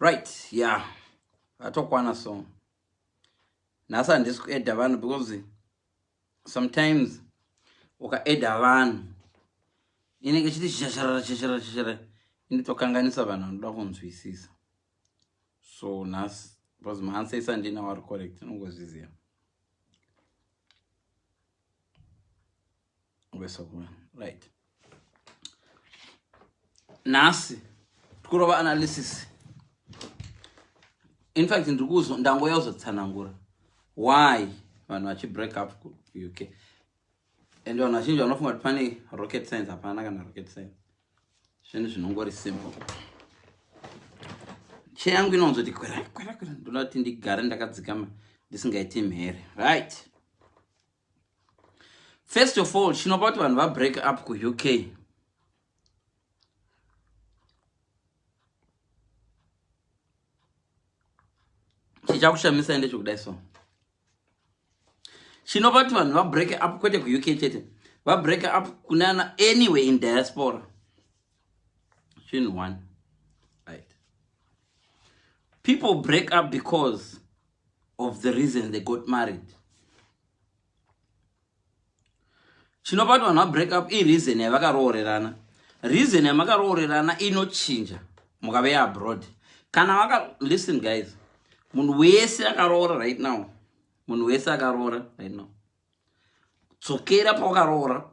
Right, yeah, atokwana. So nhasi handisi kuedha vanhu because sometimes ukaedha vanhu inenge ichiti shasharara shasharara shasharara, inotokanganisa vanhu vanoda kunzwisisa. So nhasi because maanswers andinawo ari correct, unongozviziva right. Nhasi tikurova analysis. In fact, ndiri ndangoya kuzotsanangura why vanhu vachibreak up kuUK, and vanhu vazhinji vanofunga kuti pane rocket science. Hapana kana rocket science, zvinhu zvinongori simple. Che yangu inonzoti kwera kwera kwera, ndoda kuti ndigare ndakadzikama, ndisingaiti mhere. Right, first of all, chinopa kuti vanhu vabreak up kuUK, chichakushamisai ndechekudai. So chinopa kuti vanhu vabreak up, kwete kuUK chete, vabreak up kunana anyway in diaspora, chinhu one, right? People break up because of the reason they got married. Chinopa kuti vanhu vabreak up ireason yavakaroorerana. Reason yamakaroorerana inochinja mukave abroad kana vaka. Listen guys, munhu wese akaroora right now, munhu wese akaroora right now, dzokera pawakaroora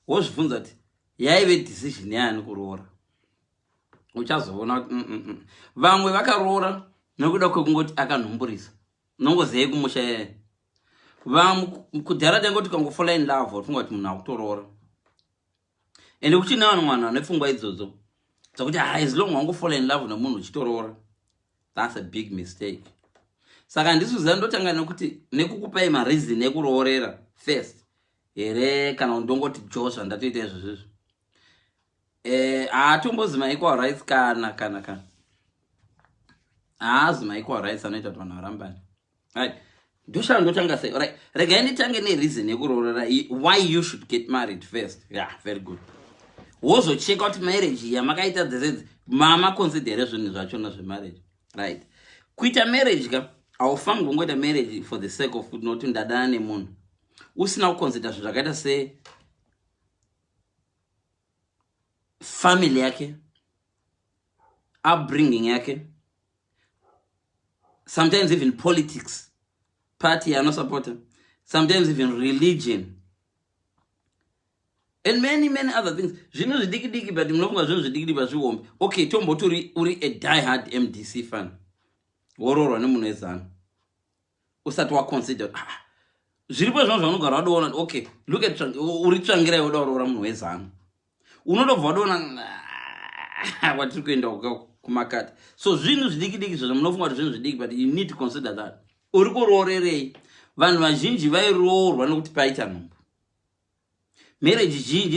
wozvibvunza kuti yaive decision yaani kuroora. Uchazoona kuti Vamwe vakaroora nekuda kwekungoti akanhumburisa, nongozei kumusha yeye. Vamwe kudhara tangoti ukangofola in love, wafunga kuti munhu akutoroora. Ende kuchine vanhu vanhu vane pfungwa idzodzo dzakuti ha, as long wangofola in love nemunhu uchitoroora. That's a big mistake. Saka handisi kuziva ndotanga nekuti nekukupai mareason ekuroorera first here, kana ndongoti jo zvandatoita izvozvizvo. Haatombozi maequal rights kana haazi maequal rights anoita kuti vanhu varambani. Right, ndoshava ndotanga sei? Right, regai nditange nereason yekuroorera, why you should get married first. Yeah, very good. Wozocheka kuti marriage yamakaita dzese mamaconsidere zvinhu zvachona zvemarriage. Right, kuita marriage ka, haufangi kungoita marriage for the sake of nokuti ndadana nemunhu, usina kuconsider zvinhu zvakaita se family yake, upbringing yake, sometimes even politics party yanosupporta, sometimes even religion and many many other things. Zvinhu zvidiki diki, but munofunga zvinhu zvidiki diki pazvihombe. Okay, tomboti uri a die hard MDC fan, woroorwa nemunhu weZANU, usati waconsider. Ah, zviripo zvino zvaunogara wadoona. Okay, look at uri Tsvangirai, woda kuroora munhu weZANU, unotobva wadoona kwatiri kuenda kumakati. So zvinhu zvidiki diki zvozvo munofunga kuti zvinhu zvidiki, but you need to consider that uri kuroorerei. Vanhu vazhinji vairoorwa nekuti paita nhumbu. Marriage zhinji,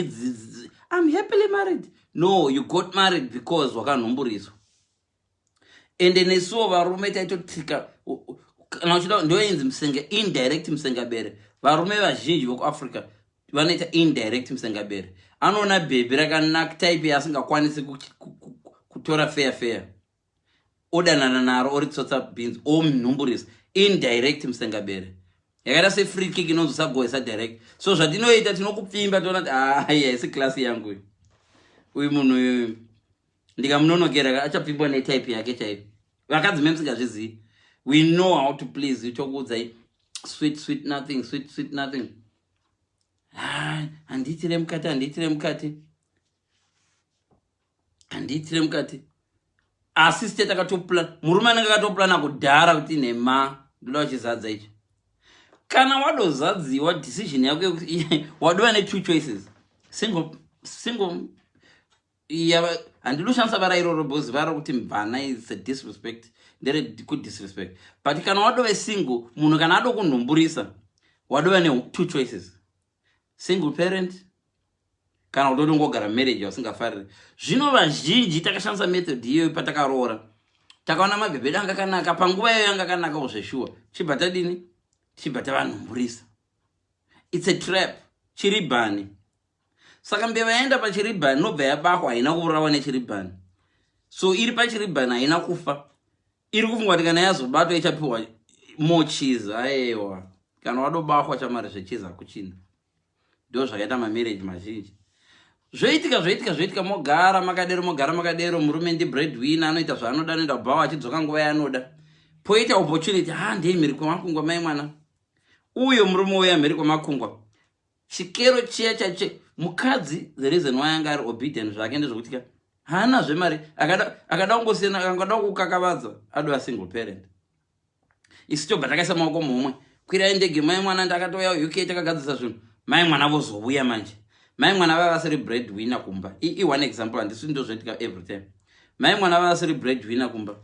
"I'm happily married." No, you got married because wakanhumburiswa. Ende nesuwo varume taitotika, kana uchida ndoinzi musenge, indirect musengabere. Varume vazhinji vekuAfrica vanoita indirect musengabere. Anoona bhebhi rakanaka, type yaasingakwanisi kutora fair fair, odanana naro, oritsotsa beans, omunhumburisa. Indirect musengabere yakaita sefree kick inonzi usagohesa direct. So zvatinoita, tinokupfimba, toona kuti ai, haisi class yangu uyu munhu uyu, ndikamunonokera achapfimbwa netype yake chaiyo. Vakadzi memusingazvizivi, we know how to please you. Tokuudzai sweet sweet nothing, sweet sweet nothing. Handiitire mukati, handiitire mukati, handiitire mukati. Asi site takatoplan, murume anenge akatoplana kudhara kuti nhema, ndoda kuchizadza ichi. Kana wadozadziwa, decision yako wadova netwo choices: single, single. Handidi kushandisa vara iroro because vara kuti mvana is a disrespect, nderekudisrespect. But kana wadove single, munhu kana ado kunhumburisa, wadova netwo choices: single parent kana kuti utongogara marriage yausingafariri. Zvino vazhinji takashandisa method iyoyo patakaroora. Takaona mabhebhi edu anga akanaka panguva iyoyo, anga akanakawo zveshuwa. Chibva tadini? Chibva tavanhumburisa. It's a trap, chiribhani. Saka mbeva yaenda pachiribhani, nobva yabahwa. Haina kuurawa nechiribhani, so iri pachiribhani haina kufa. Iri kufunga kuti kana yazobatwa ichapiwa more cheese. Aiwa, kana wadobahwa chamari zvecheese hakuchina. Ndo zvakaita mamarriage mazhinji. Zvoitika, zvoitika, zvoitika, mogara makadero, mogara makadero. Murume ndi breadwinner, anoita zvaanoda, anoenda kubhawa achidzoka nguva yaanoda. Poita opportunity, ha, ndei mhiri kwemakungwa, mai mwana uyo. Murume uya mhiri kwemakungwa, chikero chiya chache mukadzi. The reason why anga ari obedient zvake ndezvokuti ka haana zvemari. Akada kungosiyana, akangada kukakavadza, adova single parent. Isu tobva takaisa maoko mumwe, kwirai ndege mai mwana, ndakatouya UK, takagadzisa zvinhu. Mai mwana vozouya manje, mai mwana vava vasiri bread winner kumba. I one example, handisi ndozvoitika every time. Mai mwana vava vasiri bread winner kumba,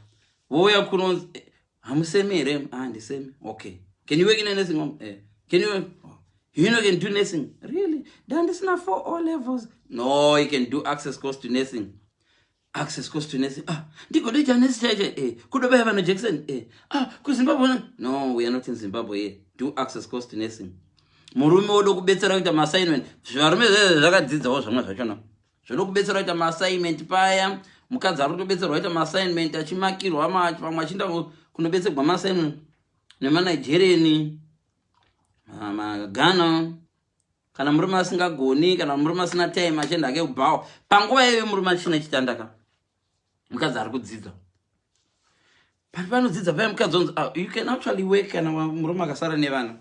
vouya kuno, eh, hamusemi here? Ah, ndisemi. Okay, can you work in a nursing home? Eh. Can you work? Oh. You know, can do nursing? Really? Dandisina for all levels. No, you can do access course to nursing. Access course to nursing. Ah, ndigodoita nurse chaicho. Eh, kudobaya vanhu Jackson. Eh. Ah, kuZimbabwe. No, we are not in Zimbabwe here. Do access course to nursing. Murume wodo kubetsera kuita maassignment. Zvivarume zvezvo zvakadzidzawo zvamwe zvachona. Zvodo kubetsera kuita maassignment paya. Mukadzi ari kutobetserwa kuita maassignment achimakirwa, pamwe achienda kunobetserwa maassignment nemaNigerian, maGhana. Kana murume asingagoni, kana murume asina time, achienda ake kubhawa. Panguva iyoyo murume achina chitanda ka, mukadzi ari kudzidza. Pari panodzidza paya, mukadzi onzi, "Ah, you can actually work." Kana murume akasara nevana,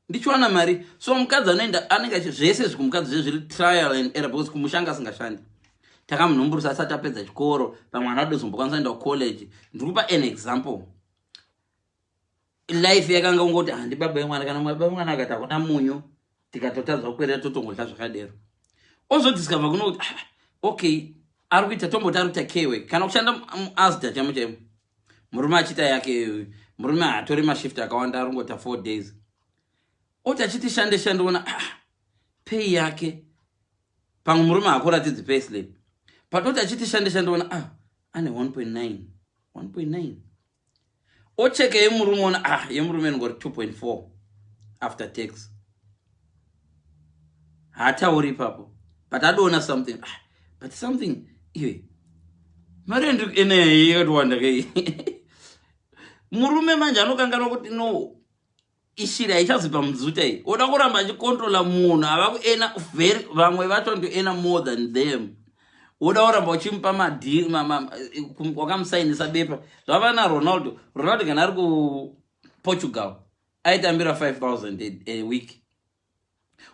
ndichiwana mari. So mukadzi anoenda, anenge achi zvese zvikumukadzi zve zviri trial and error, because kumushanga asingashandi, takamunhumburusa asati apedza chikoro. Pamwe ana adozombokwanisa kuenda kucollege. Ndiri kupa an example. Life yakanga ungoti handi baba vemwana. Kana baba vemwana akati hakuna munyu, tikatotadza kukwerera, totongodla zvakadero. Ozodiscover kuno kuti, ah, okay, ari kuita, tomboti ari kuita kewe kana kushanda muAsda chaimo chaimo. Murume achiita yake, murume haatori mashift akawanda, ari kungota 4 days. Oti achiti shande shande, ona, ah, pay yake, pamwe murume hakuratidzi pay slip, but oti achiti shande shande, ona, ah, ane 1.9, 1.9. Ocheke yemurume, ona, ah, yemurume inongori 2.4 after tax. Haatauri ipapo, but adoona something, ah, but something iwe mari yandiri ene yakatiwanda kei. Murume manje anokanganwa kuti no, ishiri haichazipa mudzuta iyi. Oda kuramba achikontrola munhu ava kuena very, vamwe vacho ndoena more than them. Woda kuramba uchimupa madhiri, wakamusainisa bepa. Zvava naRonaldo. Ronaldo kana ari kuPortugal aitambira 5000 a week,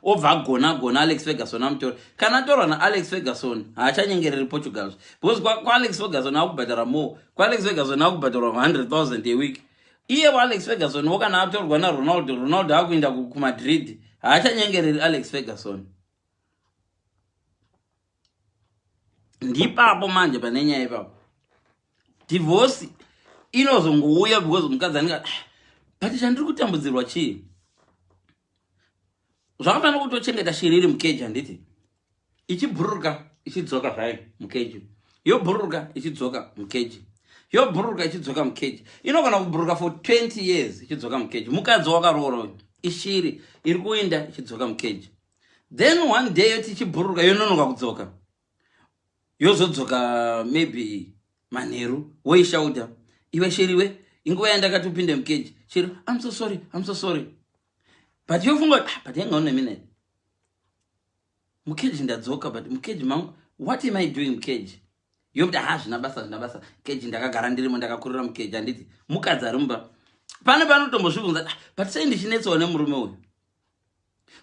obva agona gona, Alex Ferguson amutora. Kana atorwa naAlex Ferguson, haachanyengereri Portugal, because kwaAlex Ferguson akubhadhara more. KwaAlex Ferguson akubhadharwa 100,000 a week. Iye waAlex Ferguson wo, kana atorwa naRonaldo, Ronaldo akuenda kuMadrid, haachanyengereri Alex Ferguson. Ndipapo manje pane nyaya ipapo. Divorce inozongouya because mukadzi anenge, "Ah, but chandiri kutambudzirwa chii?" Zvakafanira kutochengeta shiri iri mukeji, handiti? Ichibhururuka ichidzoka zvayo mukeji, yobhururuka ichidzoka mukeji, yobhururuka ichidzoka mukeji. Inogona kubhururuka for 20 years ichidzoka mukeji. Mukadzi wakaroora uyu ishiri iri kuinda ichidzoka mukeji. Then one day yoti ichibhururuka, yononoka kudzoka, yozodzoka maybe manheru. Woishauta, "Iwe shiriwe, inguva yandakati upinde mukeji." Shiri, "I'm so sorry, I'm so sorry." But yofunga kuti, "Ah, but hang on a minute, mukeji ndadzoka, but mukeji mangu, what am I doing mukeji?" Yokuti, "Ha, zvina basa, zvina basa, keji ndakagara ndirimo, ndakakurira mukeji." Handiti mukadzi ari mumba pane panotombozvibvunza, "Ah, but sei ndichinetsawo nemurume uyu?"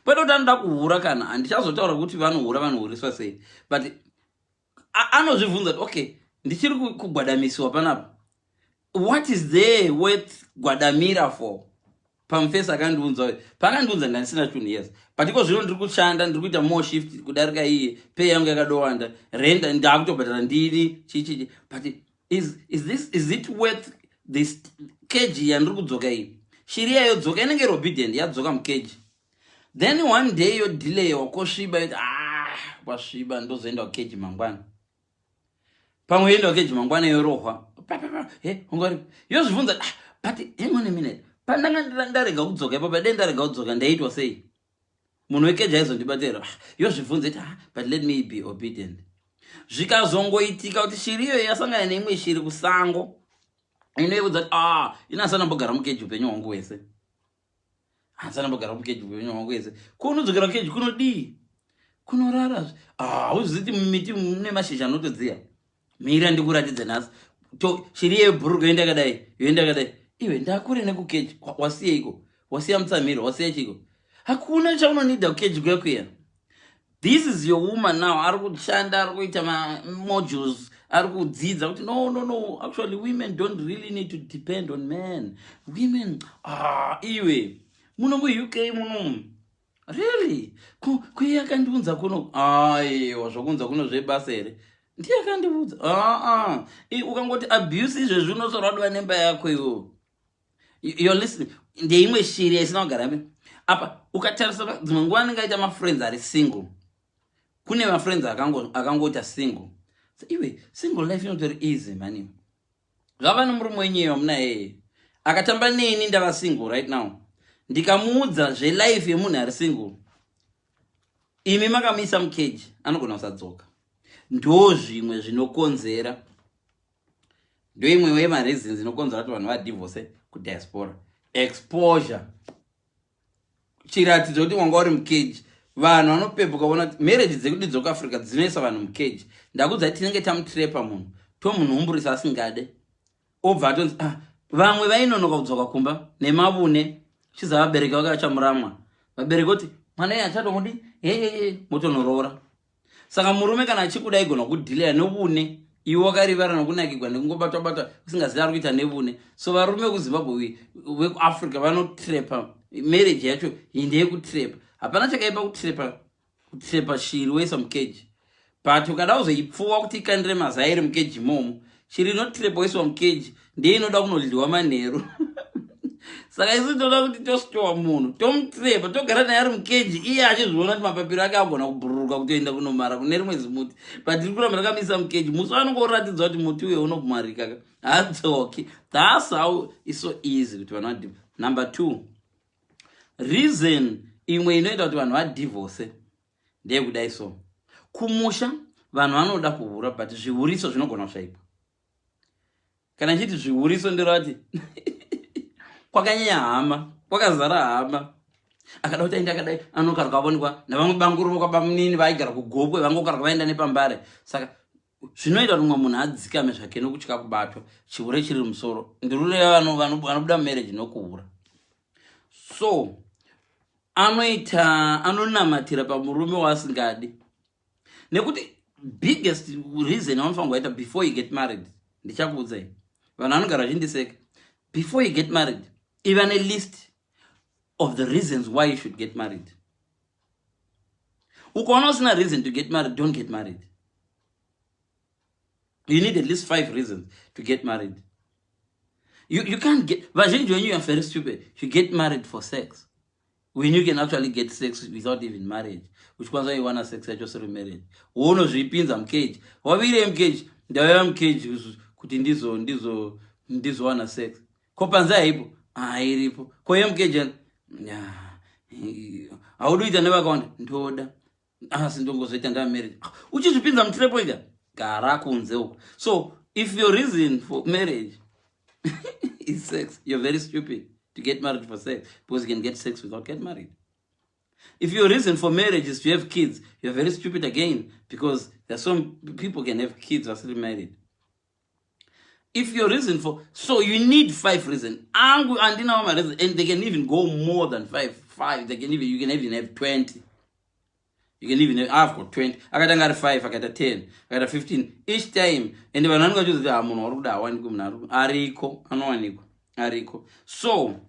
Kwete kuti anoda kuhura, kana handichazotaura kuti vanohura vanohuriswa sei, but anozvibvunza kuti, "Okay, ndichiri kugwadamisiwa panapa. What is there worth gwadamira for pamufesi akandiunza uyu? Paakandiunza ndandisina chinhu, yes, but iko zvino ndiri kushanda, ndiri kuita more shift kudarika iye, pay yangu yakadowanda, rent ndakutobhadhara ndini, chichichi. But is it worth this keji yandiri kudzoka iyi?" Shiri yayodzoka inenge iri obedient, yadzoka mukeji. Then one day yodhileyiwa, kosviba, yoti, "Ah, kwasviba, ndozoenda kukeji mangwana." Pamwe yoenda kukeji mangwana, yorohwa. He, ungari yozvibvunza, "Ah, but hang on a minute, pandanga ndarega kudzoka ipapo, dai ndarega kudzoka ndaitwa sei? Munhu wekeji aizondibatira." Ah, yozvibvunza iti, "Ah, but let me be obedient." Zvikazongoitika kuti shiri iyoyo yasangana neimwe shiri kusango inoiudza kuti, "Ah, ini asana mbogara mukeji upenyu hwangu hwese, asana mbogara mukeji upenyu hwangu hwese. Kunodzokera kukeji kunodii? Kunorara. Ah, uzviti mumiti mune mashizha anotodziya. Mira ndikuratidze nhasi." To shiri yebhururuka yoenda kadai, yoenda kadai. "Iwe, ndakure nekukeji. Wasiyeiko? Wasiya mutsamhiro, wasiya chiko? Hakuna chaunonida kukeji kuya kuya." This is your woman now. Ari kushanda, ari kuita mamodules, ari kudzidza kuti, "No, no, no, actually women don't really need to depend on men. Women, ah, iwe, muno muUK muno, really, kuiye akandiunza kuno? Aiwa, zvokunza kuno zvebasa here? Ndiye akandiudza." Aa, ukangoti abuse izvezvi, unosorwadwa nemba yako iwo. You're listening. Ndeimwe shiri yaisina kugara apa. Ukatarisa, dzimwe nguva anenge aita mafriends ari single. Kune mafriends akangoita single. So, iwe, single life inotori easy mani. Zvava nemurume wenyeyo munaye akatamba neni, ndava single right now, ndikamuudza zvelife yemunhu ari single, imi makamuisa mukeji, anogona kusadzoka. Ndo zvimwe zvinokonzera, ndo imwe yemareasons inokonzera kuti vanhu vadivorce kudiaspora: exposure. Chiratidzo kuti wanga uri mukeji. Vanhu vanopepuka kuona kuti marriage dzekuti dzokuAfrica dzinoisa vanhu mukeji. Ndakudza, tinenge tamutrepa munhu, tomunhumburisa asingade, obva atonzi, ah, vamwe vainonoka kudzoka kumba nemavune, chiza vabereki vake vachamuramwa. Vabereki oti, "Mwana iye achatomudi heyeye," motonoroora. Saka murume kana achikuda, igona kudhileya nevune. Iwe wakarivara nokunakigwa nekungobatwa batwa, usingazivi ari kuita nevune. So varume vekuZimbabwe, vekuAfrica, vanotrepa. Marriage yacho ndeyekutrepa. Hapana chakaipa kutrepa, kutrepa shiri woisa mukeji, but ukada kuzoipfuwa kuti ikandire mazai iri mukeji imomo, shiri inotrepa woiswa mukeji ndiye inoda kunodliwa manheru. Saka isu toda kuti tositowa munhu, tomutrepa, togara naye ari mukeji, iye achizviona kuti mapapiro ake agona kubhururuka kutoenda kunomara kune rimwe zimuti, but tiri kuramba takamisa mukeji. Musi vanongoratidza kuti muti uyo unomarika, hadzoki. That's how it's so easy kuti vanhu vadivorce. Number two reason imwe inoita kuti vanhu vadivorce ndeyekudai. So kumusha vanhu vanoda kuhura, but zvihuriso zvinogona kushaikwa. Kana nchiti zvihuriso, ndirati kwakanyanya hama, kwakazara hama. Akada kuti aende akadai, anokarwa avonekwa navamwe banguru vokwabamunini vaigara kuGokwe, vangokarwa vaenda nepambare. Saka zvinoita kuti mumwe munhu adzikame zvake nokutya kubatwa, chihure chiri musoro. Ndirureva vanobuda mumarriage nokuhura. So anoita, anonamatira pamurume waasingadi, nekuti biggest reason yaunofanira kuita before you get married, ndichakuudzai, vanhu vanogara vachindiseka, before you get married, iva nelist of the reasons why you should get married. Ukaona usina reason to get married, don't get married. You need at least five reasons to get married. You can't get, vazhinji wenyu, you are very stupid. You get married for sex when you can actually get sex without even marriage. Uchikwanisa kuiwana sex yacho siri marriage, wounozvipinza mukeji. Wavire mukeji, ndauya mukeji kuti ndizo ndizo ndizowana sex. Ko panze haipo? Hairipo. Ko yemukeji haudi kuita nevakawanda? Ndoda, asi ndongozoita ndamarriage. Uchizvipinza mutrap ega, gara kunze uko. So if your reason for marriage is sex, you're very stupid to get married for sex, because you can get sex without get married. If your reason for marriage is to have kids, you're very stupid again, because there are some people can have kids are still married. If your reason for, so you need five reasons. Angu andinawo mareason, and they can even go more than five. They can even, you can even have 20. You can even have, I've got 20. Akatanga ari 5, akaita 10, akaita 15 each time. And vanhu vanenge vachiziva kuti, "Ah, munhu wari kuda hawanikwi." Munhu ariko, anowanikwa, ariko. So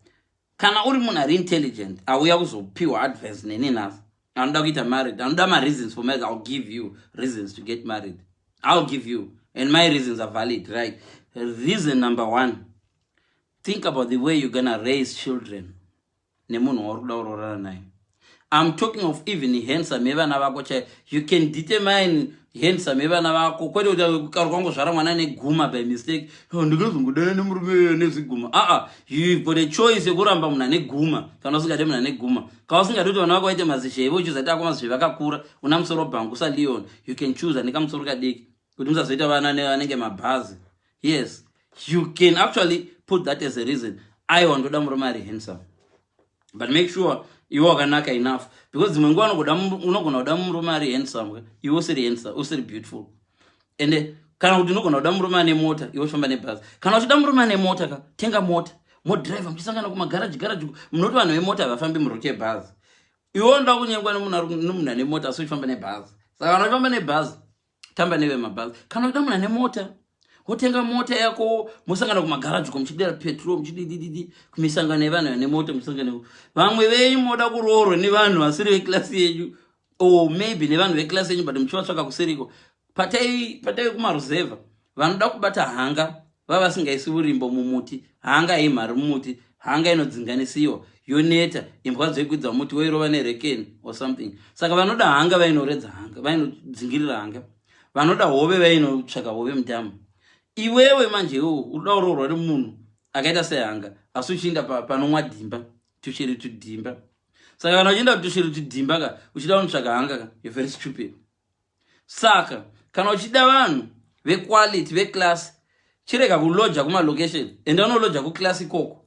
kana uri munhu ari intelligent, auya kuzopiwa advice neni nhasi, anoda kuita married, anoda mareasons for marriage, I'll give you reasons to get married. I'll give you, and my reasons are valid, right? Reason number one: think about the way you're gonna raise children nemunhu wauri kuda kuroorana naye. I'm talking of even handsome yevana vako chaiyo. You can determine Handsome yevana vako, kwete kuti kari kwangozvara mwana neguma by mistake. "Oh, ndikazongodana nemurume neziguma." Aa, you got a choice yekuramba munhu ane guma kana usingade munhu ane guma. Kana usingade kuti vana vako vaite mazizheve, uchizati ako mazizheve akakura, una musoro bhangu saleon, you can choose ane kamusoro kadiki kuti musazoita vana anenge mabhazi. Yes, you can actually put that as a reason. Aiwa, ndoda murume ari handsome, but make sure iwe wakanaka enough, because dzimwe nguva unogona kuda murume ari handsome, iwe usiri handsome, usiri beautiful. Ende kana kuti unogona kuda murume ane mota, iwe uchifamba nebhazi. Kana uchida murume ane mota ka, tenga mota, modhiraivha muchisangana kumagaraji garaji. Munoti vanhu vemota havafambi muroute yebhazi. Iwe unoda kunyengwa nemunhu ane mota, asi uchifamba nebhazi. Saka kana uchifamba nebhazi, tamba nevemabhazi. Kana uchida munhu ane mota, wotenga mota yako, mosangana kumagaraji ko, muchidira petrol, muchididididi kumisangano yevanhu vane mota, musangano. Vamwe venyu moda kuroorwa nevanhu vasiri veklasi yenyu, or maybe nevanhu veklasi yenyu, but muchivatsvaka kusiriko. Patai kumaruzevha, vanoda kubata hanga vava vasingaisi urimbo mumuti. Hanga haimhari mumuti, hanga inodzinganisiwa, yoneta, imbwa dzoikwidza muti, woirova nerekeni or something. Saka vanoda hanga vainoredza hanga, vainodzingirira hanga. Vanoda hove vainotsvaka hove mudhamu. Iwewe manje iwewe unoda kuroorwa nemunhu akaita sehanga, asi uchiinda panomwa dhimba, tushiri tudhimba. Saka kana uchienda tushiri tudhimba ka, uchida kunotsvaka hanga ka, you're very stupid. Saka kana uchida vanhu vequality, veclass, chirega kuloja kumalocation, enda unoloja kuclass ikoko,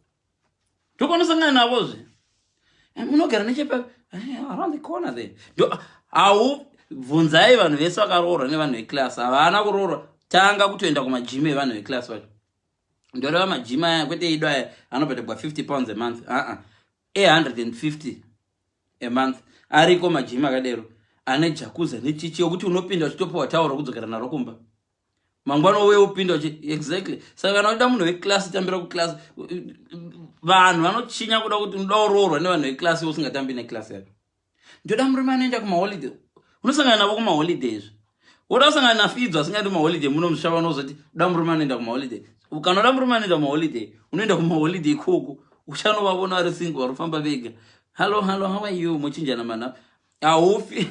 tokonosangana navozve. Munogara nechepa around the corner there. Hau bvunzai vanhu vese vakaroorwa nevanhu veclass, havana kuroorwa. Tanga kutoenda kumajimi evanhu veclass vacho. Ndoreva majimi aya, kwete ido aya anobhadhagwa £50 a month, aa, e150 a month. Ariko majimi akadero, ane jacuzzi nechichi, yokuti unopinda uchitopiwa tauro kudzokera naro kumba mangwana, uye upinda uchi exactly. Saka kana uchida munhu weclass, tambira kuclass. Vanhu vanochinya kuda kuti unoda kuroorwa nevanhu veclass, usingatambi neclass yacho. Ndoda murume anoenda kumaholiday. Unosangana navo kumaholiday izvi, woda kusangana nafidzo asingaendi kumaholiday muno musha. Vanozoti uda murume anoenda kumaholiday. Kana uda murume anoenda kumaholiday, unoenda kumaholiday ikoko, uchanovavona vari single, vari kufamba vega. "Hello, hello, how are you?" Mochinjana mana. Haufi.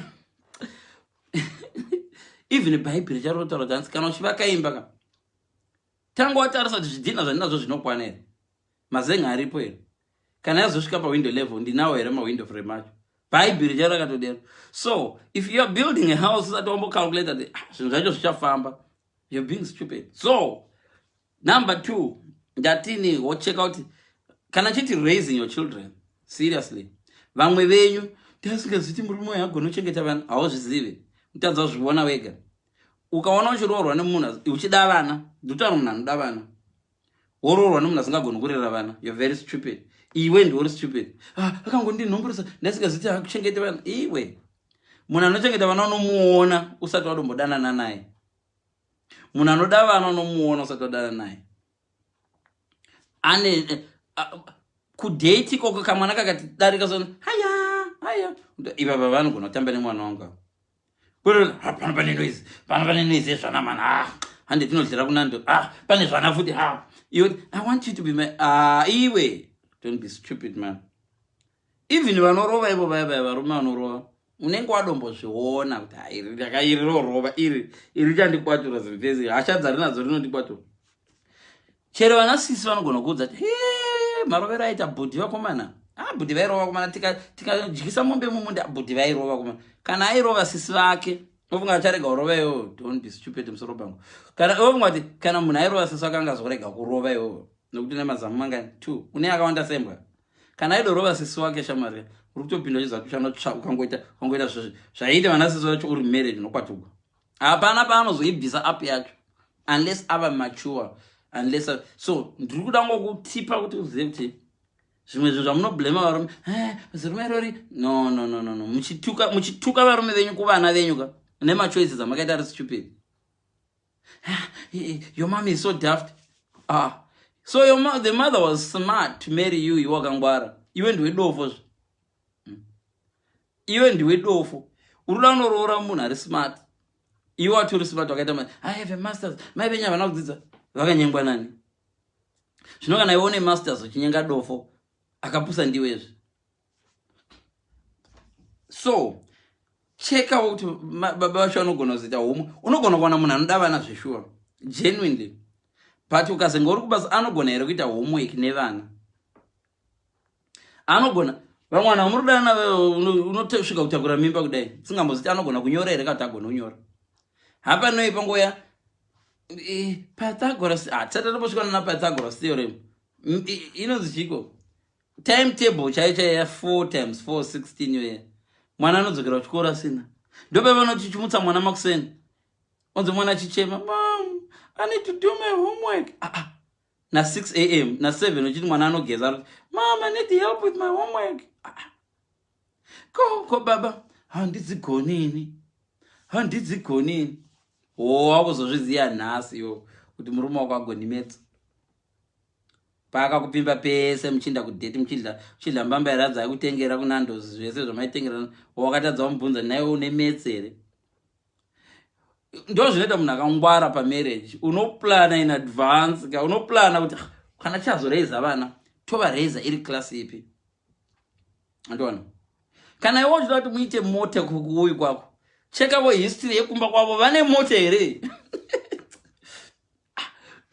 Even Bhaibheri charotaura kuti hanzi kana uchivaka imba ka, tanga watarisa kuti zvidhina zvandinazvo zvinokwana here, mazenga aripo here, kana yazosvika pawindow level, ndinawo here mawindow frame acho. Bhaibheri charo rakatodero. So if you are building a house usati wambocalculate kuti zvinhu zvacho zvichafamba, you're being stupid. So number two, ndatini? Wocheka kuti kana chiti raising your children seriously. Vamwe venyu, "Ndaisingazviti murume uyu agone kuchengeta vana." Hauzvizivi, mutadza kuzviona wega. Ukaona uchiroorwa nemunhu uchida vana, ndikutaura munhu anoda vana, woroorwa nemunhu asingagoni kurera vana, you're very stupid. Iwe ndiuri stupid. "Ah, akangondinhomboresa, ndaisingazviti akuchengete vana." Iwe, munhu anochengeta vana unomuona usati wadombodanana naye. Munhu anoda vana unomuona usati wadana naye. Ane kudate ikoko, kamwana kakati darika so, haya haya, ivava vanogona kutamba nemwana wangu. Kwete, "Pano pane noise, pano pane noise yezvana mana. Ah, hande tinodyira kunando. Ah, pane zvana futi." Ah, iwe, "I want you to be my..." Ah, iwe, don't be stupid, man. Even vanorova ivo vaya vaya, varume vanorova, unenge wadombozviona kuti ha, iri iri rorova, iri iri richandikwatura zimfesi, hasha dzarinadzo rinondikwatura. Chero vana sisi vanogona kuudza kuti, "He, marovero aita bhudhi vakomana. Ah, bhudhi vairova vakomana, tikadyisa mombe mumunda, bhudhi vairova vakomana." Kana airova sisi vake, ofunga acharega kurova iwowo? Don't be stupid, musoro pangu. Kana ofunga kuti kana munhu airova sisi vake angazorega kurova iwowo nokuti une mazamu mangani? Two. Une akawanda sembwa. Kana aidorova sisi wake, shamwari, uri kutopinda uchiziva kuti uchanotsva. Ukangoita zvaiita vana sisi vacho uri marriage, unokwatugwa. Hapana paanozoibvisa up yacho unless ava mature, unless. So ndiri kuda ngokutipa kuti uzive kuti zvimwe zvinhu zvamunoblema varume, "Zirume irori," no, no, no, no, no. Muchituka varume venyu kuvana venyu ka nemachoices amakaita ari stupid. "Your mom is so daft." Ah, so the mother was smart to marry you. Iwe wakangwara, iwe ndiwe dofo zve. Iwe ndiwe dofo. Uri kuda kunoroora munhu ari smart, iwe wati uri smart, wakaita "I have a masters." Mai venyu havana kudzidza, vakanyengwa nani zvino? Kana iwe une masters uchinyenga dofo, akapusa ndiwezve. So Chekawo kuti baba vacho vanogona kuzoita homwe. Unogona kuwana munhu anoda vana zveshuwa, genuinely, but ukazenge uri kubasa, anogona here kuita homework nevana? Anogona vamwe vanhu vamuri kudana, unotosvika kutakura mimba kudai, singamboziti anogona kunyora here, kana kuti agona kunyora. Hapanoi pangoya Pythagoras, tisati tatombosvika nana Pythagoras theorem. Inonzi chiko, timetable chaiyo chaiyo ya 4 times 4 16 yoya. Mwana anodzokera kuchikoro asina. Ndopa vanoti chimutsa mwana makuseni, onzi mwana achichema, "Mom, I need to do my homework." Ah, ah. Na 6 a.m., na 7 uchiti mwana anogeza, aroti, "Mom, I need help with my homework." Ah, ah. Ko baba, handidzigonini, handidzigonini. Wo wakuzozviziva nhasi yo kuti murume wako agoni maths. Paakakupimba pese muchiinda kudate, muchidla, uchidla mbambaira dzaikutengera kuNando's, zvese zvamaitengera, wakatadza kumubvunza, "Naiwe une maths here?" Ndo zvinoita munhu akangwara pamarriage. Unoplana in advance ka, unoplana kuti, "Ah, kana tichazoreiza vana, tovareiza iri class ipi?" Andiona kana iwe uchida kuti muite mota kuuyu kwako, chekavo history yekumba kwavo, vane mota here?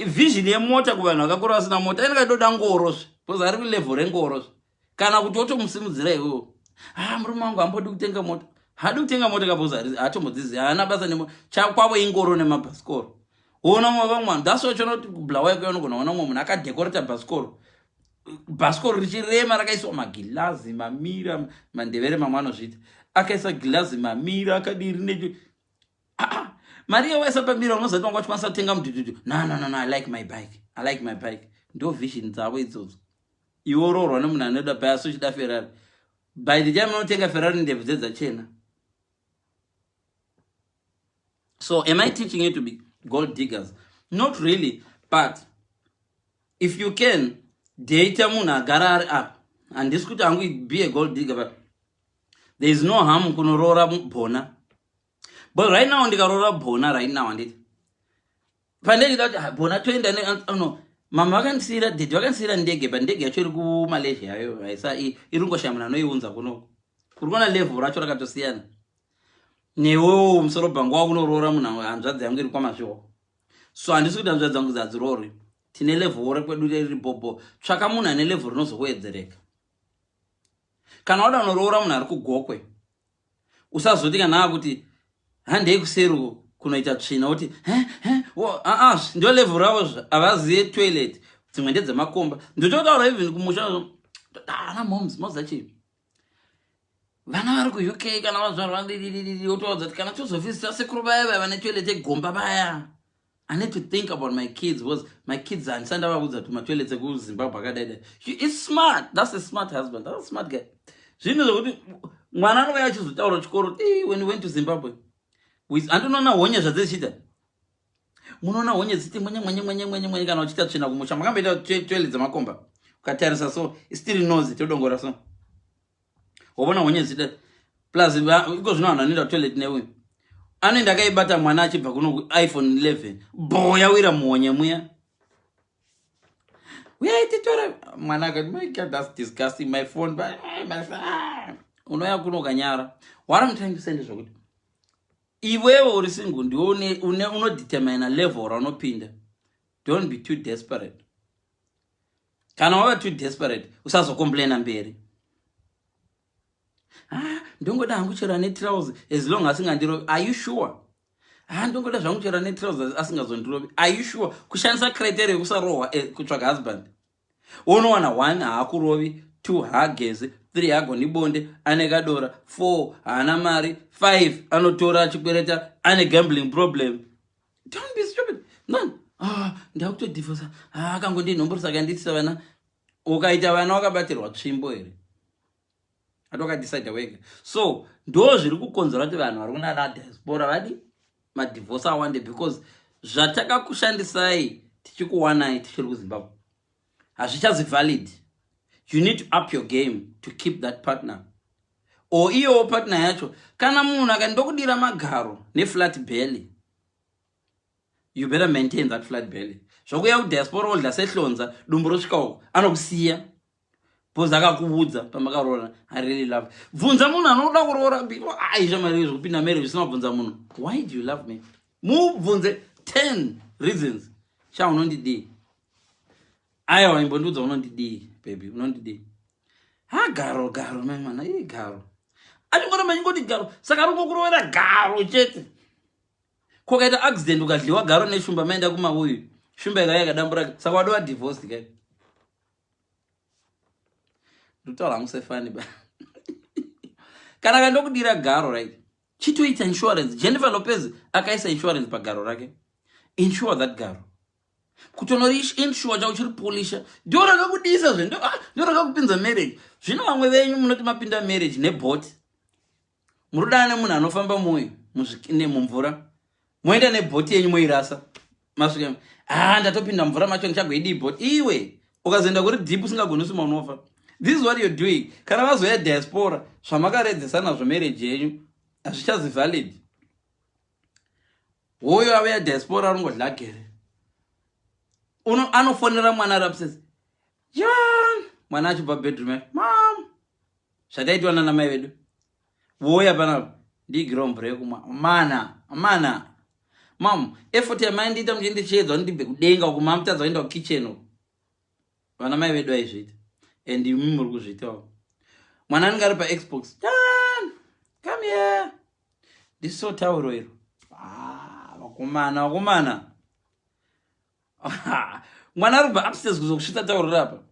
Vision yemota kuvanhu vakakura vasina mota inenge idoda ngorozve, because ari kulevel rengorozve, kana kuti wotomusimudzira iwewo. Ah, murume wangu hambodi kutenga mota, hadi kutenga mota kapoza, hatombodzizi, haana basa nemo, chakwavo ingoro nemabhasikoro. Ona mumwe vamwe vanhu, that's why chiona kuti kuBulawayo kuya unogona kuona mumwe munhu akadekoreta bhasikoro, bhasikoro richirema, rakaiswa magilazi, mamira. Mandevere mamwe anozviita, akaisa gilazi, mamira akadiri necho. Ah, ah, mari yawaisa pamira, unozati wanga uchikwanisa kutenga mudhudhudhu. No, no, no, no, I like my bike, I like my bike. Ndo vision dzavo idzodzo. Iwe uroorwa nemunhu anoda bhasi, uchida Ferrari. By the time unotenga Ferrari, ndebvu dzedzachena. So am I teaching you to be gold diggers? Not really, but if you can data munhu agara ari up, handisi kuti hangu be a gold digger, but there is no harm kunoroora bhona. But right now ndikaroora bhona right now, handiti pandechida kuti, "Ah, bhona toenda no." Mama vakandisiyira, daddy vakandisiyira ndege, but ndege yacho iri kuMalaysia yayo, haisa iri kungoshaya munhu anoiunza kunoko. Uri kuona level racho rakatosiyana. Newewo musoro bhangu wakunoroora munhu, hanzvadzi yangu iri kwaMazviwa. So handisi kuti hanzvadzi dzangu dzadzirori, tine level rekwedu riri bhobho. Tsvaka munhu ane level rinozokuwedzereka. Kana wada unoroora munhu ari kuGokwe, usazoti kana akuti handei kuseri kunoita tsvina, uti aa, ndo level ravo, havazive toilet, dzimwe ndedzemakomba. Ndototaura even kumusha, ana moms moza chii, vana vari kuUK, kana vazvarwa, otovaudza kuti kana tozovhizita sekuru vaya, vaya vane toilet egomba vaya. I need to think about my kids, because my kids, handisati ndavaudza kuti matoilets ekuZimbabwe akadaidai. It's smart. That's a smart husband, that's a smart guy. Zvinhu zvokuti mwana anouya achizotaura chikoro, "When we went to Zimbabwe," handinoona honye zvadzichiita. Munoona honye dzichiti mwenye mwenye mwenye mwenye mwenye kana uchiita tsvina kumusha. Makamboita toilet dzemakomba? Ukatarisa so, istiri nozi todongora so, wovona honye dzichiita. Plus iko zvino vanhu vanoenda kutoilet neuyu anoenda akaibata, mwana achibva kuno, iPhone 11 bo yawira muhonye muya, uyai titora. Mwana akati, "My God, that's disgusting, my phone." But unoya kuno ukanyara. What I'm trying to say ndezvokuti iwewe uri single, ndiwe unodetermina level raunopinda. Don't be too desperate. Kana wava too desperate, usazocomplaina mberi. "Ah, ndongoda hangu chero ane trouser, as long asingandirovi." Are you sure? "Ah, ndongoda zvangu chero ane trouser, asingazondirovi." Are you sure? Kushandisa criteria yekusarohwa kutsvaga husband, unowana one, haakurovi; two, haagezi; three, haagoni bonde, ane kadora; four, haana mari; five, anotora achikwereta, ane gambling problem. Don't be stupid. None. Ah, ndakutodivorca. Ah, akangondinhomborisa, akanditisa vana. Ukaita vana wakabatirwa tsvimbo here? Atokadecida wega. So ndo zviri kukonzera kuti vanhu vari kunana diaspora vadi madivorce awande, because zvatakakushandisai tichikuwanai tichiri kuZimbabwe hazvichazi valid. You need to up your game to keep that partner, or iyowo partner yacho. Kana munhu akandokudira magaro neflat belly, you better maintain that flat belly. Zvokuya kudiaspora odla sehlonza, dumbu rosvika uko, anokusiya. Because akakuudza pamakaroora, "I really love." Bvunza munhu anoda kuroora before aisha mari zvekupinda marriage usina kubvunza munhu, "Why do you love me?" Mubvunze 10 reasons. "Sha, unondidii? Aiwa, imbondiudza, unondidii baby, unondidii?" "Ha, garo, garo, mai mwana, ii garo." Achingoramba achingoti garo, saka ari kungokurovera garo chete. Kokaita accident, ukadliwa garo neshumba, maenda kumauyu, shumba ikauya ikadambura, saka wadova divorced kai. Ndikutaura hangu sefani ba. Kana kandokudira garo, right, chitoita insurance. Jennifer Lopez akaisa insurance pagaro rake. Insure that garo, kutonoriinsure chako chiri polisha. Ndo rakakudisa zve, ndo rakakupinza marriage. Zvino vamwe venyu munoti mapinda marriage nebhoti, muri kudana nemunhu anofamba muyu mumvura, moenda nebhoti yenyu moirasa. Masvika, "Ah, ndatopinda mvura macho, ndichagoidii bhoti?" Iwe ukazoenda kuri deep usingagoni usima, unofa. This is what you're doing. Kana vazoya diaspora, zvamakaredzesa nazvo marriage yenyu hazvichazi valid. Hoyo ave yadiaspora, arongodlagere, anofonera mwana ari upstairs, "John." Mwana achibva bedroom yake, "Mam, zvataitwa nana mai vedu." Voya panapa, "Ndiigirawo mvura yekumwa mana mana." "Mam, effort yamaindiita muchindichiedza kuti ndibve kudenga uku, mamutadza kuenda kukitchen uku." Vana mai vedu aizviita and imi muri kuzviitawo. Mwana anenge ari paXbox, "John, come here." Ndiso tauro iro. Ah, vakomana, vakomana, mwana ari kubva upstairs kuzokusvitsa tauro rapa.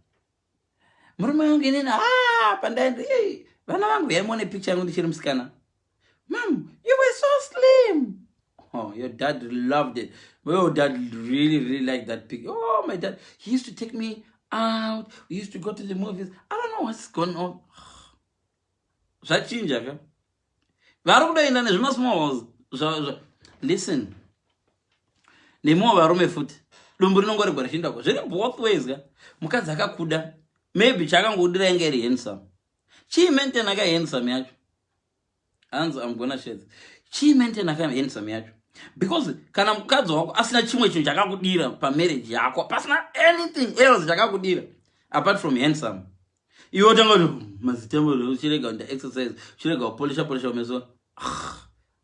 "Murume wangu inini, ah, pandaenda, vana vangu yaimone picture yangu ndichiri musikana." "Mam, you were so slim." "Oh, your dad loved it. Your dad really, really liked that picture." "Oh, my dad, he used to take me out. We used to go to the movies. I don't know what's going on." Zvachinja ka. Vari kudoenda nezvimasmalls. Listen, nemiwo varume futi, dumbu rinongoregwa richiendako. Zviri both ways ka. Mukadzi akakuda, maybe chaakangokudira inge iri handsome. Chiimaintain aka handsome yacho. Hanzi, "I'm gonna share." Chiimaintain aka handsome yacho, because kana mukadzi wako asina chimwe chinhu chakakudira pamarriage yako, pasina anything else chakakudira apart from handsome, iwe utanga kuti mazitembo, uchirega kuita exercise, uchirega kupolisha polisha kumeso,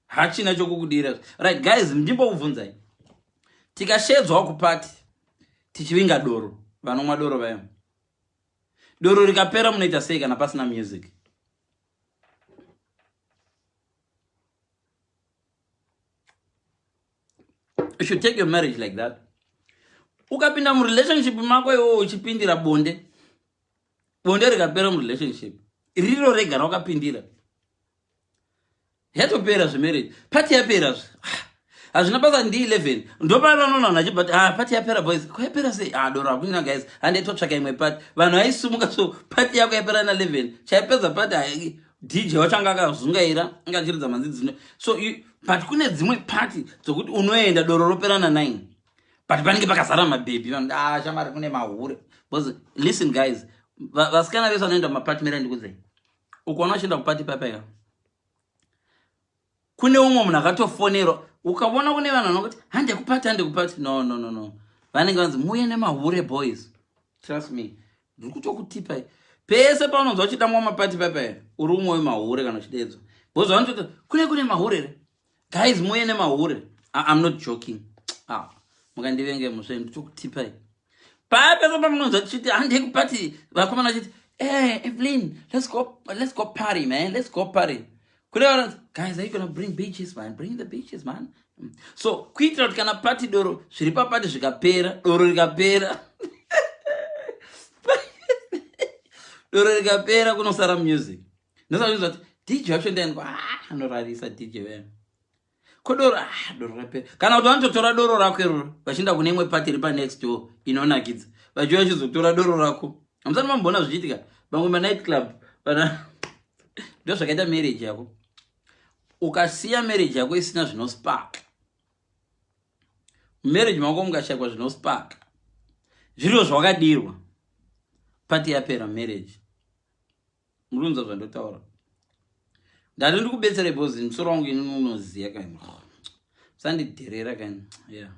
hachina chokukudira. Right guys, ndimbokubvunzai. Tikashedzwa kupati tichivinga doro, vanomwa doro vaya, doro rikapera, munoita sei kana pasina music? You should take your marriage like that. Ukapinda murelationship mako iwowo uchipindira bonde, bonde rikapera murelationship riro rega rawakapindira, yatopera zvemarriage. Pati yapera zve, hazvina basa. Ndi 11 ndopavanoona vanhu achibva, "Ah, pati yapera boys." "Kwayapera sei?" "Ah, doro hakuina guys, handei totsvaka imwe pati." Vanhu vaisumuka. So pati yako yapera na11, chaipedza pati DJ wacho anga akazungaira, anga achiridza manzi dzino. So but kune dzimwe pati dzokuti unoenda, doro ropera na9, but panenge pakazara mabhebhi. Vanhu, "Ah, shamari, kune mahure." Because listen guys, vasikana vese vanoenda mumapati, mira ndikudzei. Ukaona uchienda kupati papaika, kune umwe munhu akatofonerwa. Ukaona kune vanhu vanongoti, "Hande kupati, hande kupati," no, no, no, no, vanenge vanzi, "Muye nemahure boys." Trust me, ndiri kutokutipai. Pese paunonzwa uchidamwa mapati papai, uri umwe wemahure kana uchidedzwa, because vanototi kune mahure here. Guys, muye nemahure. I'm not joking. Ah, mukandivenge musve, nditokutipai. Paya pese pamunonzwa tichiti, "Hande kupati," vakomana vachiti, "Hey, Evelyn, let's go, let's go party man, let's go party," kune vanoti, "Guys, are you gonna bring bitches man? Bring the bitches man." So kuitira kuti kana pati, doro zviri papati zvikapera, doro rikapera, doro rikapera, kunosara music. Ndosazvizwa kuti DJ wacho ndiani? Ah, anorarisa DJ wena. Kodoro, ah, doro rapera. Kana kuti vanototora doro rako iroro vachienda kune imwe pati iri panext door inonakidza, vachiuya vachizotora doro rako. Hamusati mamboona zvichiitika vamwe manight club vana? Ndo zvakaita marriage yako. Ukasiya marriage yako isina zvinospark, marriage mako mukashayikwa zvinospark, zviro zvawakadirwa, pati yapera marriage. Murunza zvandotaura, ndati ndikubetsere because musoro wangu ini unoziya kani. Musandidherera kani. Ya,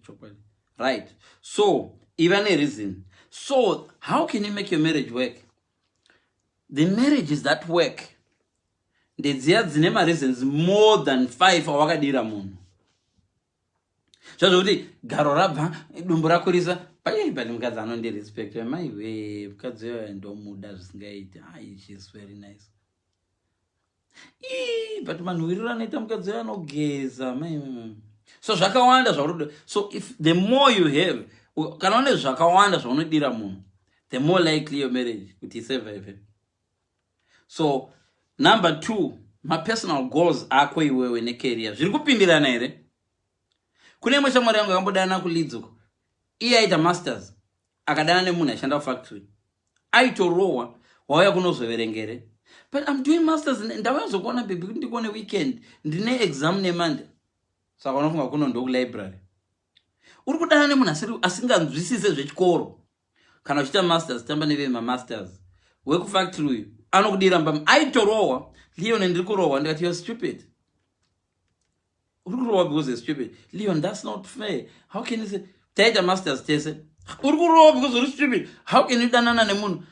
chokwadi. Right, so iva nereason. So how can you make your marriage work? The marriages that work ndedziya dzine mareasons more than 5 awakadira munhu. Zvazvokuti garo rabva, dumbu rakurisa, pai, but mukadzi anondirespect. Maiwe, mukadzi uyo ndomuda zvisingaiti. Ai, she's very nice. Ii, but manhuwiriro anoita mukadzi uyo, anogeza mai. So zvakawanda zvauri. So if the more you have, kana une zvakawanda zvaunodira munhu, the more likely your marriage kuti isurvive. So number 2, mapersonal goals ako iwewe necareer zviri kupindirana here? Kune imwe shamwari yangu yakambodana kuLeeds uko. Iye aita masters, akadana nemunhu aishanda kufactory, aitorohwa. Wauya kunozoverengere? But I'm doing masters. Ndauya zokuona baby kuti ndikuone weekend, ndine exam neMonday. Saka unofunga kuno ndokulibrary? Uri kudana nemunhu asinganzwisise zvechikoro. Kana uchiita masters, tamba nevemamasters. Wekufactory uyu anokudira mbama, aitorohwa. Leon, ndiri kurohwa. Ndikati, "You're stupid. Uri kurohwa because you're stupid." "Leon, that's not fair. How can you say? Taita masters tese. Uri kurohwa because uri stupid. How can you danana nemunhu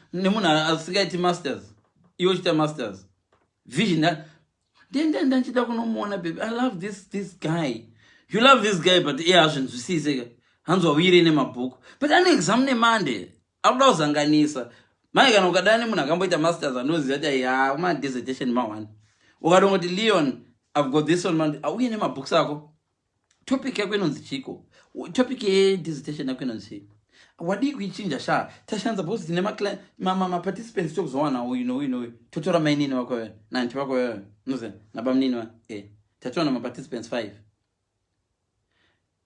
asingaiti masters, iwe uchiita masters?" Vision ndenda nchida kunomuona baby. I love this guy. You love this guy, but iye hazvinzwisise ka. Hanzi wawire nemabhuku, but ane exam neMonday, akuda kuzanganisa mai. Kana ukadana nemunhu akamboita masters, anoziva kuti ya madissertation ma1. Ukatongoti, "Leon, I've got this on Monday," auye nemabooks ako. Topic yako inonzi chiko? Topic yedissertation yako inonzi chii? Wadii kuichinja sha? Tashandisa because tine maparticipants, tokuzowana uyu nouyu nouyu. Totora mainini wako wewe, nanti wako wewe, noze nabamunini wa tatoona maparticipants 5.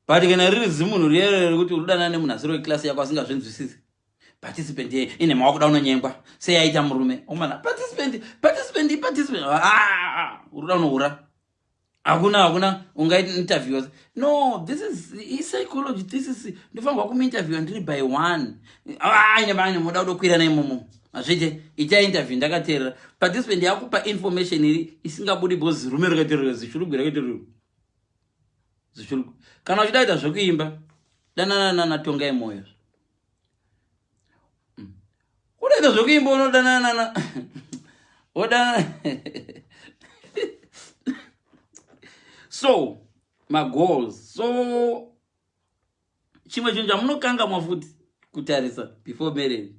But kana riri zimunhu riyere rekuti uri kudanana nemunhu asiri weklasi yako, asingazvinzwisisi, participant ye ine mawakuda unonyengwa seyaita murume omana. Participant, participant, participant. Ah, uri kuda unohura. Hakuna, hakuna ungainterview. No, this is psychology. This is, ndofanirwa kumuinterviewa ndiri by one. Aine vane muda kudokwira neimomo, hazviite. Ita interview ndakateerera. Participant yakupa information iri isingabudi because rume rakateerera, zishurugwi rakateerera, zishurugwi. Kana uchida kuita zvekuimba, danana naTongai Moyo. Unoita zvekuimba, unodanana, wodanana. So magoals. So chimwe chinhu chamunokangamwa futi kutarisa before marriage,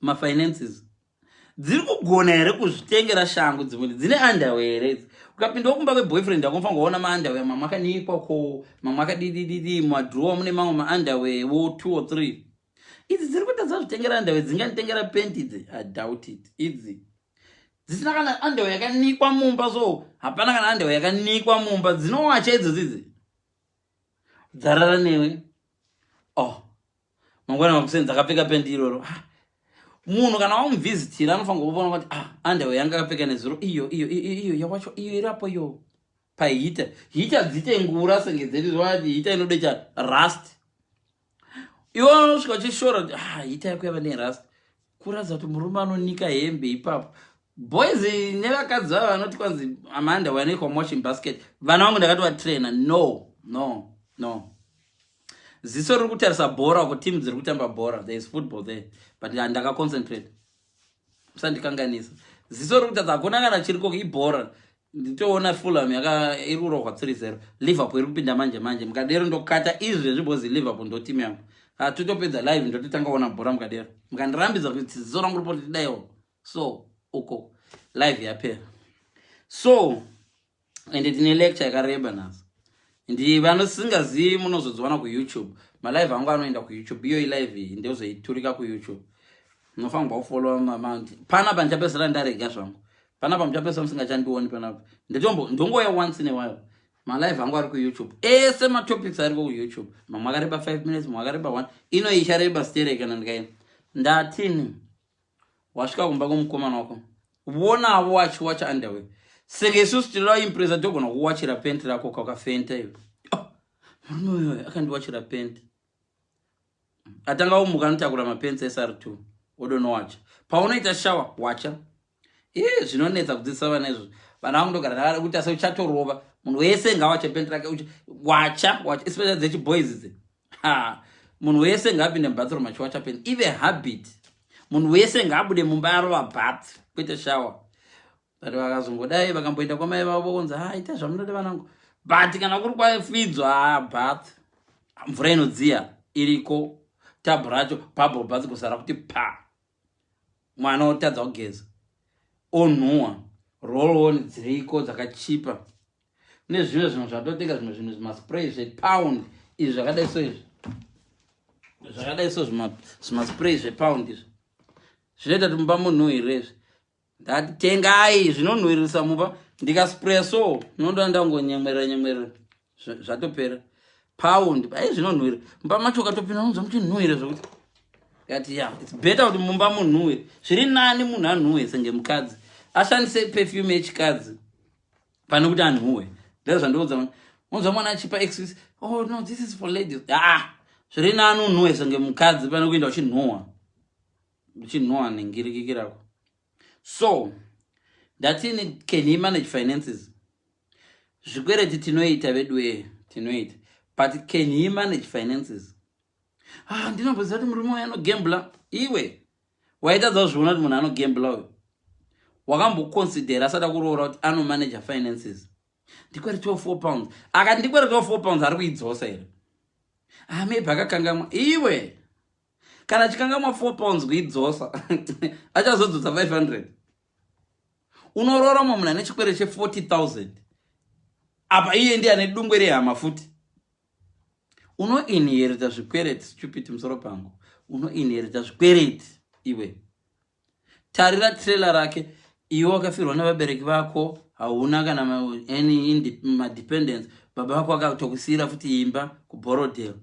mafinances. Dziri kugona here kuzvitengera shangu dzimweni? Dzine underwear here idzi? Ukapindawo kumba kweboyfriend yako, unofanira kuona maunderwear. Mamwe akanikwa ko, mamwe akadidididi, mumadrowa mune mamwe maunderwear wo 2 or 3. Idzi dziri kuita dzazvitengera underwear? Dzinganditengera penti idzi? I doubt it. Idzi dzisina kana underwear yakanikwa mumba. So hapana kana underwear yakanikwa mumba. Dzinowacha idzo dzidzi dzarara newe. Oh, mangwana makuseni dzakapfeka pendi iroro. Ah, munhu kana wamuvhizitira anofanira kuona kuti, ah, underwear yanga akapfeka nezuro iyo, iyo iyo iyo yawacho, iyo irapo iyo paheater. Heater dzite ngura senge dzedu. Vati heater inodecha rust. Iwe unosvika uchishora kuti, ah, heater yako yava nerust. Kuratidza kuti murume anonika hembe ipapo. Boys nevakadzi vavo vanoti kwanzi amanda wanoikwa washing basket. Vana vangu ndakatovatraina. No, no, no. Ziso riri kutarisa bhora uko, timu dziri kutamba bhora. There is football there, but ndakaconcentrate, musandikanganisa. Ziso riri kutarisa, hakuna kana chiriko, ibhora. Nditoona Fulham yaka iri kurohwa 3-0, Liverpool iri kupinda manje manje. Mukadero ndokata izvezvi because Liverpool ndo timu yangu. Totopedza live, ndototanga kuona bhora. Mukadero mukandirambidza kuti ziso rangu ripo tidaiwo so uko, live yapera. So ende tine lecture yakareba nhasi. Ndi vanosingazivi, munozodziwana kuYouTube. Malive angu anoenda kuYouTube. Iyo ilive iyi ndozoiturika kuYouTube. Munofanirwa kufollowa panapa. Ndichapedzisira ndarega zvangu panapa, muchapedzisira musingachandioni panapa. Ndongoya once in a while. Malive angu ari kuYouTube ese, matopics ariko kuYouTube. Mamwe akareba 5 minutes, mamwe akareba 1. Ino ichareba stere kana ndikaenda. Ndatini, wasvika kumba kwomukomana wako, vonavo wachiwacha underwear. Senge isusu tinoda impresa, togona kuwachira penti rako kakafenta iwe. Oh, murume uyoyo akandiwachira penti. Atanga kumuka, anotakura mapenzi SR2, odonowacha. Paunoita shower, wacha. Iye zvinonetsa kudzidzisa vana izvozvo. Vana vangu ndogara kuti ase uchatorova munhu wese ngawache penti rake. Wacha, wacha, especially dzechiboys idzi. Ha. Munhu wese ngaapinde mubathroom achiwacha peni, ive habit. Munhu wese ngaabude mumba arova bath, kwete shower. But vakazongodai vakamboenda kwamai vavo vonzi, ha, ita zvamunoda vanangu. But kana kuri kwafidzwa, ha, bath, mvura inodziya iriko, tabhu racho, bubble bath, kusara kuti pa mwana otadza kugeza, onhuwa. Roll on dziriko dzakachipa, nezvimwe zvinhu zvatotenga, zvimwe zvinhu, zvimaspray zvepound izvi zvakadai so, izvi zvakadai so, zvimaspray zvepound izvi zvinoita kuti mumba munhuhwire. Izvi ndati tengai zvinonhuhwirisa mumba. Ndikaspraya so, nondoa ndangonyemwerera nyemwerera, zvatopera. Pound ai zvinonhuhwira mumba macho, ukatopinda unonzwa muchinhuhwira zvokuti kati ya, it's better kuti mumba munhuhwe. Zviri nani munhu anhuhwe senge mukadzi, ashandise perfume yechikadzi pane kuti anhuhwe. Ndazvo zvandiudza. Unzwa mwana achipa excuse, "Oh no, this is for ladies." Ah, zviri nani unhuhwe senge mukadzi pane kuenda uchinhuhwa, uchinhuhwa nengirikiki rako. So ndatini, can he manage finances? Zvikwereti tinoita veduwe, tinoita, but can he manage finances? Ah, ndinomboziva kuti murume uyu anogembla. Iwe waitadza kuzviona kuti munhu anogembla uyu? Wakamboconsidera asada kuroora kuti anomanage finances? Ndikweretiwo £4, akati ndikweretiwo £4, ari kuidzosa here? Ah, maybe akakangamwa. Iwe, kana achikangamwa £4 kuidzosa, achazodzosa 500? Unoroora mumwe munhu ane chikwere che40 000, apa iye ndiye ane dungwe rehama futi. Unoinherita zvikwereti, stupid, musoro pangu. Unoinherita zvikwereti iwe. Tarira trailer rake. Iwe wakafirwa nevabereki vako, hauna kana any madependence. Baba vako akatokusiyira futi imba kuBorrowdale.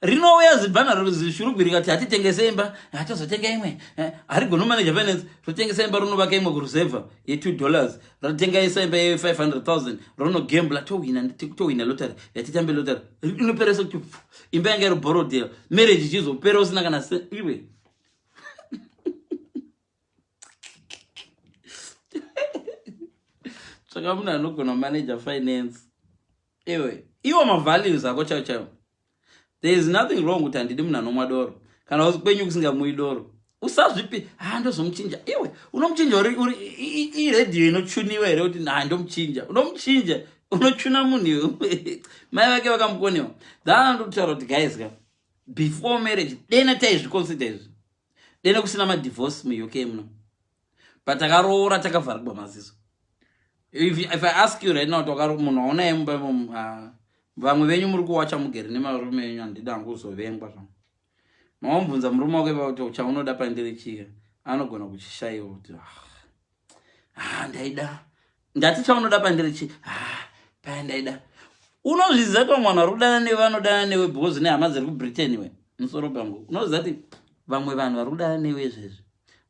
Rinouya zibhana zishurugwi rikati, "Hatitengese imba, hatozotenga imwe." Harigoni manager finance. Rotengesa imba, ronovaka imwe kurusevha ye$2. Rotengaisa imba ye500 000, ronogembla, towina, towina lottery, yatitambe lottery. Inoperesa kuti imba yanga iri Borrowdale. Marriage ichizopera usina kana iwe. Tsvaka munhu anogona manager finance iwe. Iwo mavalues ako chaiwo chaiwo. There is nothing wrong kuti handidi munhu anomwa doro. Kana kwenyu kusingamui doro, usazvipi, "Ha, ndozomuchinja." Iwe unomuchinja uri iredhiyo inochuniwa here kuti, "Ha, ndomuchinja"? Unomuchinja, unochuna munhu iwe. Mai vake vakamukonewa. Dhana ndokutaura kuti, guys ka, before marriage dena taizviconsider izvi, dena kusina madivorce muUK muno. But takaroora takavharigwa maziso. If I ask you right now, munhu waonaye mumba imomo, vamwe venyu muri kuwacha mugere nemarume enyu, handidi hangu kuzovengwa zvangu. Mawambvunza murume wako ipa kuti chaunoda pandiri chika, anogona kuchishayiwa kuti, "Ah, ndaida." Ndati chaunoda pandiri chi? "Ah, paya ndaida." Unozviziva kuti vamwe vanhu vari kudana newe vanodana newe because nehama dziri kuBritain. We, musoro pangu, unoziva kuti vamwe vanhu vari kudana newe izvezvi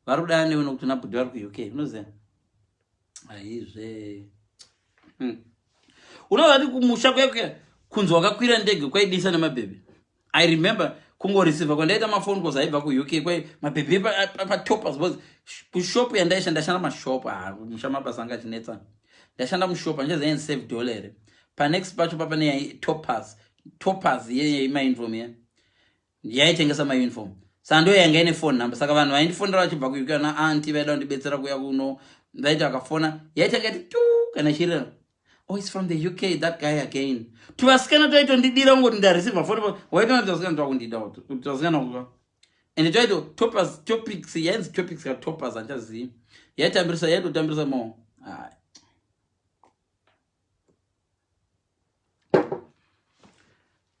vari kudana newe nokuti una bhudhi vari kuUK? Unoziva aizve. Unoziva kuti kumusha kwekuya kunzi wakakwira ndege kwaidisa nemabhebhi? I remember kungoreceiva kwandaita mafone calls aibva kuUK, kwai mabhebhi patopas, because kushopu yandaishanda, ndashanda mashop, ah, musha mabasa anga achinetsa. Ndashanda mushop andichaziva save dollar here, panext pacho papa neToppers. Toppers yemauniform ye yaitengesa mauniform, saka ndo yanga ine phone number. Saka vanhu vaindifonera vachibva kuUK, na aunty vaida kundibetsera kuya kuno, vaiti vakafona yaitanga iti tu kana ichirira, "Oh, it's from the UK, that guy again." Tuvasikana twaitondidira kungoti ndareceiva phone, waitona tuvasikana twakundida, tuvasikana kuka. Ende twaito Toppers, Topics, yainzi Topics ka Toppers, handichazivi. Yaitambirisa, yaitotambirisa mo. Hai,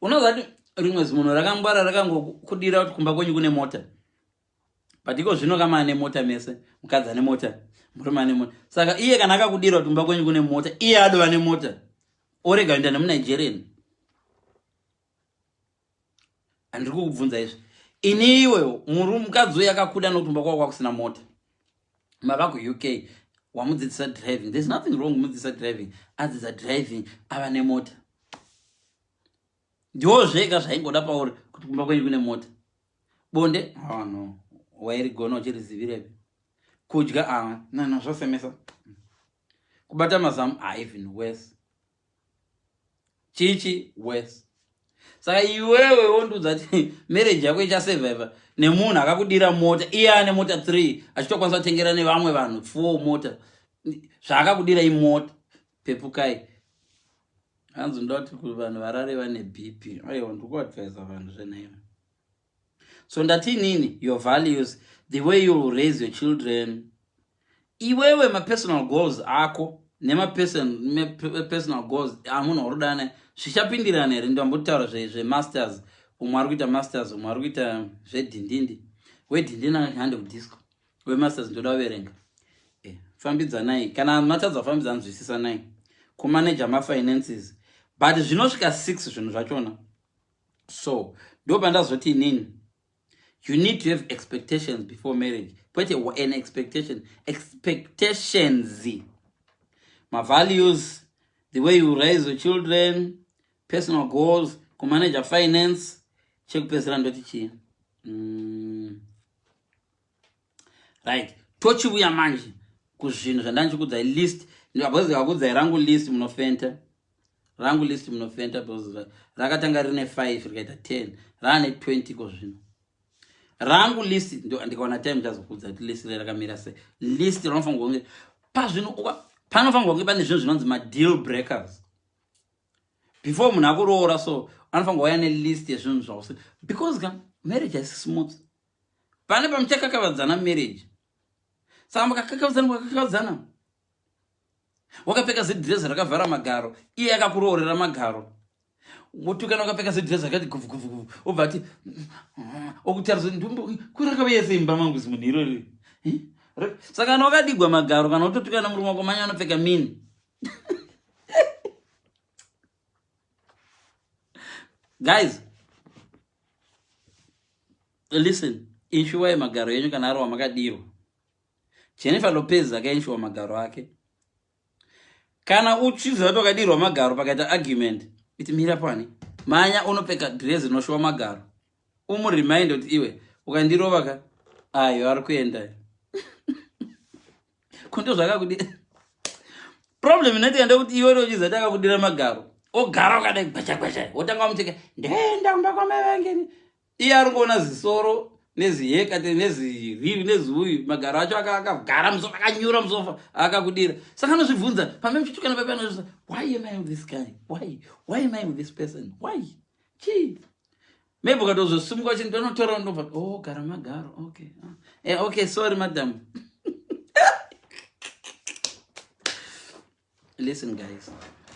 unoziva kuti rimwe zimunhu rakangwara rakangokudira kuti kumba kwenyu kune mota. But iko zvino kama ane mota mese, mukadzi ane mota, murume ane mota. Saka iye kana akakudira kuti kumba kwenyu kune mota, iye adova nemota, orega kuenda nemuNigerian. Handiri kukubvunza izvi iniwe. Mukadzi uyu akakuda nokuti kumba kwako kwakusina mota. Mava kuUK, wamudzidzisa driving. There's nothing wrong kumudzidzisa driving. Adzidza driving, ava nemota. Ndiwo zvega zvaingoda pauri kuti kumba kwenyu kune mota. Bonde, oh no, wairigona uchirizivirepi? Kudya, ah, no, zvosemesa. Kubata mazamu, ah, even worse. Chichi worse. Saka iwewe wondiudza kuti marriage yako ichasurviva nemunhu akakudira mota, iye ane mota 3 achitokwanisa kutengera nevamwe vanhu 4 mota, zvaakakudira imota. Pepukai. Hanzi ndoda kuti vanhu varare vane BP. Aiwa, ndiri kuadvisa vanhu zvenhema. So ndati inini, your values, the way you raise your children, iwewe mapersonal goals ako nemapersonal goals amunhu wauri zvichapindirana here? Ndambotaura zvemasters, umwe ari kuita masters, umwe ari kuita zvedhindindi, wedhindindi hande kudisco, wemasters ndoda kuverenga. Fambidzanai. Kana matadza kufambidzana, nzwisisanai kumanager mafinances, but zvinosvika 6 zvinhu zvachona. So ndo pandazoti inini, you need to have expectations before marriage, kwete an expectation, expectations, mavalues, the way you raise your children, personal goals, kumanager finance. Chekupedzisira ndoti chii? Right, tochiuya manje kuzvinhu zvandanchikudzai, list, because ndikakudzai rangu list munofenta. Rangu list munofenta, because rakatanga rine 5, rikaita 10, raane 20 ko zvino. Rangu list, ndikaona time chazokudza kuti list rakamira sei. List rinofanirwa kunge pazvinhu, panofanirwa kunge pane zvinhu zvinonzi madeal breakers before munhu akuroora. So anofanirwa kuuya nelist yezvinhu zvausi, because ka marriage haisi smooth. Pane pamuchakakavadzana marriage. Saka mukakakavadzana, mukakakavadzana, wakapfeka zidhirezi rakavhara magaro, iye akakuroorera magaro, wotukana. Wakapfeka zidhirezi rakati guvuguvugvu, obva ati okutarisa kurakauya sei mumba mangu zimunhu irori. Saka kana wakadigwa magaro, kana utotukana murume wako, manya anopfeka mini. Guys, listen, inshuwai magaro enyu kana ari wamakadirwa. Jennifer Lopez akainshuwa magaro ake. Kana uchiziva kuti wakadirwa magaro, pakaita argument, iti mira pani, manya unopfeka dhirezi rinoshuwa magaro, umuremind kuti iwe ukandirova ka, ayo ari kuenda kundo zvakakudira. Problem inoitika ndekuti iwe uchiziva kuti akakudira magaro, ogara ukadai gwacha gwacha, wotanga wamuteka, ndoenda kumba kwamai vangeni. Iye ari kuona zisoro nezihekate nezirivi neziuyu, magaro acho akagara musofa, akanyura musofa, akakudira. Saka anozvibvunza pamwe muchitukana papi, anozvibvunza, "Why am I with this guy? Why am I with this person? Why?" Chii? Maybe ukatozosimuka uchiti ndonotora, ndobva, "Oh, gara magaro, okay." Ah. Okay, sorry madam. Listen guys,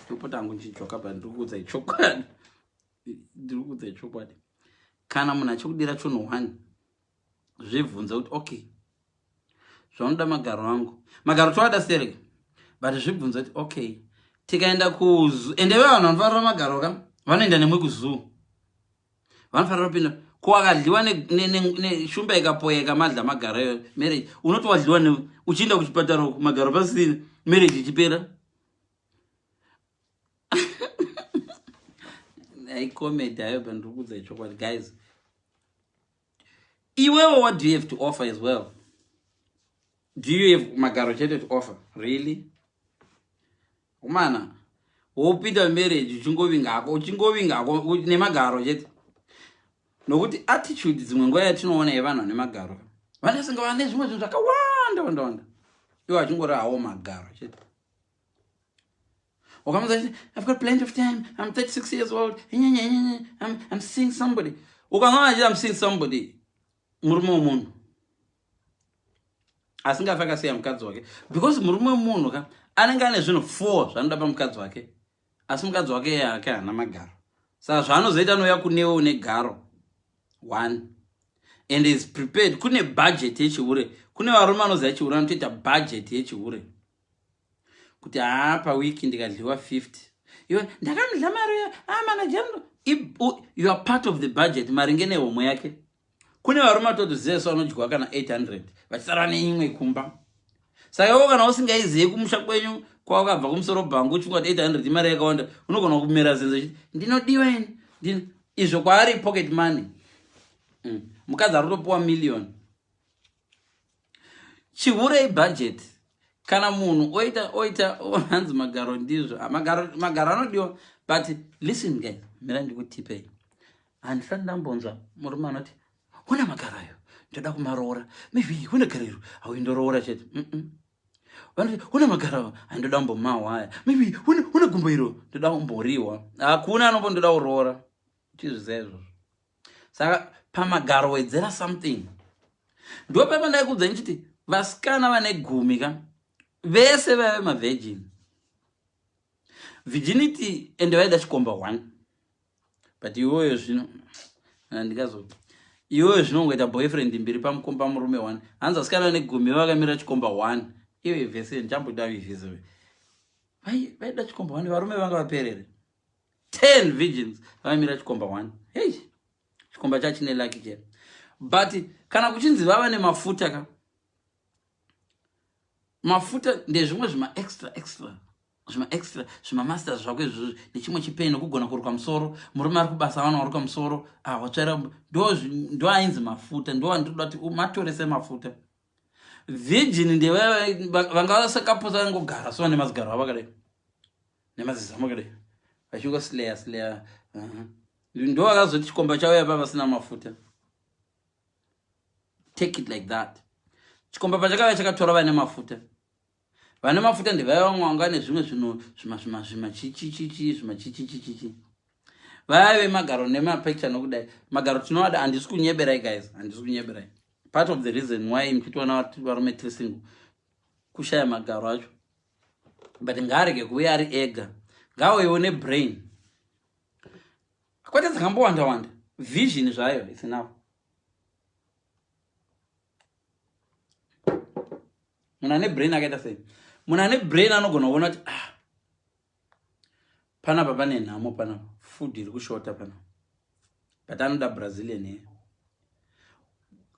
ndopota hangu ndichijoka, but ndiri kuudzai chokwadi, ndiri kuudzai chokwadi. Kana munhu achikudira chunhu one, zvibvunze kuti okay, zvaunoda magaro angu, magaro toada sterek, but zvibvunze kuti okay, tikaenda kuzoo, ende ve vanhu vanofarira magaro ka, vanoenda nemwe kuzoo, vanofanira kupinda ko akadliwa neshumba ikapoyeka madla magaro ayo, marriage unoti wadliwa uchienda kuchipatara uku magaro pasina, marriage ichipera. Aicomedy ayo, but ndiri kuudza chokwadi guys. Iwewe, what do you have to offer as well? Do you have magaro chete to offer, really? Umana wopinda marriage uchingovingako, uchingovingako nemagaro chete, nokuti attitude dzimwe nguva yatinoona yevanhu vane magaro, vanesinga vane zvimwe zvinhu zvakawanda wanda wanda, iwo achingori hawo magaro chete. Ukamuza, "I've got plenty of time, I'm 36 years old, I'm seeing somebody." Ukanona achiti, "I'm seeing somebody," murume wemunhu asingafi akasiya mukadzi wake, because murume wemunhu ka anenge ane zvinhu four zvaanoda pamukadzi wake, asi mukadzi wake yake haana magaro. Saka zvaanozoita, anouya kunewe une garo one and is prepared. Kune budget yechihure. Kune varume anoziva chihure, anotoita budget yechihure kuti haa, pawiki ndikadliwa 50, iwe ndakamudla mari, manager, you are part of the budget maringe nehomwe yake. Kune varume vatotoziva so vanodyiwa kana 800, vachisara neimwe kumba. Saka iwo kana usingaizivi kumusha kwenyu kwawakabva kumusoro bhangu, uchinga kuti 800 imari yakawanda, unogona kumera zenzo uchiti ndinodiwa ini, izvo kwaari pocket money. Mukadzi ari kutopiwa million. Chihure ibudget. Kana munhu oita oita, hanzi magaro ndizvo. Ah, magaro anodiwa, but listen guys, mira ndikutipei. Handisati ndambonzwa murume anoti una magaro ayo ndoda kumaroora, maybe une garo iro auindoroora chete. Vanoti une magaro ayo handoda kumbomahwa aya, maybe une gumbo iro ndoda kumboriwa. Hakuna anombo ndoda kuroora, chizviziva izvozvo. Saka pamagaro wedzera something. Ndo papa ndaikudza ndichiti vasikana vane 10 ka vese vaive mavirgin, virginity, ende vaida chikomba 1. But iwoyo zvino handingazo, iwoyo zvinongoita boyfriend mbiri pamukomba murume 1. Hanzi vasikana vane 10 vakamira chikomba 1. Iwe vhese ndichamboda ivhese, vaida chikomba 1. Varume vanga vaperere 10 virgins vakamira chikomba 1. Hei, chikomba chachine lucky chero. But kana kuchinzi vava nemafuta ka, mafuta ndezvimwe zvima extra extra, zvima extra, zvimamasters zvako izvozvo, nechimwe chipeni, nokugona kuruka musoro. Murume ari kubasa, vana varuka musoro, ah, watsvaira, ndo ainzi mafuta. Ndo andinoda kuti matore semafuta. Virgin ndevanga vasakaposa, vangogara so nemazigaro avo akadai, nemazizamo akadai, vachingosleya sleya. Ndo vakazoti chikomba chauya pa vasina mafuta. Take it like that. Chikomba pachakauya chakatora vane mafuta. Vane mafuta ndevaya vamwe vanga nezvimwe zvinhu, zvima zvima zvima chichichichi, zvima chichichichichi, vaya vemagaro nemapicture. Nokudai magaro tinovada. Handisi kunyeberai guys, handisi kunyeberai. Part of the reason why muchitiona varume tiri single kushaya magaro acho. But ngaarege kuuya ari ega, ngaauyewo nebrain, kwete dzakambowanda wanda. Vision zvayo, it's enough. Munhu ane brain akaita sei? Munhu ane brain anogona kuona kuti, ah, panapa pane nhamo, panapa food iri kushota panapa, but anoda Brazilian here.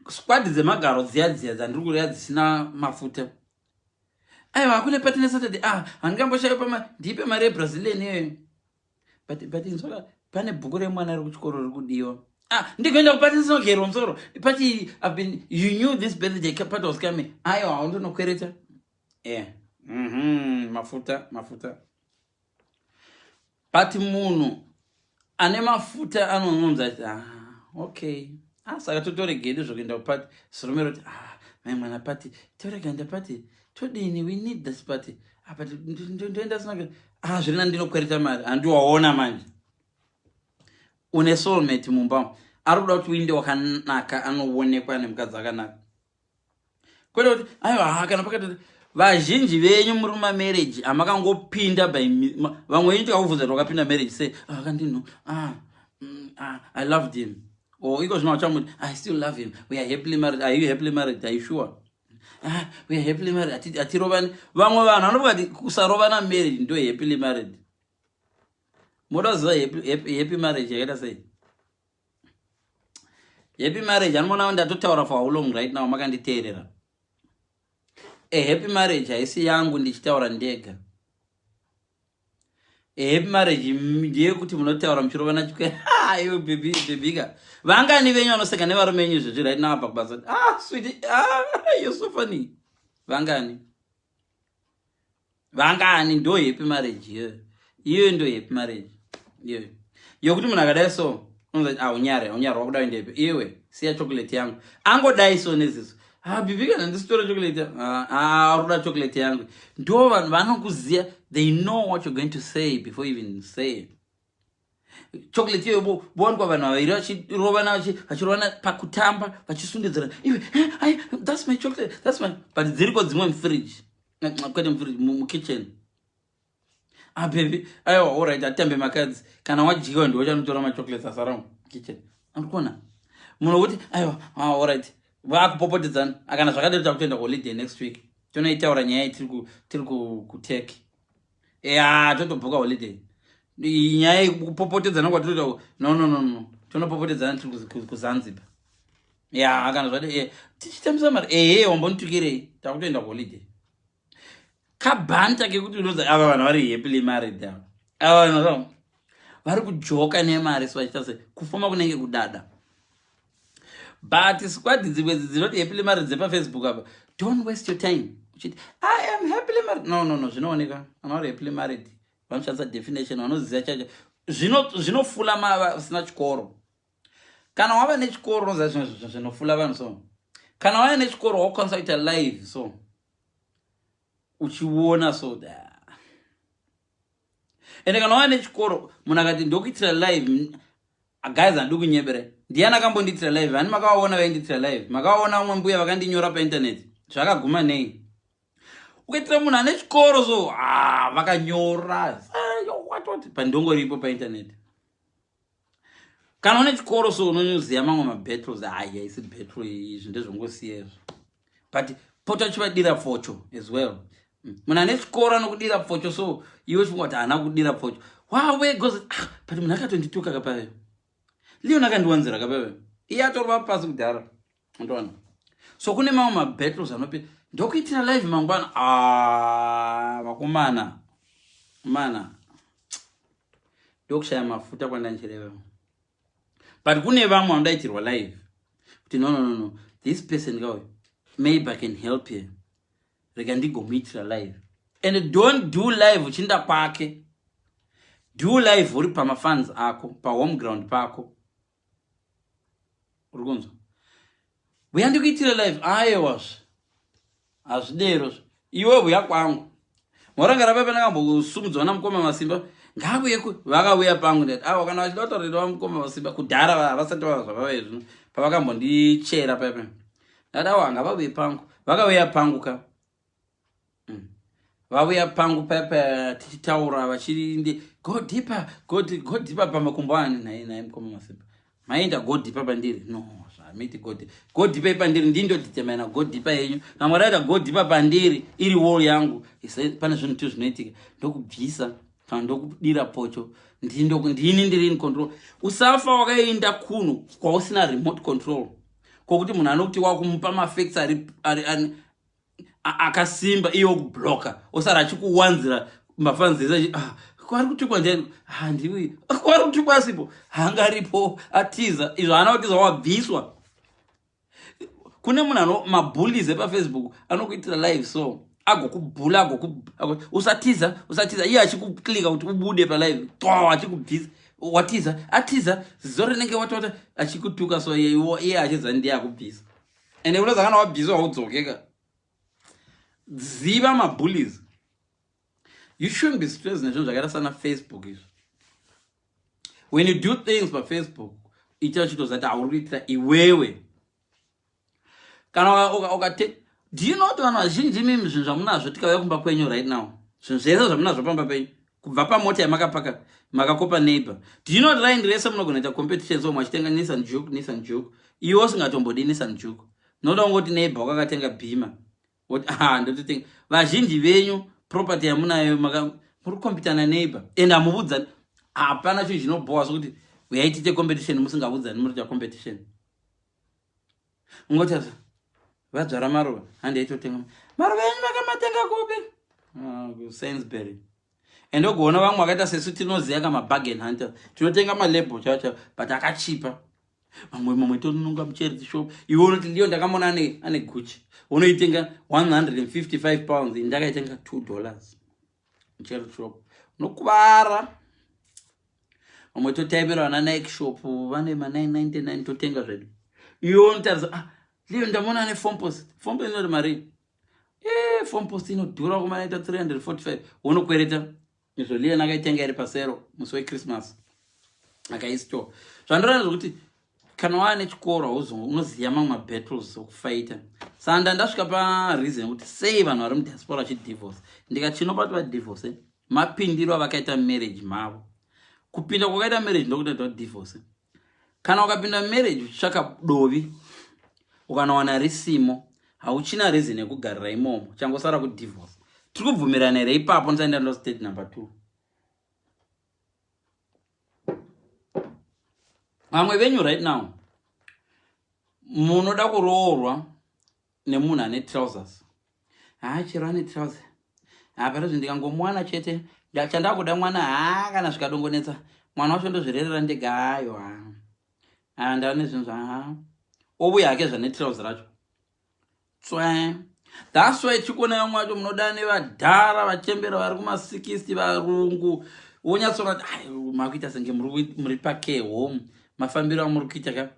Squad dzemagaro dziya dziya dzandiri kureva dzisina mafuta, aiwa, kune party neSaturday. Ah, handingamboshayo pama, ndipe mari yeBrazilian iyoyo. But inzwaka, pane bhuku remwana riri kuchikoro riri kudiwa. Ah, ndikuenda kuparty ndisinogerwa musoro. Party I've been, you knew this birthday party was coming. Aiwa, haundonokwereta. Yeah. Mafuta, mafuta. But munhu ane mafuta anononza ati, ah, okay. Ah, saka totoregedi zvokuenda kuparty. Zirume roti, ah, mai mwana party, torega enda party. Todini, we need this party. Ah, but ndoenda sina. Ah, zviri ndinokwereta mari. Handiwaona manje. Une soulmate mumba ari kuda kuti uinde wakanaka, anoonekwa nemukadzi akanaka, kwete kuti aiwa ha kana pakati. Vazhinji venyu muri mumamarriage hamakangopinda by vamwe venyu tikakubvunza kuti wakapinda marriage sei, ah, akandino, ah, ah, I loved him, or iko zvino vachamuti, I still love him, we are happily married. Are you happily married? Are you sure? Ah, we are happily married. Hatirovani. Vamwe vanhu vanofunga kuti kusarovana marriage ndo happily married. Moda kuziva happy marriage yakaita sei? Happy marriage, anoona ndatotaura for how long right now, makanditeerera. A happy marriage haisi yangu ndichitaura ndega. A happy marriage ndeyekuti munotaura muchirovana chikwe. Iwe baby, baby ka, vangani venyu vanoseka nevarume venyu izvezvi right now apa kubasa? Ah, sweet, ah, you're so funny. Vangani, vangani? Ndo happy marriage iyoyo. Iyoyo ndo happy marriage iyoyo, yokuti munhu akadai so unozati, ah, unyare, unyare, wakuda kuendepi iwe? Siya chocolate yangu. Angodai so neziso, ah, baby, kana ndisitora chocolate, ah, ah, arikuda chocolate yangu. Ndo vanhu vanokuziya. They know what you're going to say before you even say it. Chocolate iyoyo, bowanikwa vanhu vaviri vachirovana, vachirovana pakutamba, vachisundidzirana, iwe, eh, ai, that's my chocolate, that's my, but dziriko dzimwe mufridge, kwete mufridge, mukitchen. Ah, baby, aiwa, alright, atambe makadzi. Kana wadyiwa ndiwo chanotora machocolates asara mukitchen. Andikuona munhu wekuti, aiwa, ah, alright, vakupopotedzana. Akana zvakadero, takutoenda holiday next week, tonoitaura nyaya tiri kuTurkey. Ya, totobhuka holiday. Nyaya yekupopotedzana kwatinoita, no, no, no, no, tonopopotedzana tiri kuZanzibar. Ya, kana zvati tichitambisa mari, ehe, wambonitukirei, takutoenda kuholiday. Kabhanta kekuti unoza ava vanhu vari happily married ava. Ava vanhu vari kujoka nemari, so vachiita se kufoma kunenge kudada. But squad dzimwe dzinoti happily married dzepaFacebook apa, don't waste your time uchiti, I am happily married. No, no, no, zvinooneka kana vari happily married. Vanoshandisa definition vanoziva chacho. Zvinofula vasina chikoro. Kana wava nechikoro, unoziva zvimwe zvinhu zvinofula vanhu. So kana wava nechikoro, wakukwanisa kuita live, so uchiona. So ende kana wava nechikoro, munhu akati ndokuitira live, guys, handidi kunyebere. Ndiani akambondiitira live? Hani makavaona vaindiitira live? Makavaona vamwe mbuya vakandinyora painternet? Zvakaguma nei? Ukaitira munhu ane chikoro, so, ah, vakanyora watoti pandongoripo painternet. Kana une chikoro, so unonyoziva mamwe mabattles. Ai, haisi battle izvi, ndezvongosiya izvo, but pota uchivadira pfocho as well. Munhu ane chikoro anokudira pfocho, so iwe uchifunga kuti haana kudira pfocho, wawe goes, ah, but munhu akatondituka kapave, Leon akandiwanzira kapave, iye atorova pasi kudhara, ndoona. So kune mamwe mabattles anopi ndokuitira live mangwana. Ah, vakomana mana, ndokushaya mafuta kwandanchireva. But kune vamwe vanodaitirwa live kuti no, no, no, no, this person kauyu, maybe I can help here, rega ndigomuitira live. And don't do live uchiinda kwake. Do live uri pamafans ako, pahome ground pako. Uri kunzwa? Uya ndikuitire live. Aiwazve, hazvidero iwe, uya kwangu. Morangara pepe ndakambosumudzwa namukoma Masimba, ngauye. Vakauya pangu, ndati awa, kana vachida kutaurira vamukoma Masimba kudhara, vasati vava zvavava zvino, pavakambondichera pepe, ndati awa, ngavauye pangu. Vakauya pangu ka. Vauya pangu pepe, tichitaura, vachindi go deeper, go deeper pamakumbo ani. Nai nai mukoma Masimba, maenda go deeper pandiri? No, zvamiti go deeper pandiri, ndindodetermina go deeper yenyu. Kana mwaraita go deeper pandiri, iri wall yangu, pane zvinhu tu zvinoitika, ndokubvisa kana ndokudira pocho. Ndini ndiri in control. Usafa wakaenda kuno kwausina remote control, kwokuti munhu anokuti wakumupa mafacts ari akasimba, iye okubloka, osara achikuwanzira mafanzisa. Ah, kwari kutukwa ndiani? Handiwi kwari kutukwa, asipo, hangaripo, atiza. Izvo haana kutiza, wabviswa. Kune munhu ano mabullies epaFacebook anokuitira live, so agokubhula, agoku usatiza, usatiza, iye achikuklika kuti ubude palive to, achikubvisa. Watiza, atiza, zizo rinenge watota, achikutuka. So iye achiza ndiye akubvisa. Ende unoza kana wabviswa, haudzokeka. Ziva mabullies. You shouldn't be stressed nezvinhu zvakaita sana Facebook izvo. When you do things paFacebook, ita uchitoziva kuti hauri kuitira iwewe. Kana ukate, do you know kuti vanhu vazhinji mimi, zvinhu zvamunazvo, tikauya kumba kwenyu right now, zvinhu zvese zvamunazvo pamba penyu, kubva pamota yamakapaka, makakopa neighbor, do you know kuti raindi rese munogona kuita competition? So mwachitenga Nissan Juke, Nissan Juke, iwe usingatombodi Nissan Juke, noda kungoti neighbor wakakatenga Beamer, woti, ah, ndototenga. Vazhinji venyu property yamunayo muri kukompitana neighbor and hamuvudzani. Hapana chinhu chinobhowa sokuti uyai tiite competition musingavudzani muri kuita competition. Ungoti vadzvara maruva, handiaitotenga maruva enyu, makamatenga kupi? Ah, kuSainsbury. And ogoona vamwe vakaita sesu, tinoziva kamabargain hunter, tinotenga malabel chacho, but akachipa. Mamwe tononga mucharity shop. Iwe unoti ndiyo ndakamona ane Gucci, unoitenga £155, ini ndakaitenga $2 mucharity shop, unokuvara. Vamwe totaimira vana Nike shop, vane ma999, totenga zvedu. Iwe unotarisa, ah, liyo ndamona ane Foamposite. Foamposite inoti marii? E, Foamposite inodhura kumanaita 345, unokwereta. Izvo Leon akaitenga iri pasale musi weChristmas, akaistore. Zvandoreva zvokuti kana wava nechikoro, hauzo unoziva mamwe mabattles okufaita. Saka ndandasvika pareason yekuti sei vanhu vari mudiaspora vachidivorce. Ndikati chinobata vadivorce mapindiro avakaita marriage mavo. Kupinda kwakaita marriage ndokutoita divorce. Kana ukapinda marriage uchitsvaka dovi, ukanowana risimo, hauchina reason yekugarira imomo, changosara kudivorce. Tiri kubvumirana here ipapo? Ndisaenda ndo state number 2. Vamwe venyu right now munoda kuroorwa nemunhu ane trousers. Haa, chero ane trouser, hapana zvo, ndikangomuwana chete, chandakuda mwana. Haa, kana zvikadongonetsa, mwana wacho ndozvirerera ndega. Hayo, ha, ndava nezvinhu zva ovuya hake zvane trouser racho tswe. That's why chikuona vamwe vacho munoda nevadhara vachembera vari kuma60, varungu, wonyatsoona kuti makuita senge muri pacare home, mafambiro amuri kuita ka.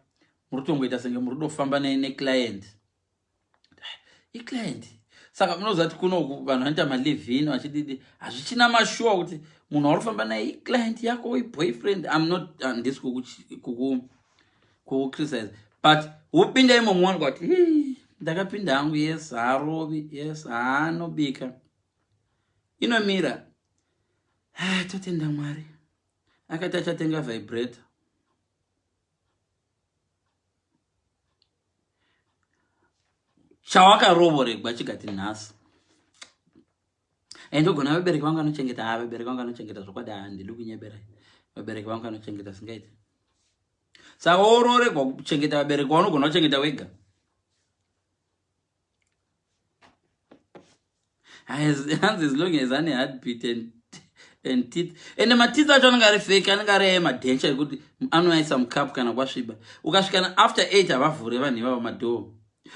Muri kutongoita senge muri kutofamba neclient, iclient. Saka munoziva kuti kunoku vanhu vanoita malivin vachididi, hazvichina mashuwa kuti munhu wauri kufamba naye iclient yako, iboyfriend. Im not, handisi kukucriticize, but wopinda imomo wanikwa kuti ndakapinda hangu, yes, haarovi, yes, haanobika, inomira. Ah, totenda Mwari akati achatenga vibrator. Chawakarovoregwa chikati nhasi endogona vabereki vangu vanochengeta. Ha, vabereki vangu vanochengeta zvokwadi, handidi kunyebera, vabereki vangu vanochengeta singaiti. Saka wororegwa kuchengeta vabereki waunogona kuchengeta wega. Hanzi as long as ane heartbeat and teeth, ende mateeth acho anenge ari fake, anenge ari emadenture ekuti anoaisa mucup kana kwasviba. Ukasvika after 8 havavhure vanhu ivavo madhoo,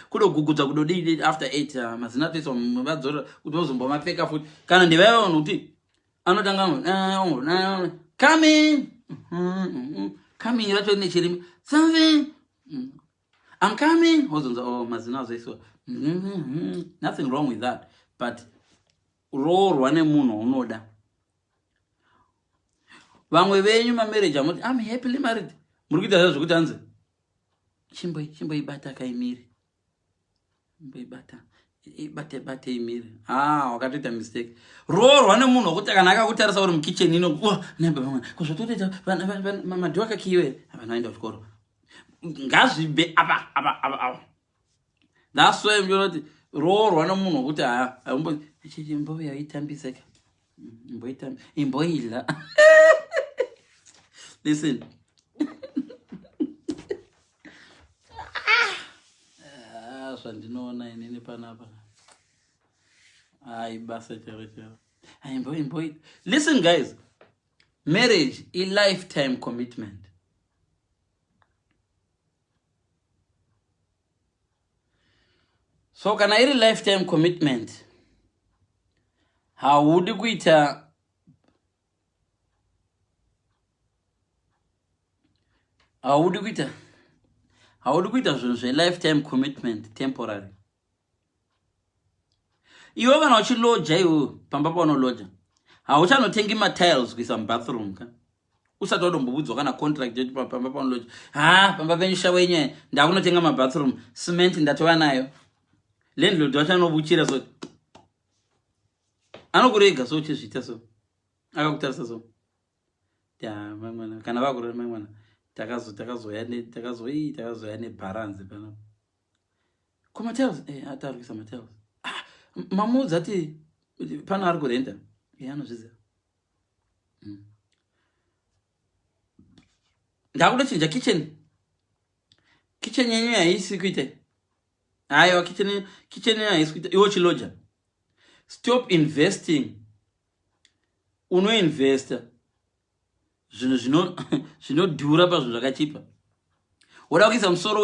kudogugudza kudodii. After 8 mazino atoiswa, vadzorera kuti vozombomapfeka futi. Kana ndevaiva vanhu kuti anotanga coming coming racho rine chirimi something, I'm coming, wozonza, oh, mazino azoiswa. Nothing wrong with that, but roorwa nemunhu waunoda. Vamwe venyu mamarriage amuti I'm happily married, muri kuita zva zvekuti hanzi chimboibata kaimiri, imboibata, ibate bate imiri. Ah, wakatoita mistake. Roorwa nemunhu wekuti kana akakutarisa uri mukitchen ino, kuzvototoita madhoo akakiyiwa here, vanhu vaenda kuchikoro, ngazvibe apa apa apa apa. That's why muchiona kuti roorwa nemunhu wekuti ha, mbove yaitambiseka, imboitamba, imboidla. Listen, ah, zvandinoona inini panapa, ai basa chero chero, imbo imbo. Listen guys, marriage i lifetime commitment. So kana iri lifetime commitment, haudi kuita, haudi kuita zvinhu zvelifetime commitment temporary. Iwe kana uchiloja, iwe pamba paunoloja hauchanotengi matiles kuisa mubathroom ka usati wadombobudzwa kana contract yoti pamba paunoloja. Ha, pamba penyu shawa yenyu ndakunotenga mabathroom, cement ndatova nayo. Landlord wacho anobuchira, so anokurega, so uchizviita, so akakutarisa, so kana vakurera mai mwana, takazoya nebharanzi panapa kumatiles, atari kuisa matiles. Ah, mamuudza ati pano ari kurenda, anozviziva. Ndakutochinja kitchen. Kitchen yenyu haisi kuita, aiwa, kitchen yenyu haisi kuita. Iwo chiloja, stop investing. Unoinvesta zvinhu zvinodhura pazvinhu zvakachipa. Woda kuisa musoro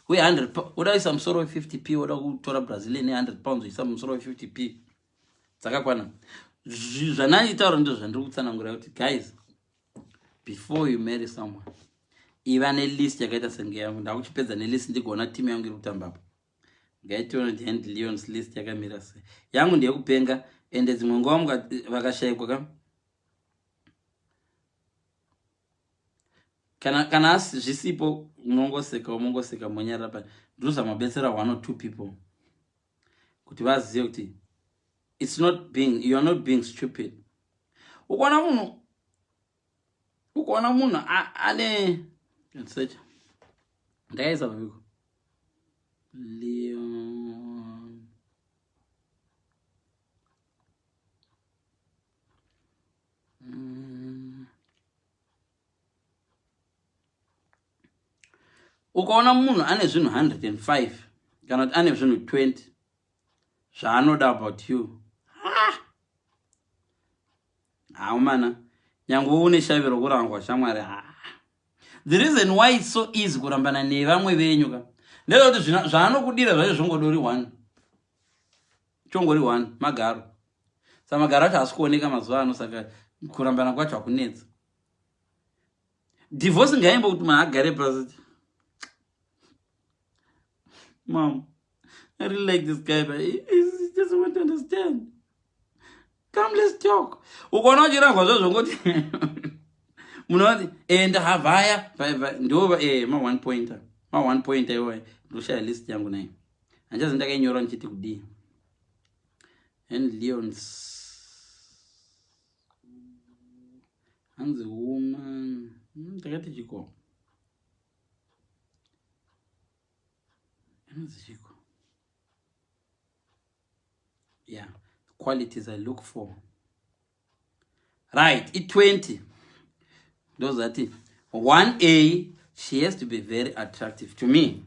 we100, woda kuisa musoro we50 p, woda kutora Brazilian ne100 pounds, uisa musoro we50 p dzakakwana. Zvananditaura ndizvo zvandiri kutsanangura kuti guys, before you marry someone, iva nelist yakaita senge yangu. Ndakuchipedza nelist, ndigoona timu yangu iri kutambapo. Ngaitione kuti Hand Leons list yakamira sei. Yangu ndeyekupenga, ende dzimwe nguva vakashayikwa ka kana zvisipo, munongoseka, mongoseka, monyarara. Pa ndozama betsera one or two people kuti vazive kuti it's not being, you are not being stupid. Ukaona munhu ane search, ndakaisa paviko Leon. Ukaona munhu ane zvinhu 105 kana kuti ane zvinhu 20 zvaanoda about you, haumana, nyange une shavi rokurangwa shamwari. The reason why it's so easy kurambana nevamwe venyu ka ndezvekuti zvaanokudira zvacho zvongodori one, chongori one, magaro. Saka magaro acho haasi kuoneka mazuva ano, saka kurambana kwacho hakunetsa. Divorce ngaimbo kuti maagare pasi. Mom, I really like this guy, but he just want to understand. Come, let's talk. Ukaona uchirambwa zvo zvongoti munoti enda havhaya ndo eh, ma one pointer, ma one pointer iwayo. Ndoshaya list yangu nayo, handichazi ndakainyora ndichiti kudii. And Leons hanzi woman, ndakati chiko inonzi chiko? Yeah, qualities I look for, right? I20 ndozati 1A, she has to be very attractive to me.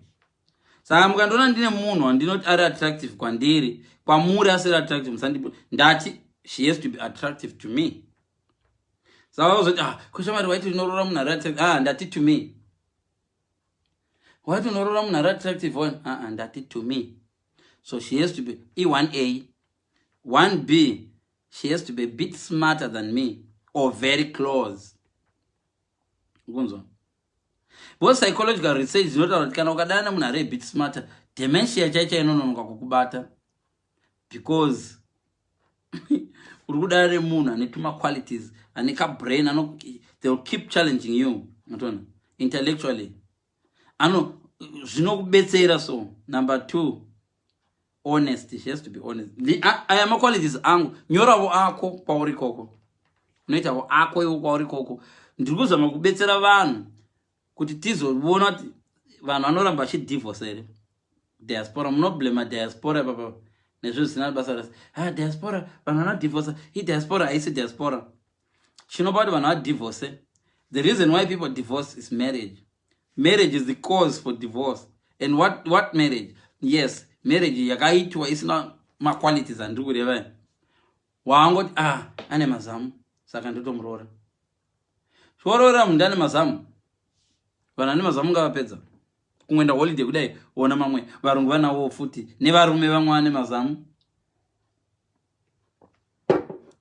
Saka mukandiona ndine munhu wandinoti ari attractive kwandiri, kwamuri asiri attractive, musandi. Ndati she has to be attractive to me. Saka uzoti, ah, kushamari waiti unorora munhu ari attractive. Ah, ndati to me. Waiti unorora munhu ari attractive one. Ah, ah, ndati to me. So she has to be e1A. 1B, she has to be a bit smarter than me or very close. Kunzwa? Because psychological research dzinotaura kuti kana ukadana nemunhu ari a bit smarter, dementia chaicha inononoka kukubata, because uri kudana nemunhu ane tuma qualities, ane kabrain ano, they will keep challenging you, atona intellectually, ano zvinokubetsera. So number 2, honest. She has to be honest. Aya maqualities angu, nyoravo ako kwauri koko, unoitavo ako iwo kwauri koko. Ndiri kuzama kubetsera vanhu kuti tizoona kuti vanhu vanoramba vachidivorce here. Diaspora, munoblema diaspora papa nezvinhu zvisina basa rese. Ah, diaspora, vanhu vanodivorce. Idiaspora haisi diaspora chinopa kuti vanhu vadivorce. The reason why people divorce is marriage. Marriage is the cause for divorce. And what marriage? Yes, marriage yakaitwa isina maqualities andiri kureva. Waangoti, ah, ane mazamu, saka ndotomuroora. Chioroora munhu ane mazamu. Vanhu ane mazamu ngavapedza kungoenda holiday kudai, ona mamwe varungu vanawo futi nevarume vamwe vane mazamu.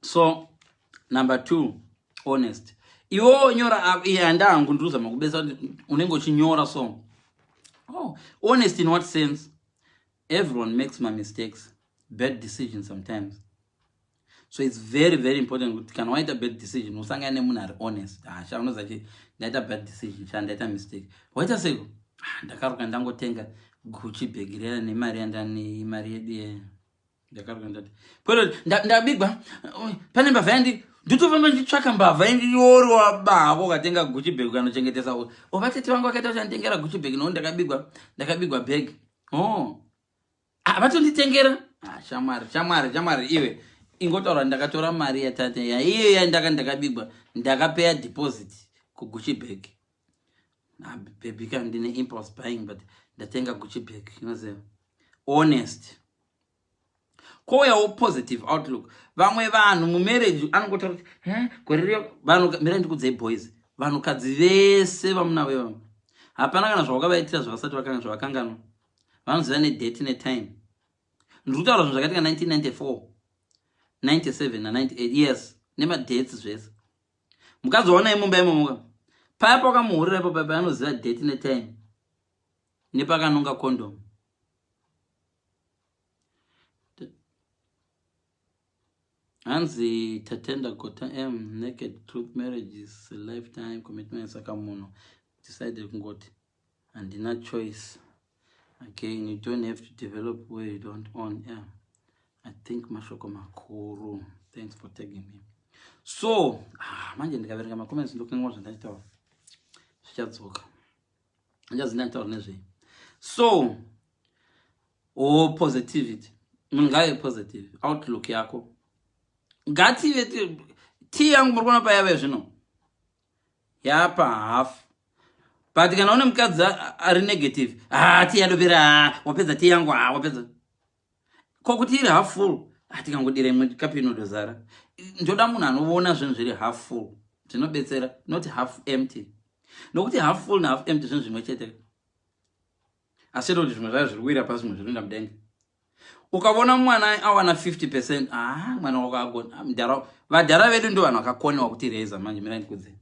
So number 2, honest. Iwo nyora iye handangu, ndirikuzama kubetsa kuti unenge uchinyora. So, oh, honest in what sense? Everyone makes my mistakes, bad decisions sometimes. So it's very very important kuti kana waita bad decision, usangane nemunhu ari honest. Ah, sha, unoziva chi, ndaita bad decision, sha, ndaita mistake. Waita seko? Ah, ndakaruka ndangotenga Gucci bag riya nemari yandani, mari yedu ye. Ndakaruka ndati kwete, ndabigwa pane mbavha yandi, ndotofamba ndichitsvaka mbavha yandiyorwa bako. Ukatenga Gucci bag, ukanochengetesa ovatete vangu vakaita vachanditengera Gucci bag nokuti ndakabigwa, ndakabigwa bag. Oh, ah, vatonditengera. Ah, shamwari, shamwari, shamwari, iwe ingotaura, ndakatora mari yatate yaiyo yandaka ndakabigwa, ndakapeya deposit kuGucci bag. Ah, baby ka, ndine impulse buying, but ndatenga Gucci bag. Inoziva, honest. Kouyawo positive outlook. Vamwe vanhu mumarriage anongotaura kuti gore riyo vanhu, mirai ndikudzei boys, vanhukadzi vese vamunavo ivavo hapana kana zvawakavaitira zvavasati zvavakanganwa. Vanoziva nedate netime. Ndiri kutaura zvinhu zvakaitika 1994, 97 na98, yes, nemadates zvese. Mukadzi waonai mumba imomoka paya pakamuhurira ipo paya, anoziva date netime nepakanonga condom. Hanzi Tatenda Gota M, naked truth, marriage is a lifetime commitment. Saka munhu decided kungoti handina choice. Again, you don't have to develop where you don't own. Yeah, I think mashoko makuru. Thanks for tagging me. So, ah, manje ndikaverenga macomments ndokangwa zvandachitaura zvichadzoka, handichazi ndanditaura nezvei. So, oh, positivity. Munhu ngave positive outlook yako ngative. Tii yangu muri kuona payave zvino yapa half, but kana une mukadzi ari negative, ah, tii yadopera, wapedza tii yangu, ah, wapedza. Kokuti iri half full, tikangodira imwe kapi inodozara. Ndoda munhu anoona zvinhu zviri half full, zvinobetsera, not half empty, nokuti half full nahalf empty zvinhu zvimwe chete, asi chete kuti zvimwe zvayo zviri kuwira pasi, zvimwe zvinoenda mudenga. Ukaona mwana awana 50%, ah, mwana wako agona. Mudhara, vadhara vedu ndo vanhu vakakoniwa kuti reza. Manje mirai ndikudze.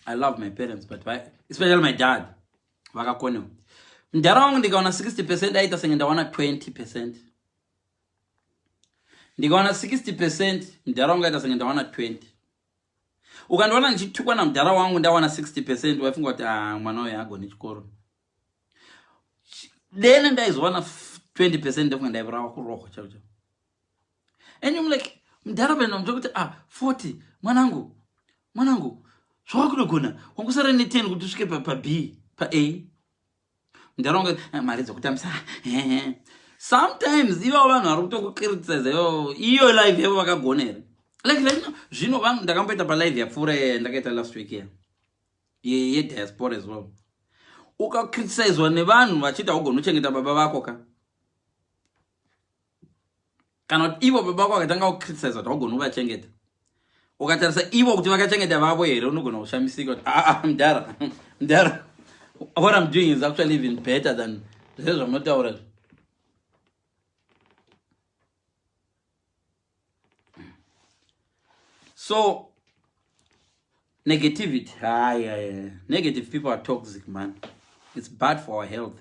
I love my parents, but especially my dad. Vakakonewa. Mudhara wangu ndikawana 60% aita senge ndawana 20%. Ndikawana 60% mudhara wangu aita senge ndawana 20. Ukandiona ndichitukwa namudhara wangu ndawana 60% waifunga kuti ah, mwana uyu haagoni chikoro. Dene ndaizowana 20% ndofunga ndaivurawa kurohwa chaicho chaicho. And I'm like, mudhara pena mutokuti ah 40 mwanangu mwanangu zvawakudogona wangusara ne 10 kuti usvike pa B pa A. Mudhara wangu eh, mari dzokutambisa. Sometimes ivavo vanhu vari kutokukriticize ivo iyo live yavo vakagona here? Like right now zvino vanhu ndakamboita pa live yapfuura ndakaita last week here yediaspora as well. Ukakriticizwa nevanhu vachiti haugoni kuchengeta baba vako ka, kana kuti ivo baba vako vakatanga kucriticize kuti haugoni kuvachengeta, ukatarisa ivo kuti vakachengeta vavo here, unogona kushamisika kuti aa ah, ah, mudhara mudhara, what I'm doing is actually even better than zvese zvamunotaura izvi. So negativity, hai, negative people are toxic, man. It's bad for our health.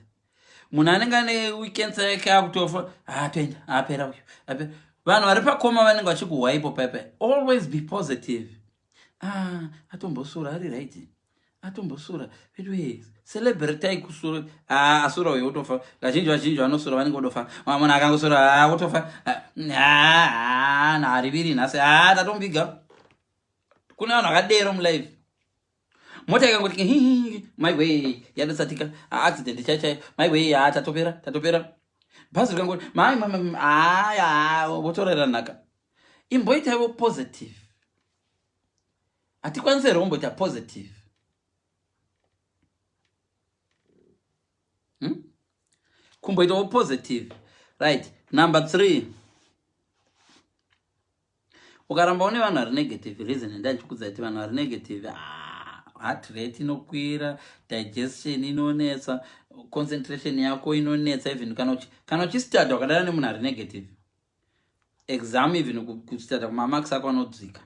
Munhu anenge ane weekends yake akutofa, ah, toenda apera uyu apera. Vanhu vari pakoma vanenge vachikuhwaipo paipai. Always be positive. Ah, atombosura ari right, atombosura veduwe, celebratai kusura. Ah, asura uyo otofa. Kazhinji vazhinji vanosura vanenge votofa. Munhu akangosura, ah, otofa. Ah, nahariviri nhasi, ah, tatombiga. Kune vanhu vakadero mulife. Mota ikangoti maiwe yadotsatika, accident chai chai, maiwe, ha, tatopera tatopera. Bhazi rikangoti mai aya, votorera nhaka. Imboitaiwo positive. Hatikwanisi here kumboita positive? Kumboitawo positive. Right, number 3, ukaramba une vanhu vari negative, reason ndandichikudza kuti vanhu vari negative, ah, heart rate inokwira, digestion inonetsa, concentration yako inonetsa. Even kana uchistadha wakadana nemunhu ari negative, exam, even kustadha, kumamarks ako anodzika.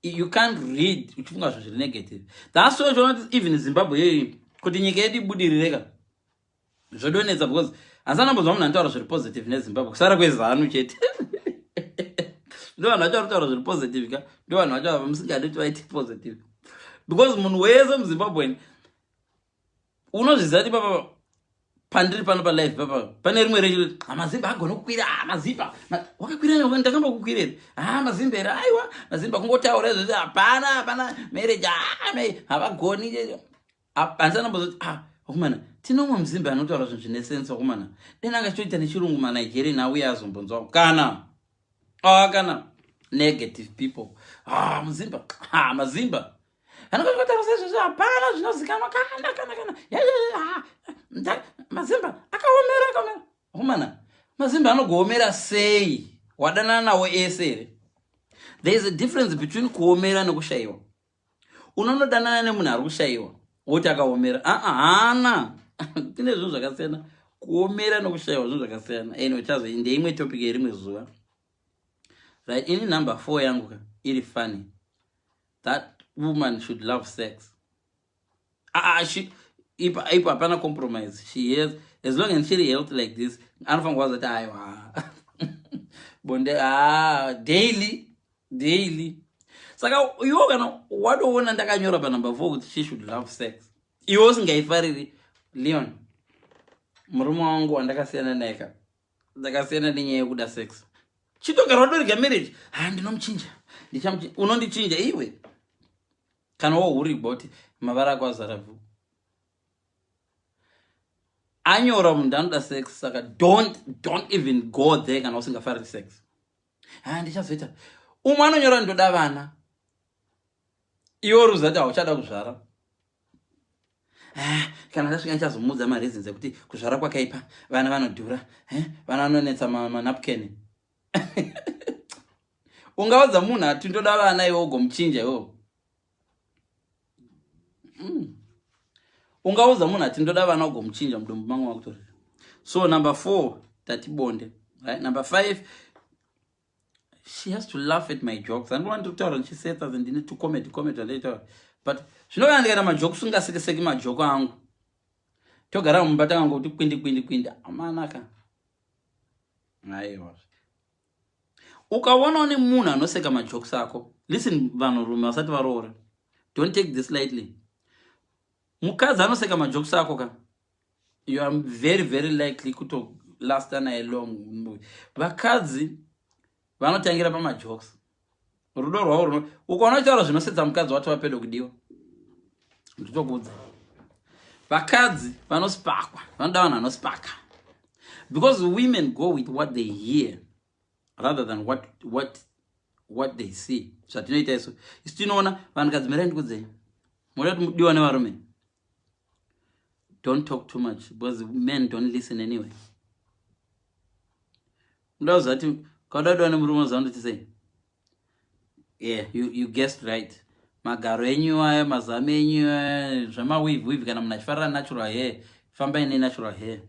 You can't read uchifunga zvinhu zviri negative. That's why uchiona kuti even Zimbabwe yeyi, kuti nyika yedu ibudirireka zvodonetsa, because handisana munhu anotaura zviri positive neZimbabwe kusara kweZANU chete. Ndo vanhu vacho vari kutaura zviri positive ka, ndo vanhu vacho ava musingadi kuti vaite positive, because munhu wese muZimbabweni unozviziva kuti papa pandiri pano palive papa pane rimwe rechi, mazimba agona kukwira, mazimba wakakwira, ndakamba kukwira here? Ha, mazimba here? Aiwa, mazimba kungotaura izvozvi, hapana hapana marriage, havagoni. Handisana mbozoti, ah, vakomana, tine umwe muzimba anotaura zvinhu zvine sense. Vakomana, dena anga chitoita nechirungu, maNigerian auya azombonzwa kana, ah, kana negative people, ah, muzimba, ah, mazimba anokataura saizvozvo, hapana zvinozikanwa kana kana kana mazimba akaomera akaomera. Vakomana, mazimba anogoomera sei? Wadanana nawo ese here? There is a difference between kuomera nekushayiwa. Unonodanana nemunhu ari kushayiwa woti akaomera? Aa, haana. Tine zvinhu zvakasiyana, kuomera nokushayiwa zvinhu zvakasiyana. Anyway, chazo ndeimwe topic yerimwe zuva. Right, ini number 4 yangu ka iri funny. That woman should love sex. Ah, she ipo ipo hapana compromise. She has, as long as shiri health like this, anofanirwa kuzoti aiwa, bonde, ah, daily daily. Saka iwo kana wadoona ndakanyora panumber 4 kuti she should love sex, iwe usingaifariri, Leon murume wangu wandakasiyana naye ka, ndakasiyana nenyaya yekuda sex. Chitogara wadorega marriage. Ha, ndinomuchinja, ndichamuchinja. Unondichinja iwe kana wahurigwa kuti mavara ako azara vhu. Anyora munhu anoda sex, saka don't even go there kana usingafariri sex. Ha, ndichazoita umwe anonyora ndoda vana, iwe uri kuzati hauchada kuzvara. Ah, kana ndasvika ndichazomudza mareasons ekuti kuzvara kwakaipa, vana vanodhura, eh, vana vanonetsa manapkin. Ungaudza munhu ati ndoda vana, iwe ugomuchinja iwewo? Ungaudza munhu ati ndoda vana ugomuchinja mudumbu mangu makutorera? So number 4 tati bonde, right? Number 5, she has to laugh at my jokes. Andinoona ndiri kutaura ndichisetsa, ndine tucomedy comedy andaitaura, but zvinokana ndikaita majokes ungasekeseki majoko angu. Togara mumba takangoti kwindi kwindi kwindi, amanaka. Aiwa, ukaonawo nemunhu anoseka majokes ako. Listen, vanhurume vasati varoora, don't take this lightly. Mukadzi anoseka majokes ako ka, you are very very likely kutolasta naye long. Vakadzi vanotangira pamajokes rudo rwavo runo. Ukaona uchitaura zvinosetsa mukadzi, watova pedo kudiwa. Nditokuudza, vakadzi vanospakwa, vanoda vanhu vanospaka, because women go with what they hear rather than what they see. Zvatinoita isu, isu tinoona. Vanhukadzi, mirai ndikudzei. Moda kuti mudiwa nevarume, don't talk too much, because men don't listen anyway. Muda kuzati kauda kudiwa nemurume, uzandoti sei? Yeah, you guessed right. Magaro enyu aya, mazamo enyu, zvemaweave weave. Kana munhu achifarira natural hair, fambai nenatural hair.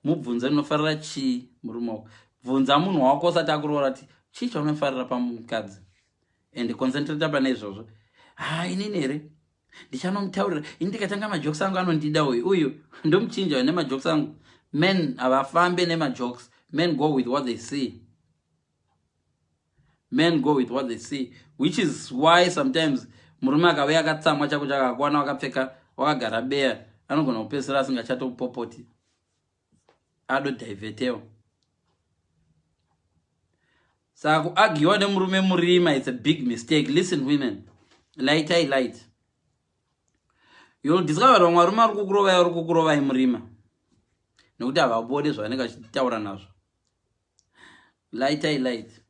Mubvunze, unofarira chii murume wako? Bvunza munhu wako usati akuroora ti chii chaunofarira pamukadzi, and concentrata pane izvozvo. Ha, inini here ndichanomutaurira ini? Ndikatanga majokes angu, anondida uyu. Uyu ndomuchinja nemajokes angu. Men havafambe nemajokes. Men go with what they see. Men go with what they see, which is why sometimes murume akauya akatsamwa chako chakakwana, wakapfeka, wakagara beya, anogona kupedzisira asingachatopopoti, adodhivhetewa. Saka kuagiwa nemurume murima, it's a big mistake. Listen, women, lightai light. You'll discover vamwe varume vari kukurovai, vari kukurovai murima, nekuti havabode zvavanenge vachitaura nazvo. Lightai light.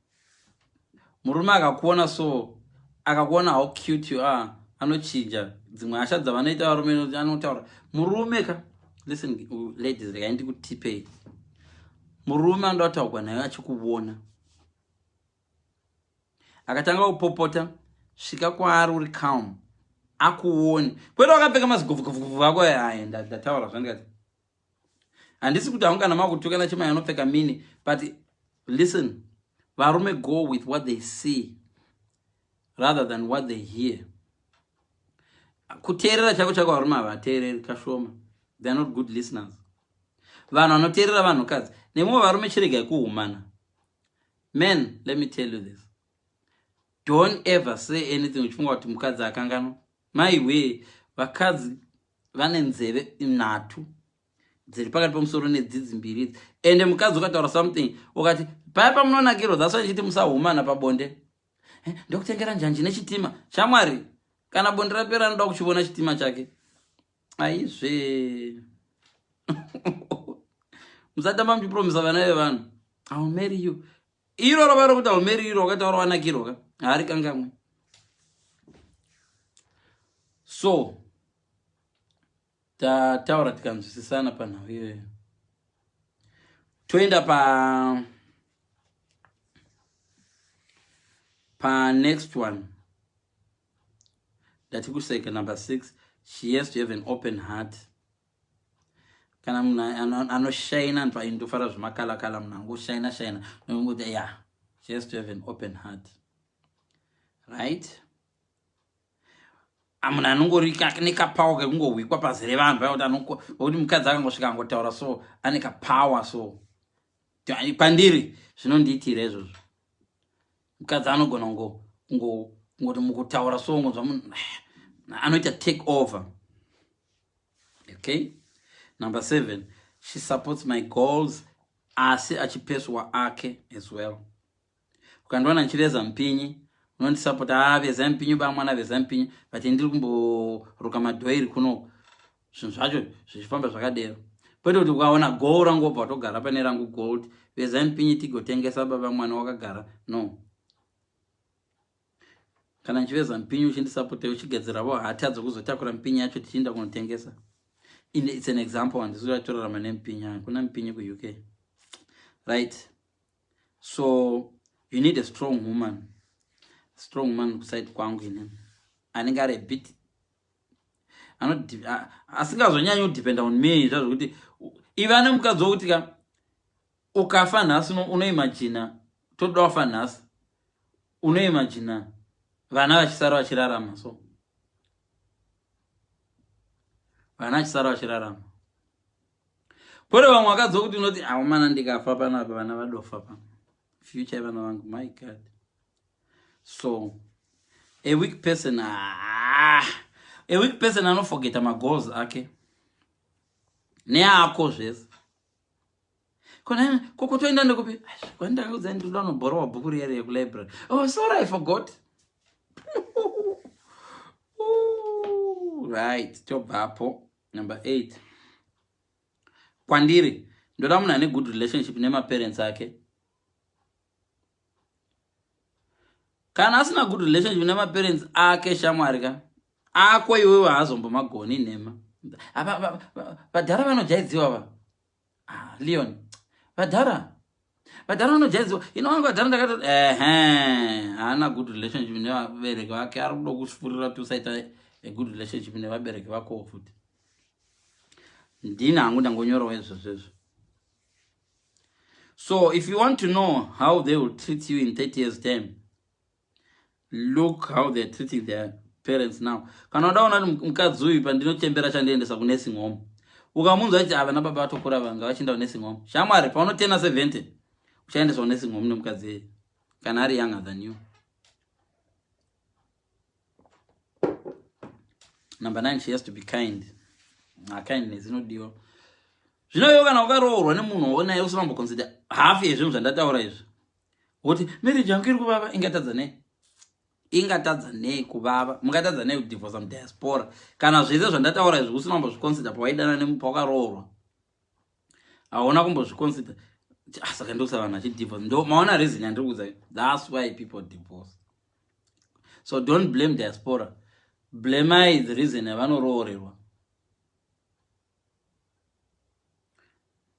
Murume akakuona so, akakuona how cute you are, anochinja dzimwe hasha dzavanoita varume. Anotaura murume ka. Listen, ladies, regai ndikutipei. Murume anoda kutaurwa naye achikuona. Akatanga kupopota, svika kwaari uri calm, akuone, kwete wakapfeka maziguvuguvuguvhu ako. Aya ndataura zvandikati, handisi kuti hangu kana makutuka nachimai anopfeka mini, but listen, varume go with what they see rather than what they hear. Kuteerera chako chako, varume havateereri kashoma. They are not good listeners. Vanhu vanoteerera vanhukadzi. Nemumwe varume, chiregai kuhumana. Men, let me tell you this: don't ever say anything uchifunga kuti mukadzi akanganwa. Maiwe, vakadzi vane nzeve nhatu dziri pakati pemusoro nedzidzi mbiri idzi. Ende mukadzi ukataura something, ukati paya pamunonakirwa, that's why ndichiti musahumana pabonde. Ndokutengera njanji nechitima. Shamwari, kana bonde rapera, anoda kuchivona chitima chake. Aizve, musatamba muchipromisa vana vevanhu, "I will marry you." Iroro vari kuti, "I will marry you," wakataura wanakirwa ka, haari kangamwe. So tataura tikanzwisisana panhau iyoyo. Toenda pa next one. Ndati kuseka number 6, she has to have an open heart. Kana munhu anoshaina, ndofara zvemakalakala, munhu angoshaina shaina nongoti, yeah, she has to have an open heart, right? Munhu anongori nekapower kekungohwikwa pazere vanhu pakuti mukadzi akangosvika angotaura so, ane kapower. So pandiri zvinondiitira izvozvo. Mukadzi anogona kungoti mukutaura so, ngonzwa munhu anoita take over. Okay, number 7, she supports my goals, asi achipeswa ake as well. Ukandiona ndichiveza mupinyi, unondisapota, "Ah, veza mupinyi ba mwana, veza mupinyi," but ndiri kumboruka madhoiri kuno, zvinhu zvacho zvichifamba zvakadero. Kwete kuti ukaona goal rangu wobva watogara pane rangu goal. Veza mupinyi tigotengesa, baba mwana, wakagara. No, kana ndichiveza mupinyi, uchindisapota, uchigadziravo hata dzokuzotakura mupinyi yacho tichienda kunotengesa. It's an example. Handisi kuda torarama nemupinyi. Hakuna mupinyi kuUK, right? So you need a strong woman, strong woman kuside kwangu inini, anenge ari a bit asingazonyanyi kudependa on me, zvazvokuti iva nemukadzi wokuti ka ukafa nhasi, unoimagina toda wafa nhasi, unoimagina vana vachisara vachirarama. So vana vachisara vachirarama. Pore vamwe vakadzi vokuti unoti aumana ndikafa panapa vana vadofa pano. Future yevana vangu, my God. So a weak person, a weak person anoforgeta magoals ake neako zvese. Kona koko toenda ndekupi? Kwandakaudza ndinoda kunobhorowa bhuku riya riya kulibrary. Oh, sorry, I forgot. Right, tobvapo. Number 8. Kwandiri, ndoda munhu ane good relationship nemaparents ake. Kana asina good relationship nemaparents ake, shamwari ka, ako iwewe haazombomagoni nhema. Vadhara vanojaidziwa va. Leon, vadhara vanojaidziwa. Ino vangu vadhara ndakati ehe, haana good relationship nevabereki vake, ari kuda kusvurira kuti usaita a good relationship nevabereki vako futi. Ndini hangu ndangonyorawo izvozvo izvo. So if you want to know how they will treat you in 30 years time, look how they're treating their parents now. Kana udaona kuti mukadzi uyu pandinochembera chandiendesa kunursing home, ukamunzwa achiti vana baba vatokura vanga vachienda kunursing home, shamwari paunotena 70 uchaendeswa kunursing home nemukadzi iyeye kana ari younger than you. Number 9, she has to be kind. Kindness inodiwa. Zvino iwe kana ukaroorwa nemunhu waonaye usina kumboconsider half yezvinhu zvandataura izvi, woti marriage yangu iri kuvava, ingatadza nei? Ingatadza nei kuvava? Mungatadza nei kudivorsa mudiaspora kana zvese zvandataura izvi usina kumbozviconsider pawaidana nepawakaroorwa? Hauna kumbozviconsider. Saka ndokusava vanhu vachidivorce. Ndo maona reason yandiri kuudza. That's why people divorce. So don't blame diaspora. Blame the reason yavanoroorerwa.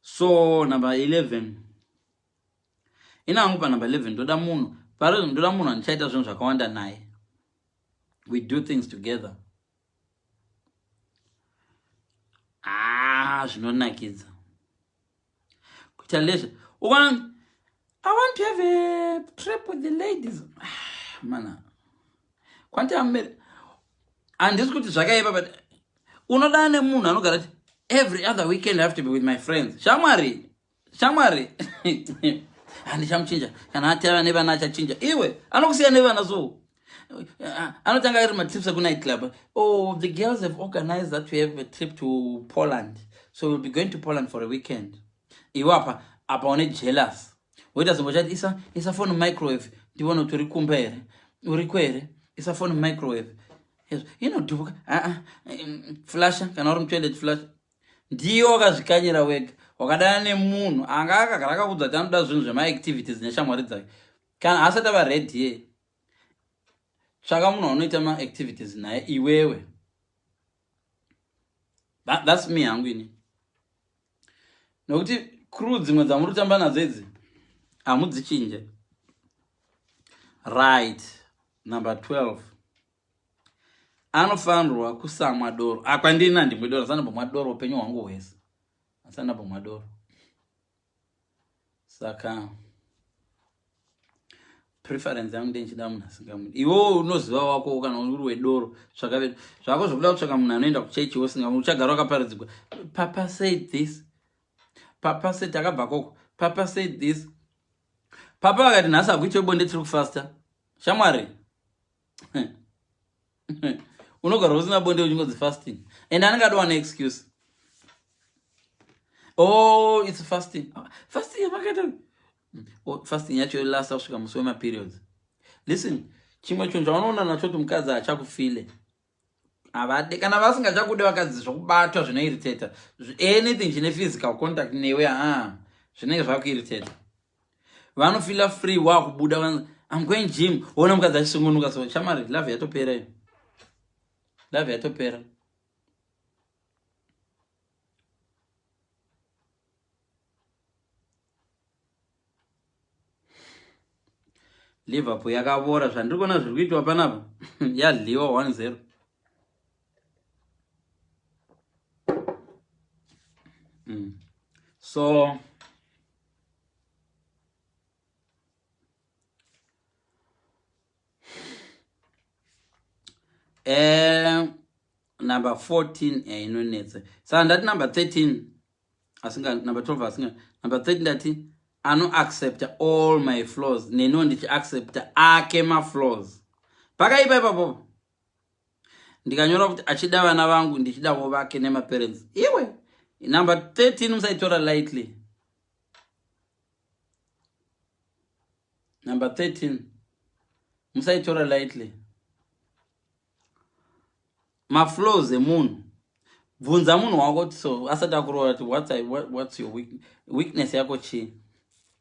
So number 11. Ina hangu pa number 11 ndoda munhu. Pari ndoda munhu andichaita zvinhu zvakawanda naye. We do things together. Zvinonakidza. Kuita leisure. Ukaona I want to have a trip with the ladies. Mana. Kwanti amere. Handisi kuti zvakaipa, but unoda nemunhu anogara kuti every other weekend I have to be with my friends. Shamwari. Shamwari. Handichamuchinja. Kana atava nevana achachinja. Iwe anokusiya nevana so. Anotanga ari matrips ekunight club. Oh, the girls have organized that we have a trip to Poland. So we'll be going to Poland for a weekend. Iwe apa une jealous. Woita zimbo chati isa phone microwave. Ndione kuti uri kumba here. Uriko here? Isa phone microwave. Inodhubuka. Flasha kana uri mutoilet flash. Ndiyo wakazvikanyira wega. Wakadana nemunhu anga akagara akakuudza kuti anoda zvinhu zvemaactivities neshamwari dzake. Kana asati ava ready ye. Tsvaka munhu waunoita maactivities naye iwewe. That's me hangu ini. Nokuti crew dzimwe dzamuri kutamba nadzo idzi hamudzichinje. Right, number 12. Anofanirwa kusamwa doro. Kwandini handimwi doro, asandambomwa doro upenyu hwangu hwese. Asandambomwa doro. Saka preference yangu ndenichida munhu asingamudi. Iwewe unoziva wako kana uri wedoro, tsvaka vedu. Zvako zvekuda kutsvaka munhu anoenda kuchechi usingamudi, uchagara wakaparidzigwa. Papa said this. Papa said takabva koko. Papa said this. Papa vakati nhasi hakuitwe bonde tiri kufasta. Shamwari. Unogara usina bonde uchingodzi fasting. And anenge adowana excuse. Oh, it's fasting. Fasting yamakaita. Oh, fasting yacho yolasta kusvika musi wemaperiods. Listen, chimwe chinhu chaunoona nacho kuti mukadzi haachakufile. Havade, kana vasingachakude vakadzi zvokubatwa zvinoirritata. Anything chine physical contact newe, zvinenge zvakuirritata. Vanofila free wakubuda vanzi I'm going gym. Woona mukadzi achisungunuka so shamwari, love yatopera iyo. Love yatopera. Liverpool yakavora zvandiri kuona zviri kuitwa panapa. Yadliwa 1-0. So number 14 inonetsa. Saka ndati number 13. Asinga number 12 asinga number 13 ndati anoaccepta all my flaws neniwo ndichiaccepta ake maflaws. Pakaipa ipapo ndikanyora kuti achida vana vangu ndichidavo vake nemaparents. Iwe number 13 musaitora lightly. Number 13 musaitora lightly. Maflows emunhu, bvunza munhu wako kuti so asati akuroora kuti what's your weakness yako chii.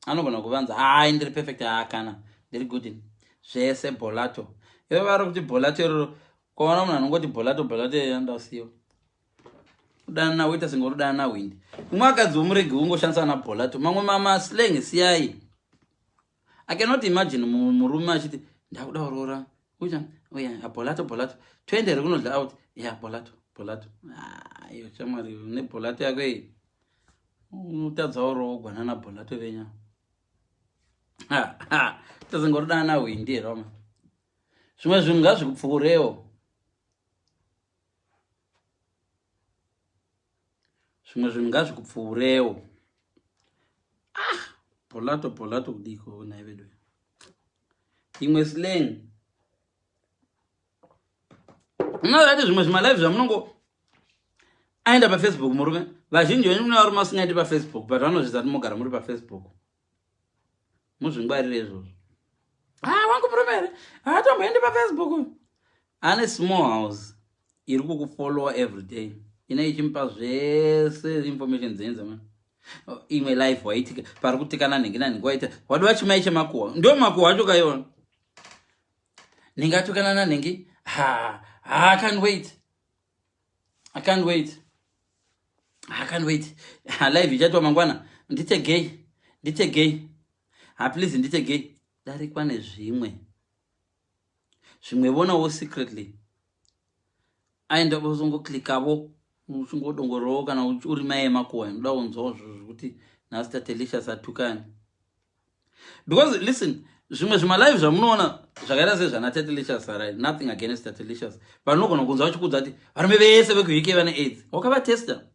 Anogona kuvanza hai ndiri perfect, haa kana ndiri good zvese bolato. Ivo vari kuti bolato iroro, kwaona munhu anongoti bolato bolato yandasiwa kudanana woita senge uri kudanana hwindi. Umwe akadzi womuregi ungoshandisa ana bolato, mamwe mamaslang siyai. I cannot imagine murume achiti ndakuda kuroora ucha oya bolato bolato toende here kunodla out ya bolato bolato. Iyo shamwari nebolato yako iyi unotadza uroogwa nana bolato venya tazenge uri danana hwindi here wama. Zvimwe zvinhu ngazvikupfuurewo, zvimwe zvinhu ngazvikupfuurewo. Bolato bolato kudiko nhai vedu. Imwe slang unoati zvimwe zvimalive zvamunongo aenda pafacebook murume. Vazhinji venyu mune varume vasingaendi pafacebook, but vanozvidza kuti mogara muri pafacebook. Muzvingwarire izvozvo. Wangu murume here haatomboendi pafacebook. Ane small house iri kukufollowa every day, ine ichimupa zvese information dzenyu dzamwe. Imwe life waitika pari kutikana nhingi nanhingi, waita wadiwa chimai chemakuhwa, ndo makuhwa acho kaiona nhingi atukana nanhingi. Ha ha, I can't wait, I can't wait, I can't wait. Ha, live ichaitwa mangwana, nditegei nditegei, ha please nditegei. Darikwa nezvimwe zvimwe vonawo secretly aenda uzongoklikavo uchingodongorowo kana uri mai emakuhwa inoda kunzwawo zvekuti nhasi Tatelicious atukani. Because listen, zvimwe zvimalive zvamunoona zvakaita sezvana Tatelicious, right? Nothing against Tatelicious, but unogona kunzwa vachikuudza kuti varume vese vekuUK vane AIDS, wakavatesta.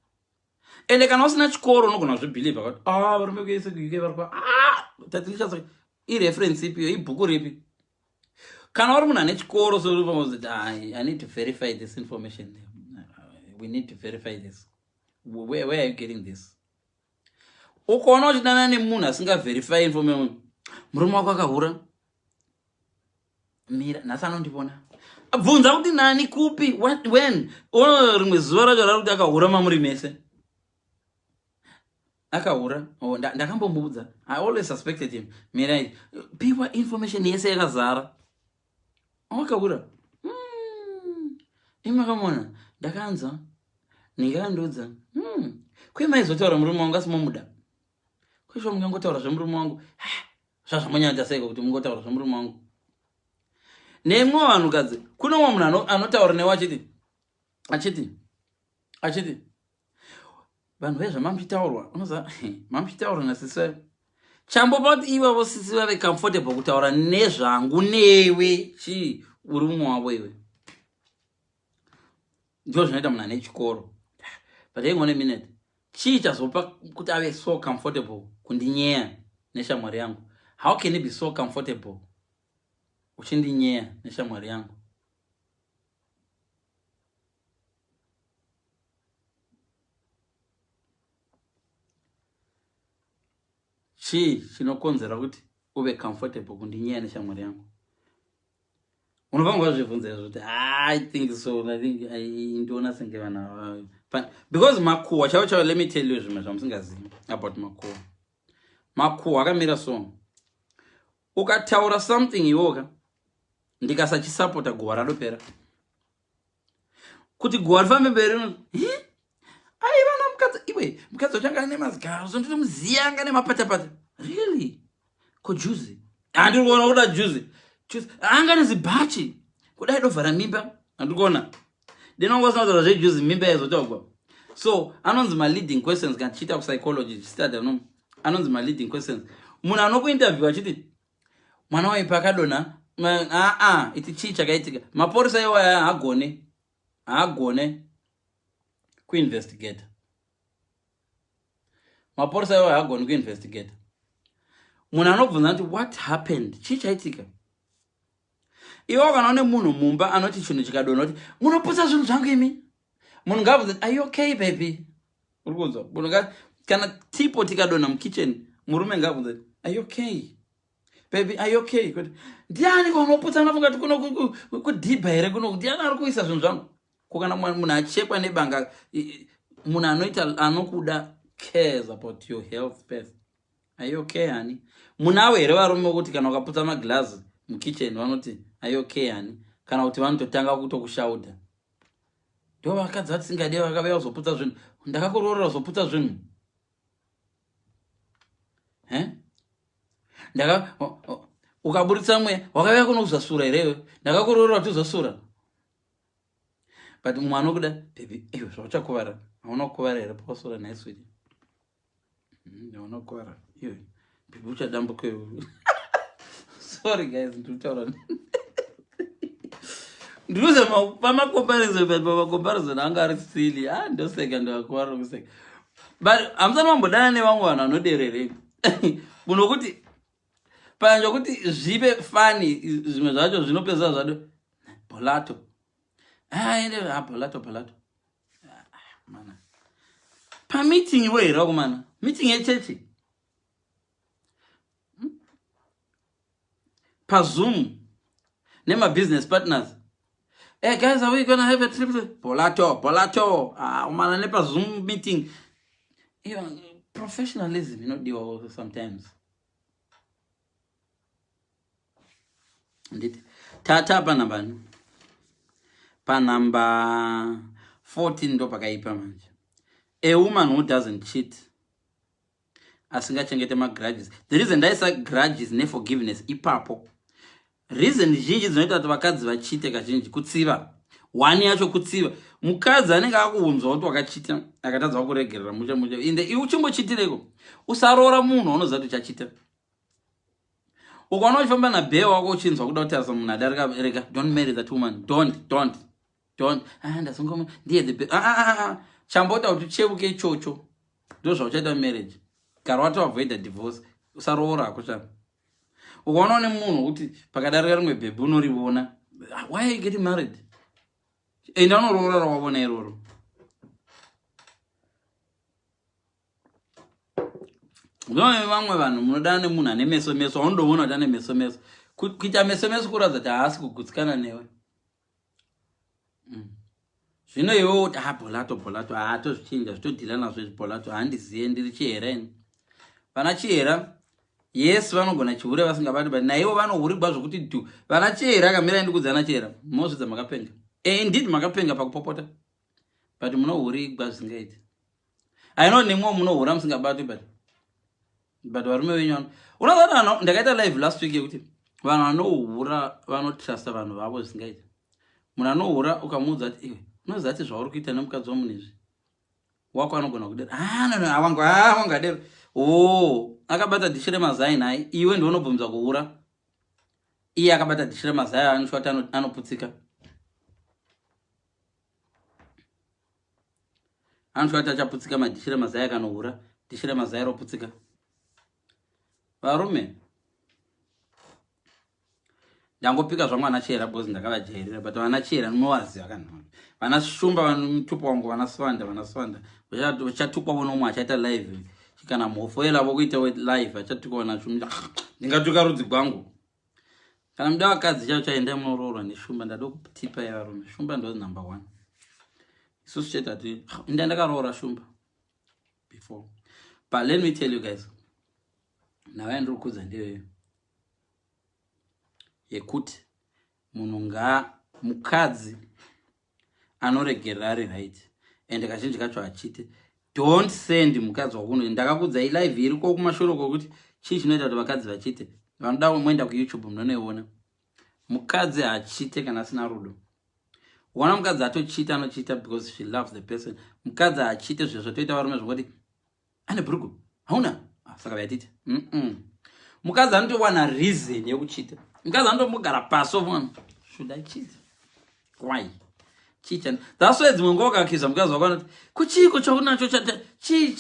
Ende kana usina chikoro unogona kuzvibhilivha kuti varume vese kuUK vari kwa Tatelicious ireference ipiyo, ibhuku ripi? Kana uri munhu ane chikoro so I need to verify this information, we need to verify this. Where are you getting this? Ukaona uchidana nemunhu asingaverify information, murume wako akahura, mira nhasi anondivona, bvunza kuti nani, kupi, what, when. Ono rimwe zuva racho rari kuti akahura mamuri mese akahura. Oh, ndakambomuudza, I always suspected him. Mirai, piwa information yese yakazara. Akahura imi makamona, ndakanzwa ndingakandiudza kwemaizotaura murume wangu asi momuda kwesho mungangotaura zvemurume wangu zvazvamonyanya seiko kuti mungotaura zvemurume wangu nemwe vanhukadzi. Kune umwe munhu anotaura newe achiti achiti achiti vanhu vezvamamuchitaurwa unoza mamuchitaura nasisi chambopa kuti ivavo sisi vave comfortable kutaura nezvangu newe chii, uri mumwe wavo iwe. Ndo zvinoita munhu ane chikoro. But hang on a minute, chii chazopa kuti ave so comfortable kundinyeya neshamwari yangu? How can he be so comfortable uchindinyeya neshamwari yangu? Chii chinokonzera kuti uve comfortable kundinyeya neshamwari yangu? Unofanirwa kuzvibvunza izvo kuti I think so, I think ndiona senge vanhu ava, because makuhwa chaivo chaivo. Let me tell you zvimwe zvamusingazivi about makuhwa. Makuhwa akamira so, ukataura something iwoka ndikasachisapota, guhwa radopera. Kuti guhwa rifambe mberi, aiva namukadzi iwe, mukadzi wacho anga ane mazigaro so ndinomuziya, anga nemapatapata. Really? Ko juzi handiri kuona kuda juzi juzi anga nezibhachi kudai dovhara mimba, handiri kuona dinonga usina kutaura zvejuzi mimba yaizotogwa. So anonzi maleading questions. Kana tichiita kupsychology tichistudy no, anonzi maleading questions. Munhu anokuinterview achiti mwana waipa akadonha, aa iti chii chakaitika? Maporisa iwaya haagone, haagone kuinvestigata. Mapurisa iwayo haagoni kuinvestigata. Munhu anobvunza kuti what happened, chii chaitika? Iwe kana une munhu mumba anoti chinhu chikadonha kuti munoputsa zvinhu zvangu imi, munhu ngaabvunze, are you okay baby? Uri kunzwa? Munhu kana tipo tikadonha mukitchen, murume ngaabvunze, are you okay baby, are you okay? Kuti ndiani kwaunoputsa? Unofunga kuti kuno kudhibha here kuno? Ndiani ari kuisa zvinhu zvangu? Ko kana munhu achekwa nebanga, munhu anoita anokuda cares about your health first. Are you okay honey? Munawo here varume vokuti kana ukaputsa maglazi mukitchen vanoti are you okay honey? Kana kuti vanototanga kutokushauda? Ndo vakadzi vatisingade, vakauya kuzoputsa zvinhu. Ndakakuroorera kuzoputsa zvinhu? Ndaka ukaburitsa mweya wakauya kuno kuzasura here? Ndakakuroorera kuti uzasura? But mumwe anokuda, baby, iwe zvauchakuvara, hauna kukuvara here pakasura? Nhai sweetie, hauna kukuvara iwe? Baby, uchadambuka iwe. Sorry guys, ndikutaura ndikuzama pamacomparison, but pamacomparison anga ari silly. Ah, ndoseka, ndakakuvara kuseka. But hamusani mambodana nevamwe vanhu vanodererei munokuti panja kuti zvive funny, zvimwe zvacho zvinopedzisa zvado bolato. Aende ah, bolato bolato. Ah, mana pameeting iwe here vakomana, meeting yechechi paZoom nemabusiness partners. Hey guys, are we gonna have a trip to bolato bolato? Ah, umana nepaZoom meeting. Iyo professionalism inodiwa also sometimes. Nditi tata panamba ni panamba 14 ndo pakaipa manje. A woman who doesn't cheat, asingachengete magrudges. The reason ndaisa grudges neforgiveness ipapo, reason zhinji dzinoita kuti vakadzi vachite kazhinji kutsiva. One yacho kutsiva. Mukadzi anenge akuunzwa kuti wakachita, akatadza kuregerera mucha mucha, inde iwe uchimbochitireko. Usaroora munhu waunoziva kuti uchachita. Ukaona uchifamba nabhee wako uchinzwa kuda kutarisa munhu adarika, rega. Don't marry that woman. Don't, don't, don't. Ah, ndazongoma ndiye the ah, ah, ah, ah. Chambota kuti uchevuke ichocho, ndo zvauchaita marriage. Gara watoavoida divorce. Usaroora hako chavo. Ukaona une munhu wekuti pakadarika rimwe bhebhi unorivona, why are you getting married? Enda unoroora rawavona iroro. Zvino vamwe vanhu munodana nemunhu ane meso meso, aunodoona kuti ane meso meso. Kuita meso meso kuratidza kuti haasi kugutsikana newe. Zvino iwe uti ha, bolato bolato, haatozvichinja, zvitodhila nazvo izvi. Bolato handiziye, ndiri chihera ini. Vana chihera, yes, vanogona chihure vasingabati, but naivo vanohurigwa zvokuti dhu. Vana chihera kamirai ndikudza, ana chihera mozvidza makapenga. Indeed makapenga pakupopota, but munohurigwa zvisingaiti. I know nemwo munohura musingabatwi, but varume venyu vano unoziva vanhu. Ndakaita live last week yekuti vanhu vanohura vanotrusta vanhu vavo zvisingaiti. Munhu anohura ukamuudza kuti iwe unoziva kuti zvauri kuita nemukadzi wamunhu izvi, wako anogona kudero. Ah, no, no, awangu, ah, wangu adero. Oh, akabata dhishi remazai nhai. Iwe ndiwe unobvumidza kuhura, iye akabata dhishi remazai, anoshwa kuti anoputsika, anoshwa kuti achaputsika madhishi remazai akanohura, dhishi remazai roputsika. Varume, ndangopika zvangu vana chera because ndakavajairira, but vana chera munovaziva kana vana shumba vanomutupo wangu, vana swanda, vana swanda vachatukwa nomwe achaita live kana mhofo yelavo kuita live achatukwa vana shumba. Ndingatuka rudzi gwangu? Kana muda vakadzi chavo chaendai munoroorwa neshumba. Ndada kutipa yevarume, shumba ndo number one. Isusu chete hati inda ndakaroora shumba before. But let me tell you guys, nhau yandiri kukudza ndeyoyo yekuti munhu nga mukadzi anoregerera ari right, and kazhinji kacho achiti don't send mukadzi wakuno. Ndakakudza ilive iriko kumashure kwokuti chii chinoita kuti vakadzi vachite. Vanoda moenda kuYouTube munonoiona. Mukadzi hachite kana asina rudo. Ukaona mukadzi atochita, anochita because she loves the person. Mukadzi hachite zvinhu zvatoita varume zvokuti ane bhurugu hauna. Ah, saka vaitita. Mukadzi anotowana reason yekuchita. Mukadzi anotomugara pasi ofunga, should I cheat? Why? Chii chandi that's why dzimwe nguva ukakiza mukadzi wako anoti kuchiiko chaunacho chii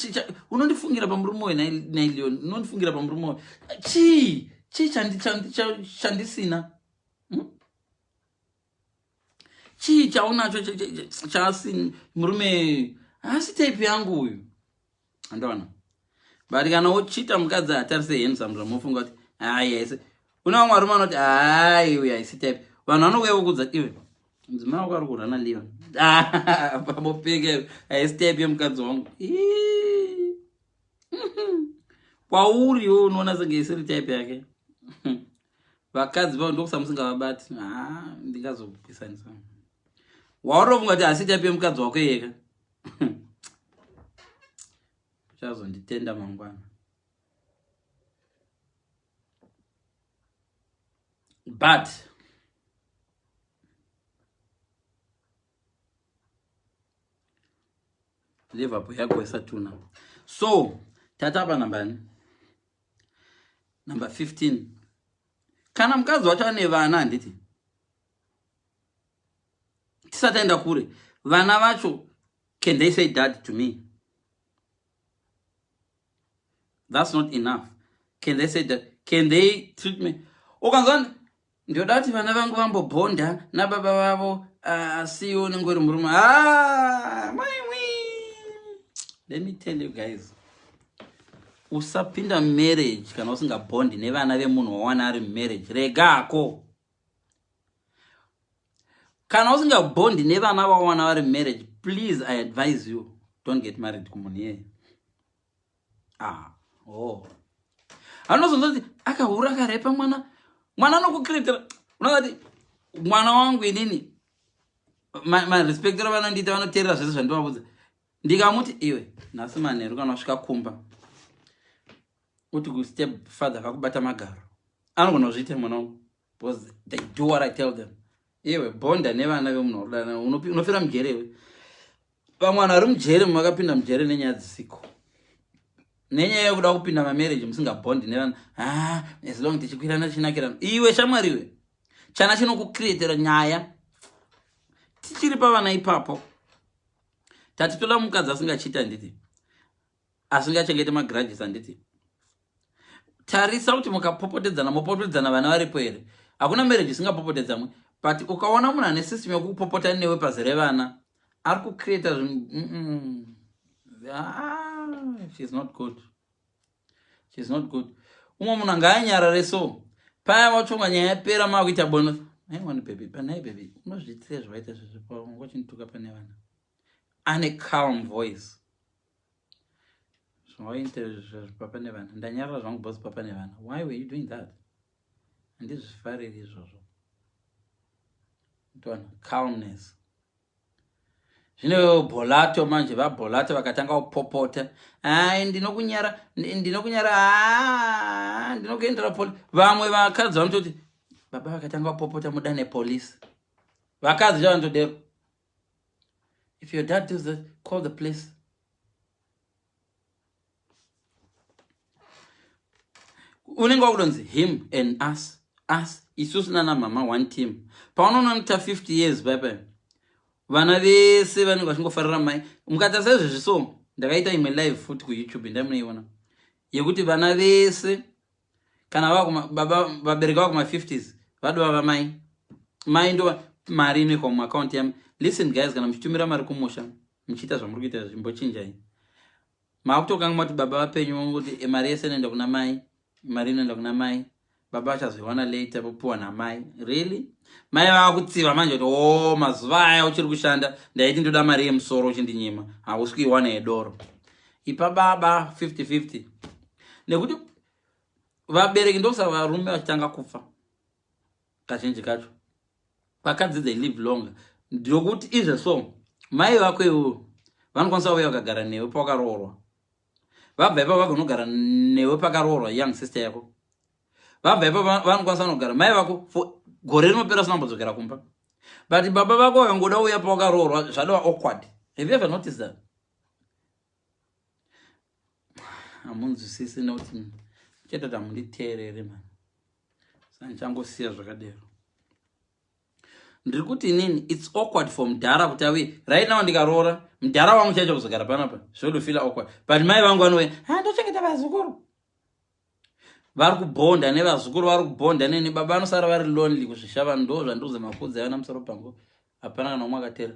unondifungira pamurume uyu nailion unondifungira pamurume uyu chii chii chandisina? Chii chaunacho chaasi murume haasi type yangu uyu andoona. But kana wochita mukadzi atarise handsome zvamofunga kuti hayi haisi une vamwe varume vanoti hayi uyu haisi type. Vanhu vanouya vokudza iwe mudzimai wako ari kurana Leon pamopeka haisi type yemukadzi wangu. Kwauri iwe unoona senge isiri type yake. Vakadzi vavo ndokusa musingavabati. Ha, ndingazokwisanisa waurofunga kuti hasi type yemukadzi wako yeka uchazonditenda mangwana. But Liverpool yagoisa tuna. So tatapa nambani number 15. Kana mukadzi wacho ane vana handiti tisati aenda kure vana vacho can they say dad to me? That's not enough. Can they say that? Can they treat me? Ukanzwa ndoda kuti vana vangu vambobhonda nababa vavo asi iwe unenge uri murume. Ah, maiwi, let me tell you guys, usapinda marriage kana usingabhondi nevana vemunhu wawana ari mumarriage. Regako. Kana usingabhondi nevana vawana vari mumarriage, please, I advise you, don't get married kumunhu iyeye. Ah, oh, anozonzoti akahura akarepa mwana mwana anokukiretera unozati mwana wangu inini marespektero vanondiita vanoteerera zvese zvandivabudza. Ndikamuti iwe nhasi manheru kana wasvika kumba uti kustep father vakubata magaro anogona kuzviita mwana wangu because they do what I tell them. Iwe bonda nevana vemunhu warudana unofira mujere iwe. Vamwe vanhu vari mujere makapinda mujere nenyaya dzisiko nenyaya yekuda kupinda mamarriage musingabhondi nevana. Ah, as long tichikwirana tichinakirana iwe shamwari iwe chana chinokucreatera nyaya. Tichiri pavana ipapo tati toda mukadzi asingachiti handiti asingachengete magrudges handiti. Tarisa kuti mukapopotedzana mopopotedzana vana varipo here. Hakuna marriage isingapopotedzamwe but ukaona munhu ane system yekupopota newe pazi revana ari kucreata zvinhu. Ah, she's not good, she's not good. Umwe munhu angaanyarare so paya watsonga nyaya yapera maakuita bono naiwani baby panai baby unozviitire zvawaita zvezvo pangochinituka pane vana ane calm voice zvawaita papa nevana ndanyarara zvangu boss papa nevana. Why were you doing that? Handizvifariri izvozvo. Toona calmness. Zvino bholato manje vabholato vakatanga kupopota ai ndinokunyara ndinokunyara ndinokuendera poli. Vamwe vakadzi vanototi baba vakatanga kupopota muda nepolisi. Vakadzi chavanotodero if your dad does that, call the police. Unenge wakudonzi him and us us isusu nana mama one team. Paunoona ta 50 years paipai vana vese vanenge vachingofarira mai. Mukatarisa izvezvi so ndakaita imwe live futi kuYouTube ndamunoiona yekuti vana vese kana baba vabereki vava kuma-50s vadova vamai mai ndo mari inoikwa mumaakaunti yami. Listen guys, kana muchitumira mari kumusha muchiita zvamuri kuita zvimbochinjai maakutokanga kuti baba vapenyu kuti mari yese inoenda kuna mai mari inoenda kuna mai baba vachazoiwana later vopiwa namai. Really mai vava kutsiva manje kuti o oh, mazuva aya uchiri kushanda ndaiti ndoda mari yemusoro uchindinyima hausi kuiwana yedoro. Ipa baba 50-50 nekuti vabereki ndokusaka varume vachitanga kufa kazhinji kacho. Vakadzi they live longer ndokuti izve so mai vako iwewe vanokwanisa kuuya vakagara newe pawakaroorwa vabva ipapo vagonogara newe pakaroorwa young sister yako vabva ipapo vanokwanisa vanogara mai vako for gore rinopera usina kumbodzokera kumba. But baba vako vakangoda uya pawakaroorwa zvadova awkward. Have you ever noticed that? Hamunzwisisi nekuti chete kuti hamunditeerere mani saka ndichangosiya zvakadero. Ndiri kuti inini it's awkward for mudhara kuti auye right now. Ndikaroora, mudhara wangu chaicho kuzogara panapa zvodofila awkward, but mai vangu vanouya. Ha, ndochengeta vazukuru, vari kubhonda nevazukuru, vari kubhonda neni. Baba vanosara vari lonely kuzvisha. Ndo zvandiri kuzemakudza vana musoro pangu, hapana kana umwe akatera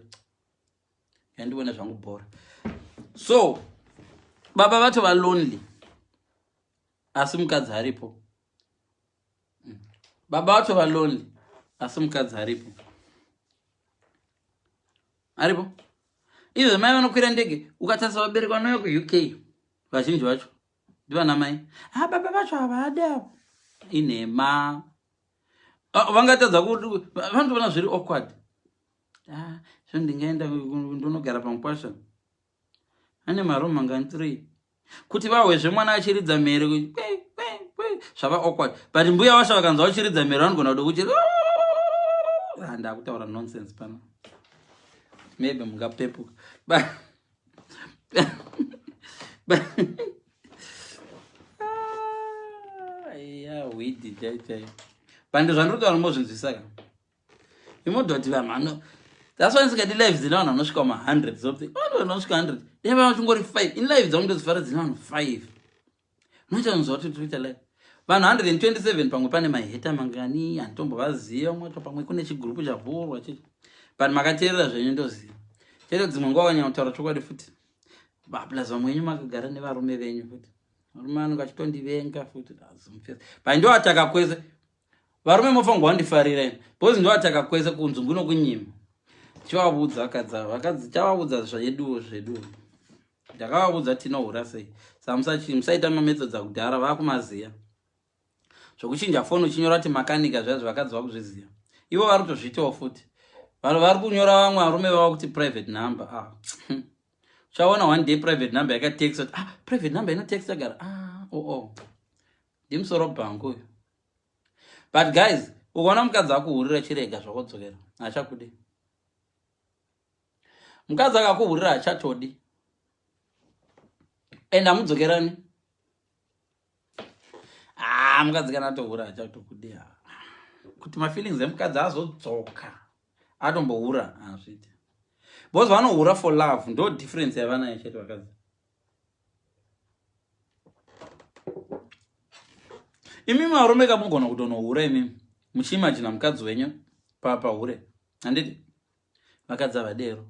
yandione zvangu bhora. So baba vatova lonely, asi mukadzi aripo. Baba vatova lonely, asi mukadzi aripo, aripo. Izvo mai vanokwira ndege, ukatarisa vabereki vanouya kuUK, vazhinji vacho ndivana mai. Ah, baba vacho havadi avo, inhema. Ah, vangatadza, vanotoona zviri awkward. Ah, zvo ndingaenda ndonogara pamukwasha ane maroom mangani? Three. Kuti vahwezve mwana achiridza mhere, zvava awkward. But mbuya vasha vakanzwa vachiridza mhere, vanogona kuda kuchi. Ah, ndakutaura nonsense pano, maybe mungapepuka. Ya, hwidi chai chai pando zvandiri kutaura mozvinzwisaka. Imodoti vanhu vano, that's why ndisingadi live dzine vanhu vanosvika ma100 something. Vanhu vanosvika 100, dai vava vachingori five. In live dzangu ndozifara dzine vanhu five. Unoita nzwa kuti tikuita live vanhu 127, pamwe pane mahaters mangani handitombovaziva mwacho, pamwe kune chigurupu chavhurwa chichi, but makateerera zvenyu ndoziva chete. Dzimwe nguva kanyanya kutaura chokwadi futi, plus vamwe venyu makagara nevarume venyu futi, varume vanenge vachitondivenga futi, but ndoataka kwese. Varume mofanirwa wandifarira ini because ndoataka kwese kunzungu nokunyima. Chivavudza vakadzi ava, vakadzi chavavudza zveduwo zveduwo, ndakavavudza tinohura sei. Sa musaita mamethods akudhara, vakumaziya zvokuchinja foni uchinyora kuti makanika zvaizvo. Vakadzi vakuzviziva, ivo vari kutozviitawo futi. Vanhu vari kunyora vamwe varume vava kuti private number. Ah, uchaona one day private number yakatexa kuti, ah, private number inotexa gara. Ah, oh, ndimusoro bhangu uyu. But guys, ukaona mukadzi akuhurira, chirega zvakodzokera, hachakudi. Mukadzi akakuhurira hachatodi, and hamudzokerani. Ah, mukadzi kana atohura hachatokudi. Kuti mafeelings emukadzi azodzoka atombohura, hazviiti, because vanohura for love. Ndo difference yavanayo chete vakadzi. Imimi varume kamugona kutonohura imimi muchiimajina mukadzi wenyu pahure, handiti? Vakadzi havadero.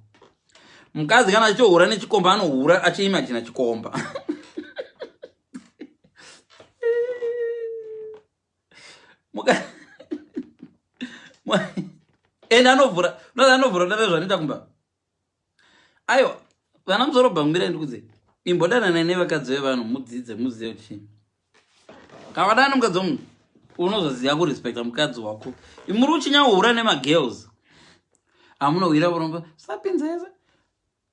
Mukadzi kana achitohura nechikomba, anohura achiimajina chikomba. Ende anovhura, anovhura dave zvanoita kumba. Aiwa, vana musoro bhangu, ndikudze, imbodananai nevakadzi vevanhu, mudzidze, muzive kuti kavadana nemukadzi wemunhu unozoziva kurespekta mukadzi wako. Muri uchinyahura nemagirls amunohwira urombo, sapinzese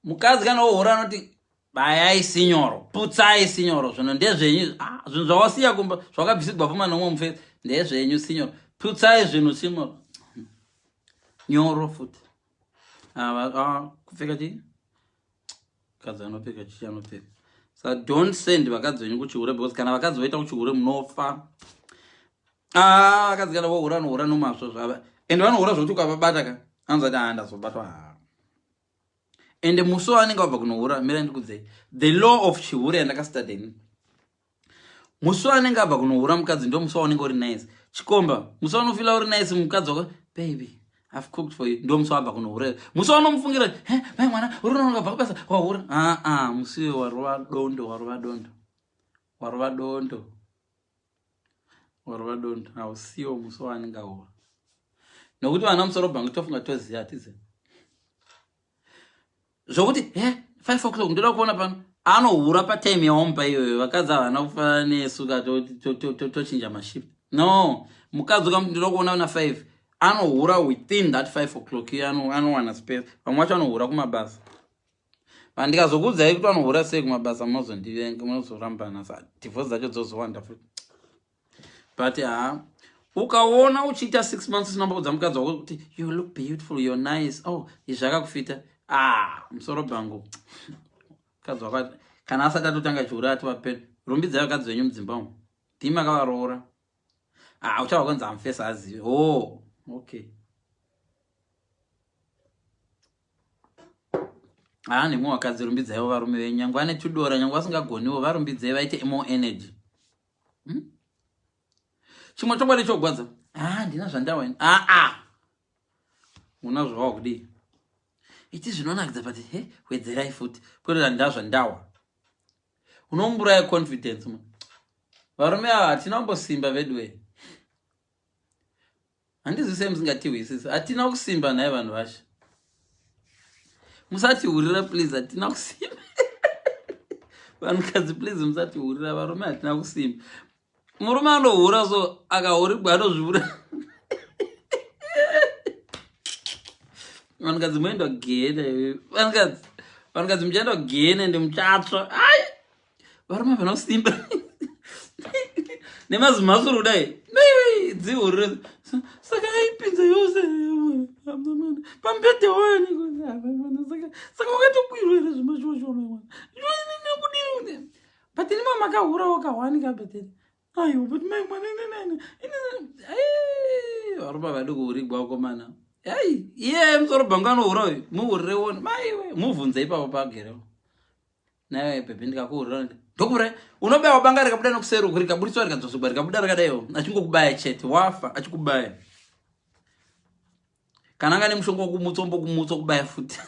mukadzi kana wohura anoti bayai sinyoro, putsai sinyoro, zvinhu ndezvenyu. Ah, zvinhu zvawasiya kumba zvakabvisigwa pfuma nomwe mufesi ndezvenyu sinyoro, putsai zvinhu sinyoro, nyoro futi. Ah, ah, kupfeka chii? Mukadzi anopfeka chii? Anopfeka. Sa don't send vakadzi venyu kuchihure, because kana vakadzi voita kuchihure munofa. Ah, vakadzi kana vohura, anohura nomazvo zvava, ende vanohura zvokuti ukavabata ka, anozati, a, ndazobatwa. Ende musi waanenge wabva kunohura, mira ndikudzei the law of chihure yandakastadeni. Musi waanenge abva kunohura mukadzi, ndo musi waunenge uri nice chikomba, musi waunofila uri nice mukadzi wako, "Baby, I've cooked for you," ndo musi wabva kunohura. Musi waunomufungira, "He mai mwana, uri unobva kubasa wahura," aa, musi warova dondo, warova dondo, warova dondo, warova dondo. Hausiwo musi waanenge ahura, nokuti vana musoro bhangu tofunga toziva, hatizivi zvokuti he 5 o'clock ndoda kuona pano. Anohura patime yawamupa iyoyo. Vakadzi havana kufanana nesu ka tochinja mashift. No, mukadzi ukamuti ndoda kuona na 5, anohura within that 5 o'clock iyo, anowana space. Vamwe vacho anohura kumabasa. Vandikazokuudzai kuti vanohura sei kumabasa, munozondivenga, munozorambana, sa divorce dzacho dzozowanda futi. But ha, ukaona uchiita 6 months usina mboudza mukadzi wako kuti you look beautiful, you're nice, oh, izvi zvakakufita, ah, musoro bhangu. Mukadzi wako kana asati atotanga chihure, ativape rumbidzai vakadzi venyu mudzimba umu, ndimi makavaroora. Ah, uchava kwanzi amufesa azive. Oh, okay. Haa nemwe vakadzi rumbidzaiwo varume venyu nyange vane tudora nyange vasingagoniwo varumbidzei vaite more energy. Chimwe chokwadi chogwadza. Ah ndina zvandawa ini. Ah ah. Una zvawa kudii? Iti zvinonakidza but he wedzerai futi. Kwete ndazvandawa. Unomburaya confidence mu. Varume ava hatina kumbosimba veduwe. Handizivi sei musingatihwisisi. Hatina kusimba nhai vanhu vashe. Musatihurira please, hatina kusimba. Vanhukadzi please musatihurira, varume hatina kusimba. Murume anohura so akahurigwa anozvivura. Vanhukadzi moenda kugehena. Vanhukadzi, vanhukadzi muchaenda kugehena ende muchatsva. Ai! Varume vanosimba. Nemazimasuru kudai. Maiwe dzihurire. Saka aipinza yose pamubhedha wani. Saka wakatokwirwa here zvimashoshoma mwana. Nekudini? But ini mama makahura wakahwani kabhedheni. Aiwa, but mai mwana nene nene. Varume vadi kuhurigwa vakomana. Ai, iye musoro bhangu anohura uyu. Muhurire woni. Maiwe, muvhunze ipapo pagerewo. Naye bhebhi ndikakuhurira ndokubura. Unobaya banga rikabuda nokuseri uku rikaburitswa rikadzosegwa rikabuda rakadaiwo. Achingokubaya chete wafa achikubaya. Kana anga nemushonga wokumutsa ombokumutsa kubaya futi.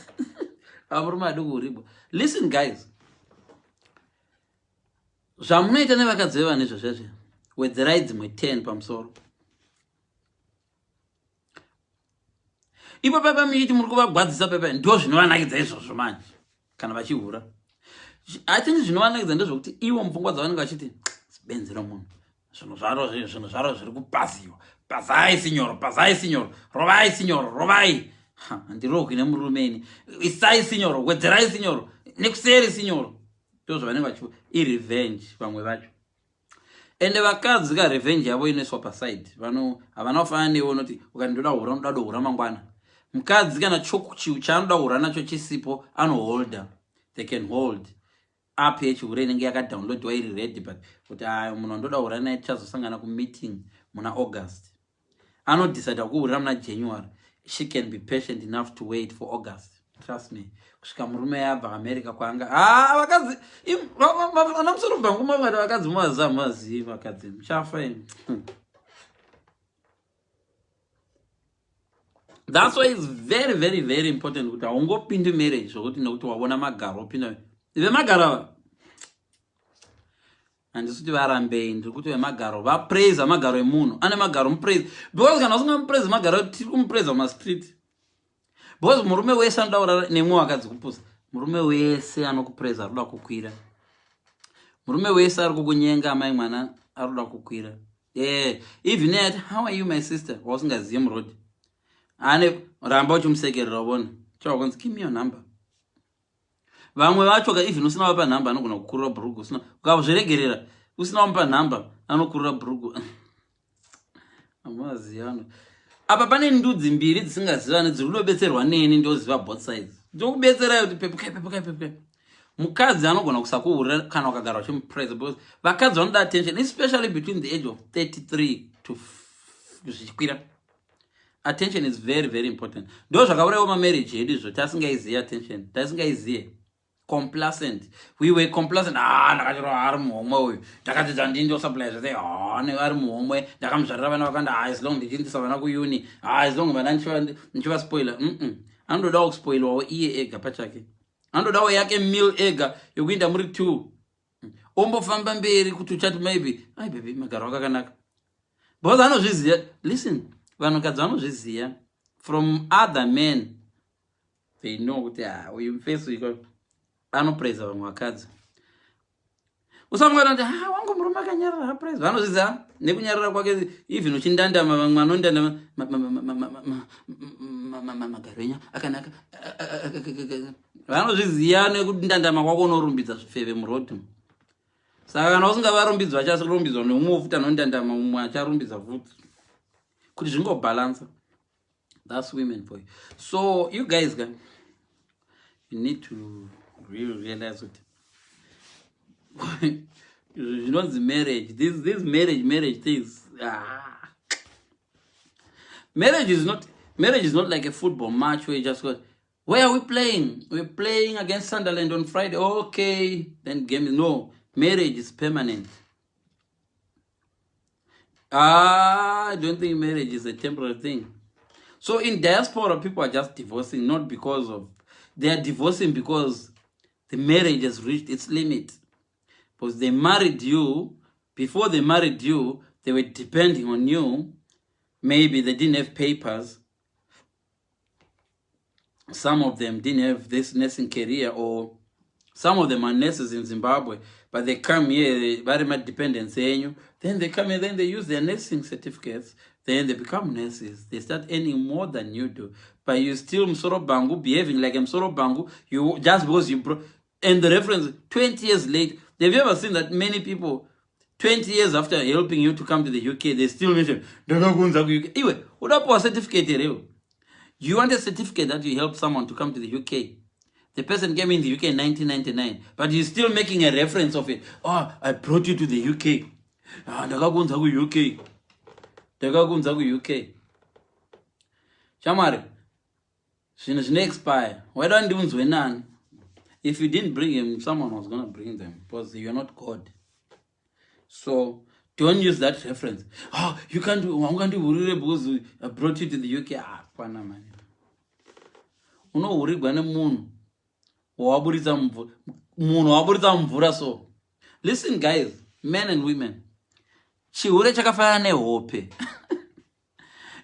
Varume vadi kuhurigwa. Listen guys. Zvamunoita nevakadzi vevanhu izvo zvezve wedzerai dzimwe 10 pamusoro. Ipo paipa muchiti muri kuvagwadzisa paipa ndo zvinovanakidza izvozvo manje kana vachihura. I think zvinovanakidza ndezvekuti ivo mupfungwa dzavanenge vachiti benzi romunhu zvinhu zvaro zvinhu zvaro zviri kupaziwa pazai sinyoro pazai sinyoro rovai sinyoro rovai handirohwi nemurume ini isai sinyoro wedzerai sinyoro nekuseri sinyoro ndo zvavanenge vachi irevenge vamwe vacho. Ende vakadzi ka revenge yavo inoiswa paside. Vano havana kufanana newe unoti ukati ndoda hura unoda dohura mangwana. Mukadzi kana chaanoda hura nacho chisipo anoholda. They can hold. App yechihure inenge yakadownloadwa iri ready but kuti ayo munhu wandoda hura naye tichazosangana kumeeting muna August. Anodecide kuhurira muna January. She can be patient enough to wait for August. Trust me. Kusvika murume yabva America kwanga. Ah vakadzi vana musoro bhangu mavati vakadzi muvaziva muvazivi vakadzi muchafa imi. That's why it's very very very important kuti haungopindi marriage zvokuti nekuti waona magaro opinda. Vemagaro ava handisi kuti varambei, ndiri kuti vemagaro vapraise magaro emunhu ane magaro mupraise, because kana usingamupraise magaro tiri kumupraise mumastreet, because murume wese anoda kurara nemwe wakadzi kupusa. Murume wese anokupraise ari kuda kukwira. Murume wese ari kukunyenga amai mwana ari kuda kukwira. Even yet how are you my sister wausingazive muroad ane ramba uchimusekerera uvone chawakunzi give me your number. Vamwe vacho ka even usina vapa nhamba anogona kukurura bhurugu, usina ukazviregerera usina wamupa nhamba anokurura bhurugu. Amaziyano apa pane ndudzi mbiri dzisingazivani dziri kudobetserwa neni, ndoziva both sides. Ndokubetserai kuti pepukai pepukai pepukai. Mukadzi anogona kusakuhurira kana ukagara uchimupraise, because vakadzi vanoda attention especially between the age of 33 to zvichikwira. Attention is very very important. Ndo zvakaurayiwa mamarriage edu izvo, tasingaiziye attention, tasingaiziye. Complacent. We were complacent. Ndakachirwa ari muhomwe uyu. Ndakadzidza ndini ndosupply zvese. Ari muhomwe. Ndakamuzvarira vana vakanda. As long ndichiendesa vana kuuni. As long vana ndichiva spoiler. Anotodawo kuspoilwawo iye ega pachake. Anotodawo yake meal ega yokuenda muri 2. Ombofamba mberi kuti uchati maybe ai baby magaro akakanaka. Because anozviziya. Listen, vanhukadzi vanozviziya from other men. They know kuti uyu mufesi uyu anopraise vamwe vakadzi. Usamwana kuti wangu murume akanyarara hapraise. Vanozviziva nekunyarara kwake even uchindandama vamwe vanondandama magaro enyu akanaka. Vanozviziva nekundandama kwako unorumbidza zvipfeve muroad. Saka kana usingavarumbidzi vacharumbidzwa neumwe futi anondandama umwe acharumbidza futi. Kuti zvingobalansa. That's women for you. So you guys can, you need to really realize what zvinonzi marriage. This marriage things. Marriage is not like a football match where you just go. Where are we playing? We're playing against Sunderland on Friday. Okay, then game. No, marriage is permanent. I don't think marriage is a temporary thing. So in diaspora, people are just divorcing, not because of, they are divorcing because the marriage has reached its limit. Because they married you, before they married you, they were depending on you. Maybe they didn't have papers. Some of them didn't have this nursing career, or some of them are nurses in Zimbabwe, but they come here, very much dependence enyu. Then they come here, then they use their nursing certificates, then they become nurses. They start earning more than you do. But you still musoro bhangu, behaving like musoro bhangu, you just because you bro and the reference 20 years late. Have you ever seen that many people 20 years after helping you to come to the UK, they still mention "Ndakakuunza ku UK." Iwe, udapuwa certificate here. You want a certificate that you help someone to come to the UK. The person came in the UK in 1999, but you're still making a reference of it. "Oh, I brought you to the UK. Ah, ndakakuunza ku UK. Ndakakuunza ku UK." Shamwari, zvinhu zvino expire. Waida ndiunzwe nani? If you didn't bring him, someone was going to bring them because you're not God. So don't use that reference. "Oh, you can't haungandihurire because I brought you to the UK." Ah, kwana mani. Unohurirwa nemunhu wawaburitsa mumvura, munhu wawaburitsa mumvura. So listen, guys, men and women, chihure chakafanana nehope.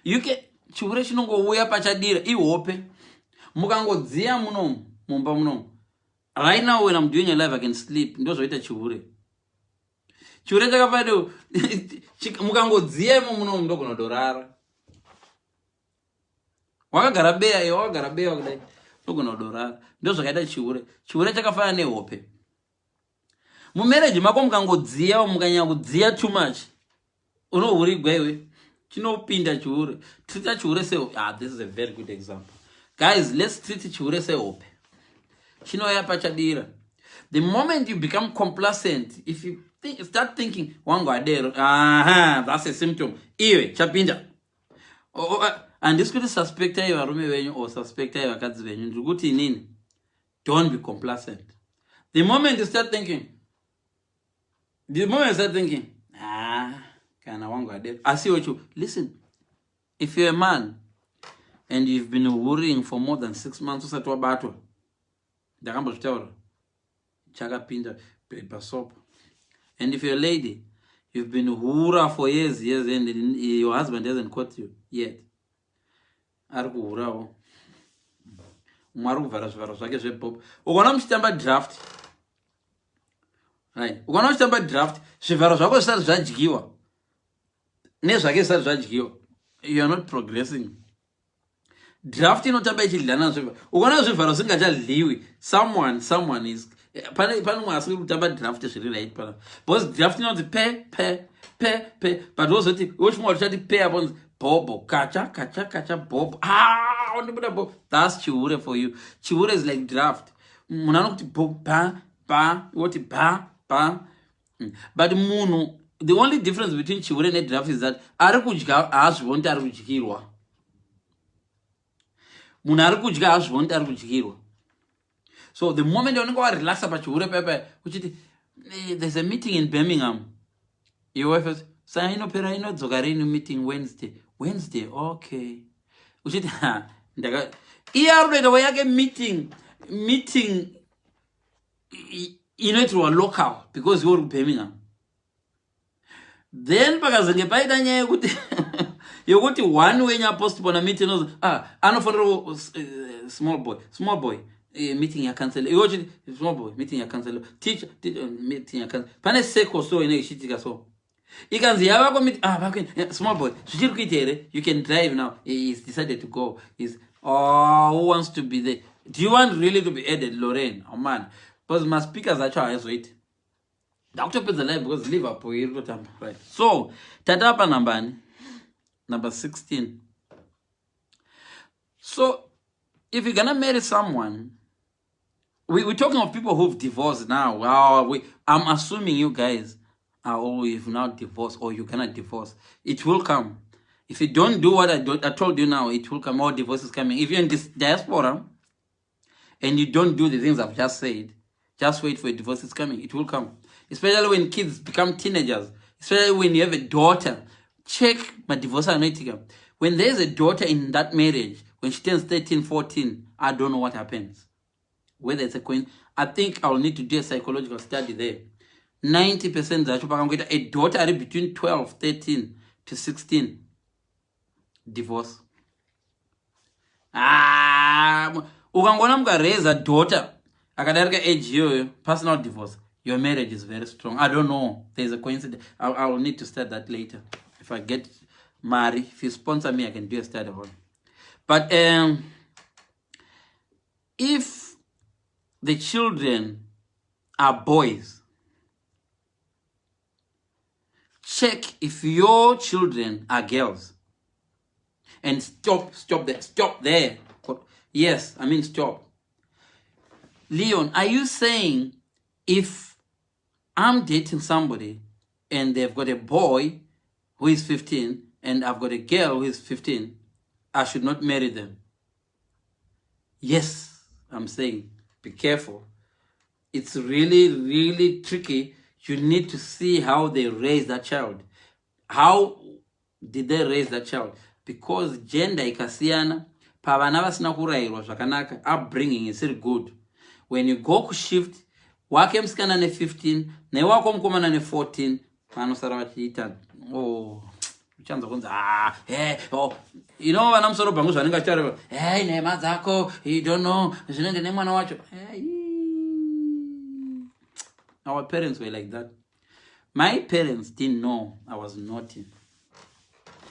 UK chihure chinongouya pachadira, ihope. Mukangodziya munomu mumba munomu, right now when I'm doing a live, I can sleep. Ndo zvoita chihure. Chihure chakafanana, mukangodziya imo munomu, ndogona kutorara wakagara beya, iwe wakagara beya kudai, ndogona kudorara. Ndo zvakaita chihure. Chihure chakafanana nehope. Mumarriage mako mukangodziya, mukanyanya kudziya too much, unohurigwa iwe. Chinopinda chihure. Treata chihure se, ah, this is a very good example, guys. Let's treat chihure sehope. Chinouya pachadira. The moment you become complacent, if you start thinking wangu adero, aha, that's a symptom. Iwe chapinda. Handisi kuti suspectai varume venyu or suspectai vakadzi venyu. Ndiri kuti inini, don't be complacent. The moment you start thinking, the moment you start thinking, "Ah, kana wangu adero," asi iwe, listen, if you're a man and you've been worrying for more than 6 months usati wabatwa, ndakambozvitaura, chakapinda pasopo. And if you're a lady, you've been hura for years, years, and your husband hasn't caught you yet, ari kuhurawo. Umwe ari kuvhara zvivharo zvake zvebhobho. Ukaona muchitamba draft, right, ukaona muchitamba draft, zvivharo zvako zvisati zvadyiwa nezvake zvisati zvadyiwa, you are not progressing. Draft inotamba ichidyana zvivharo. Ukaona zvivharo zvingachadyiwi, someone is, pane mumwe asiri kutamba draft zviri right pana, because draft inonzi pe pe pe pe, but wozoti wochimwa uchati pe aponzi bhobho, kacha kacha kacha, bhobho, ah, wandibuda bhobho. That's chihure for you. Chihure is like draft. Munhu anokuti bo ba ba, woti ba ba. But munhu, the only difference between chihure nedraft is that ari kudya haazvivoni kuti ari kudyirwa. Munhu ari kudya haazvivoni kuti ari kudyirwa. So the moment unenge warelaxa pachihure pepe, uchiti, "Eh, there's a meeting in Birmingham," your wife, "Sa inopera, inodzoka rini meeting?" "Wednesday." "Wednesday, okay." Uchiti, "Ha, ndaka iye ari kutoita yake meeting." Meeting inoitirwa local because iwe uri kuBirmingham. Then pakazenge paita nyaya yokuti one wenyu apostpona meeting, ozi, ah, anofanira "Small boy, small boy, meeting yacancel." Iwe uchiti, "Small boy, meeting yacancel. Teacher, teacher, meeting yacancel." Pane seko so inenge ichiitika, so ikanzi yavako meeting, ah, vakuenda. "Small boy, zvichiri kuita here? You can drive now." He's decided to go. Is, oh, who wants to be there? Do you want really to be added, Lorraine? Oh man, because maspeakers acho haizoiti. Ndakutopedza live because Liverpool iri kutotamba, right? So tatapa nambani? Number 16. So if you're gonna marry someone, we're talking of people who've divorced now. Wow, I'm assuming you guys are all, you've now divorced or you're gonna divorce. It will come. If you don't do what I told you now, it will come. All divorce is coming. If you're in this diaspora, And you don't do the things I've just said, just wait for a divorce. It's coming. It will come. Especially when kids become teenagers. Especially when you have a daughter. Check my divorce anoitika. When there's a daughter in that marriage, when she turns 13, 14, I don't know what happens. Whether it's a coin, I think I'll need to do a psychological study there. 90% dzacho pakangoita a daughter ari between 12, 13 to 16, divorce. Ah, ukangoona mukareza daughter akadarika age iyoyo, personal divorce, your marriage is very strong. I don't know, there's a coincidence. I will need to start that later if I get mari. If you sponsor me, I can do a study about it. But if the children are boys, check if your children are girls and stop. Stop there. Stop there. Yes, I mean, stop. Leon, are you saying if I'm dating somebody and they've got a boy who is 15 and I've got a girl who is 15, I should not marry them? Yes, I'm saying be careful. It's really, really tricky. You need to see how they raise that child. How did they raise that child? Because gender ikasiyana, pavana vasina kurayirwa zvakanaka, upbringing isiri good, when you go kushift, wake musikana ne15 newako mukomana ne14, vanosara vachiita, oh, uchanzwa kunzi, ah, hey, oh. Vana musoro bhangu zvanenge achitaura, hey, nhema dzako, you don't know zvinenge nemwana wacho. Hey. Our parents were like that. My parents didn't know I was naughty.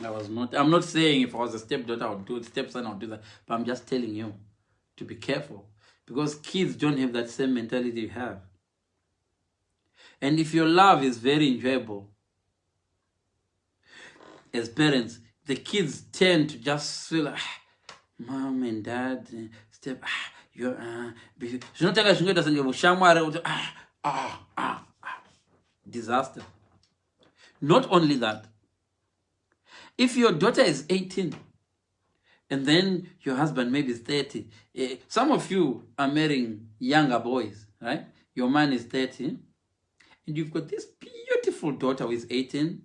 I was not. I'm not saying if I was a stepdaughter, I would do it, stepson, I would do that. But I'm just telling you to be careful because kids don't have that same mentality you have. And if your love is very enjoyable, as parents, the kids tend to just feel like, "Ah, mom and dad, step, ah, you're, zvinotanga zvingoita senge ushamwari kuti, ah, ah, ah, ah." Disaster. Not only that, if your daughter is 18 and then your husband maybe is 30, some of you are marrying younger boys, right? Your man is 30 and you've got this beautiful daughter who is 18.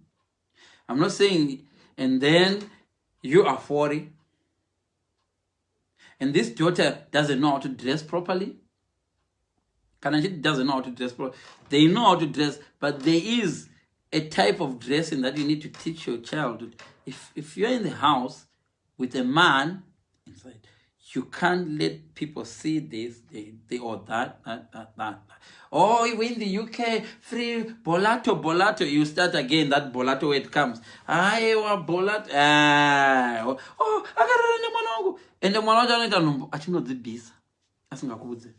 I'm not saying, and then you are 40 and this daughter doesn't know how to dress properly. Kana she doesn't know how to dress properly. They know how to dress, but there is a type of dressing that you need to teach your child. If you're in the house with a man inside, you can't let people see this, they or that, that, that, that. Oh, we're in the UK, free bolato, bolato. You start again, that bolato word comes. Aiwa, bolato. Ah, oh, akarara nemwana wangu. Ende mwana wacho anoita nhumbu achinodzibvisa asingakuudze.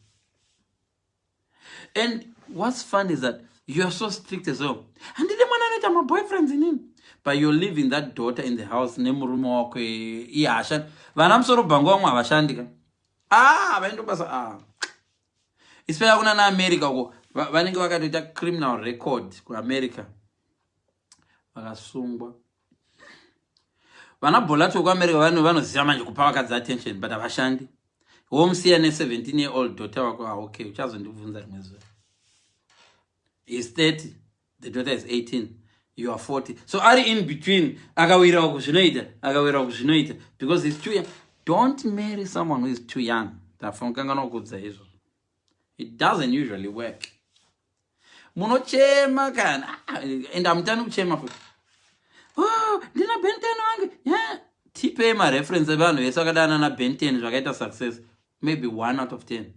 And what's fun is that you are so strict as well. Handidi mwana anoita maboyfriends inini. But you're leaving that daughter in the house nemurume wako, iye haashandi. Vana musoro bhangu vamwe havashandi ka. Ah, vaendo basa. Ah. Especially kuna naAmerica uko vanenge vakatoita criminal record kuAmerica. Vakasungwa. Vana bholato kuAmerica vanoziva manje kupa vakadzi attention, but havashandi. Womusiya ne17 year old daughter wako. Ah, okay, uchazondibvunza rimwe zuva. Is 30, the daughter is 18, you are 40, so ari in between. Akawira uku zvinoita, akawira uku zvinoita, because he's too young. Don't marry someone who is too young. Ndafankanganwa kudza izvozvo. It doesn't usually work. Munochema kana, ah, and hamutani kuchema futi. Oh, ndina Benten wangu. Yeah. Tipei mareference evanhu vese vakadana naBenten zvakaita success. Maybe 1 out of 10.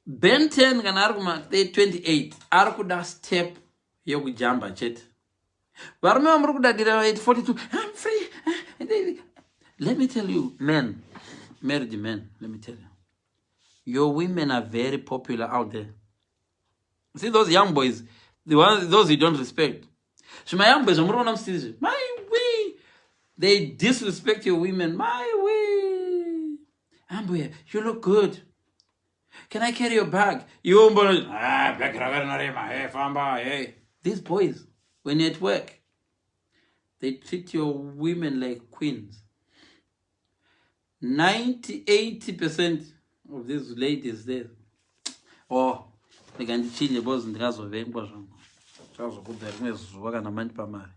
Ben 10 kana ari kuma 28, ari kuda step yekujamba chete. Varume vamuri kudadira 42, "I'm free." Let me tell you, men, married men, let me tell you, your women are very popular out there. See those young boys, the ones, those you don't respect, zvima young boys zvamuri kuona musizvi, my way, they disrespect your women. My way, "Ambuya, you look good. Can I carry your bag?" Iwe umbona, "Ah, bag raka rinorema. Hey, famba, hey." These boys, when you're at work, they treat your women like queens. 90 80 percent of these ladies there. Oh, rega ndichinje because ndikazovengwa zvangu. Chazokudza rimwe zuva kana mandipa mari.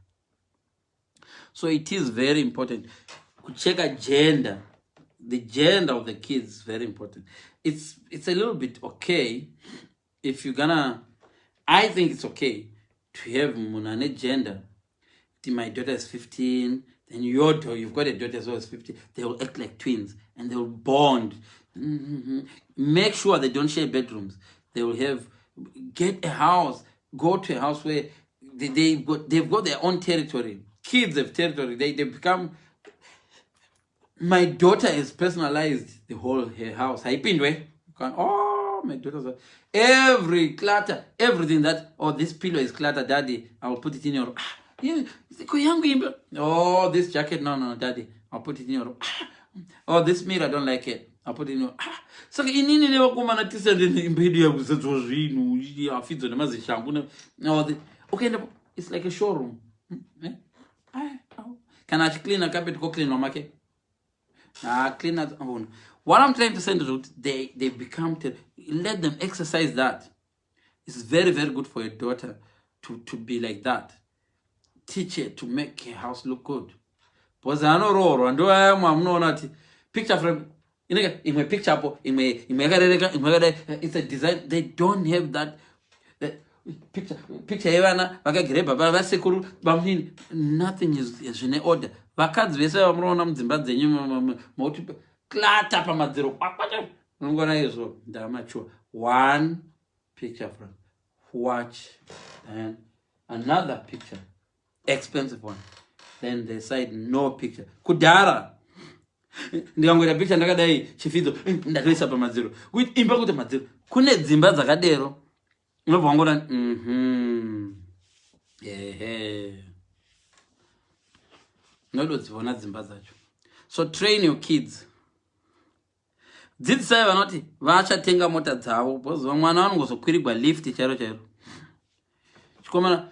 So it is very important kucheka gender. The gender of the kids is very important. It's a little bit okay if you're gonna, I think it's okay to have munhu ane gender. My daughter is 15, then your daughter, you've got a daughter as well as 15. They will act like twins and they will bond. Make sure they don't share bedrooms. They will have, get a house, go to a house where they've got their own territory. Kids have territory. They become, my daughter has personalized the whole her house. Haipindwe. Oh, my daughter's every clutter, everything that, oh, this pillow is clutter, daddy, I will put it in your, yeah, oh, this jacket, no, no, daddy, I'll put it in your, oh, this mirror, I don't like it, I'll put it in your, Saka inini nevakomana tisende imba yedu yakuzadzwa zvinhu, afidzo nemazishangu. No, the, okay, it's like a showroom. Eh? Kana achicleana carpet, kocleanwa make. Clean that. Oh, no. What I'm trying to say is that they become, let them exercise that. It's very, very good for your daughter to be like that. Teach her to make her house look good. Because anoroorwa ndo aya mwamunoona kuti picture frame inenge imwe picture apo, imwe imwe yakarereka, imwe yakadai. It's a design. They don't have that picture yevana vakagrebha vasekuru vamunini. Nothing is zvine order. Vakadzi vese vamunoona mudzimba dzenyu mauti clutter pamadziro kwakwata, unongona izvo ndamature. One picture frame, watch, then another picture, expensive one, then they said no picture. Kudhara ndikangoita picture ndakadai chifidzo ndatoisa pamadziro, kuti imba kuti madziro. Kune dzimba dzakadero unobva wangona ehe, unododziona dzimba dzacho. So train your kids. Dzidzisai vanoti vachatenga mota dzavo, because vamwe vana vanongozokwirigwa lift chairo chairo. Chikomana,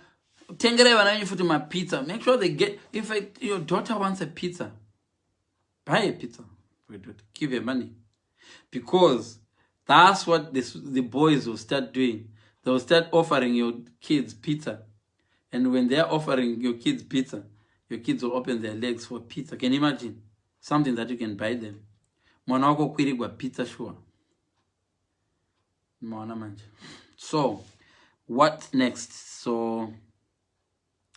tengerai vana venyu futi mapizza. Make sure they get, if your daughter wants a pizza, buy a pizza for your daughter. Give her money, because that's what the boys will start doing. They will start offering your kids pizza, and when they are offering your kids pizza, your kids will open their legs for pizza. Can you imagine? Something that you can buy them. Mwana wako kwirigwa pizza, sure. Mwana manje. So what next? So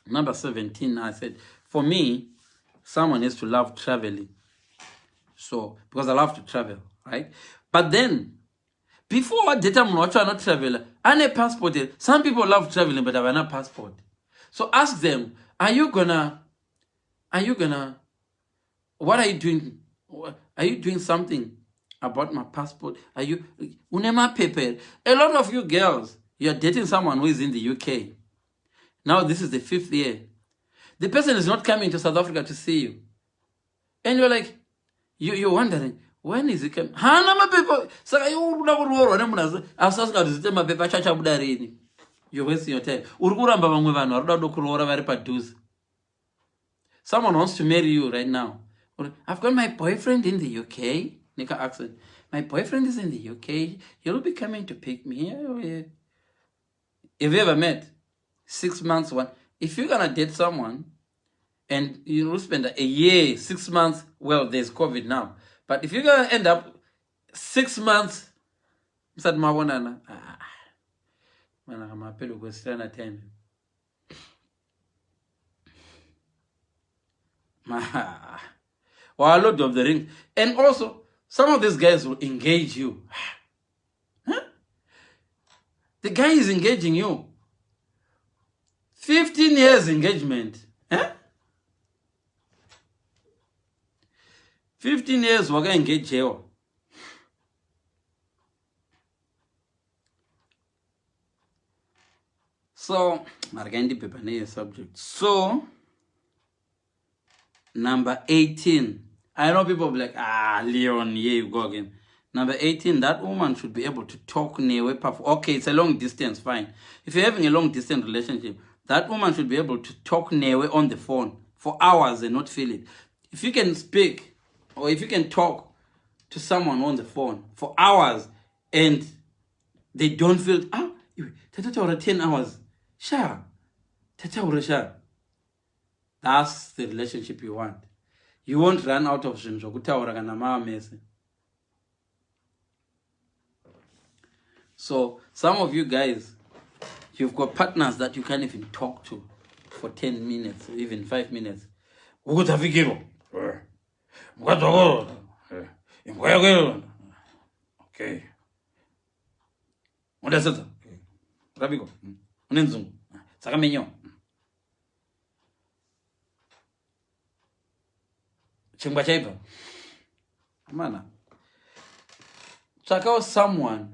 number 17, I said, for me, someone has to love traveling. So, because I love to travel, right? But then, before wadata munhu wacho anotravela, ane passport. Some people love traveling, but havana passport. So ask them, are you gonna, what are you doing? Are you doing something about my passport? Are you, une mapepa? A lot of you girls, you're dating someone who is in the UK. Now this is the 5th year. The person is not coming to South Africa to see you. And you're like, you're wondering, when is he coming? Hana mapepa. Saka iwe uri kuda kuroorwa nemunhu asi asingatozite mapepa acho achabuda rini. You're wasting your time. Uri kuramba vamwe vanhu vari kuda kuroora vari padhuze. Someone wants to marry you right now. I've got my boyfriend in the UK. Nika accent. My boyfriend is in the UK. He'll be coming to pick me. Have you ever met? 6 months, one. If you're going to date someone and you will spend a year, 6 months, well, there's COVID now. But if you're going to end up 6 months, msati mawonana, mana mapelo kwesirana time. Well, Lord of the Rings. And also, some of these guys will engage you. Huh? The guy is engaging you. 15 years engagement. Huh? 15 years waka engage you. So, marikendi paper ne subject. So, number 18. I know people be like, Leon, here you go again. Number 18, that woman should be able to talk newe. Okay, it's a long distance, fine. If you're having a long distance relationship, that woman should be able to talk newe on the phone for hours and not feel it. If you can speak or if you can talk to someone on the phone for hours and they don't feel, ah, iwe tatotaura 10 hours sha, tataura sha. That's the relationship you want. You won't run out of zvinhu zvokutaura kana mava mese. So some of you guys, you've got partners that you can't even talk to for 10 minutes, even 5 minutes. Ukutafikirwa mukadzi wako, imbwa yako, okay, unoda sadza rabiko, une nzungu dzakamenyewa, chingwa chaibva mana. Tsvakawo someone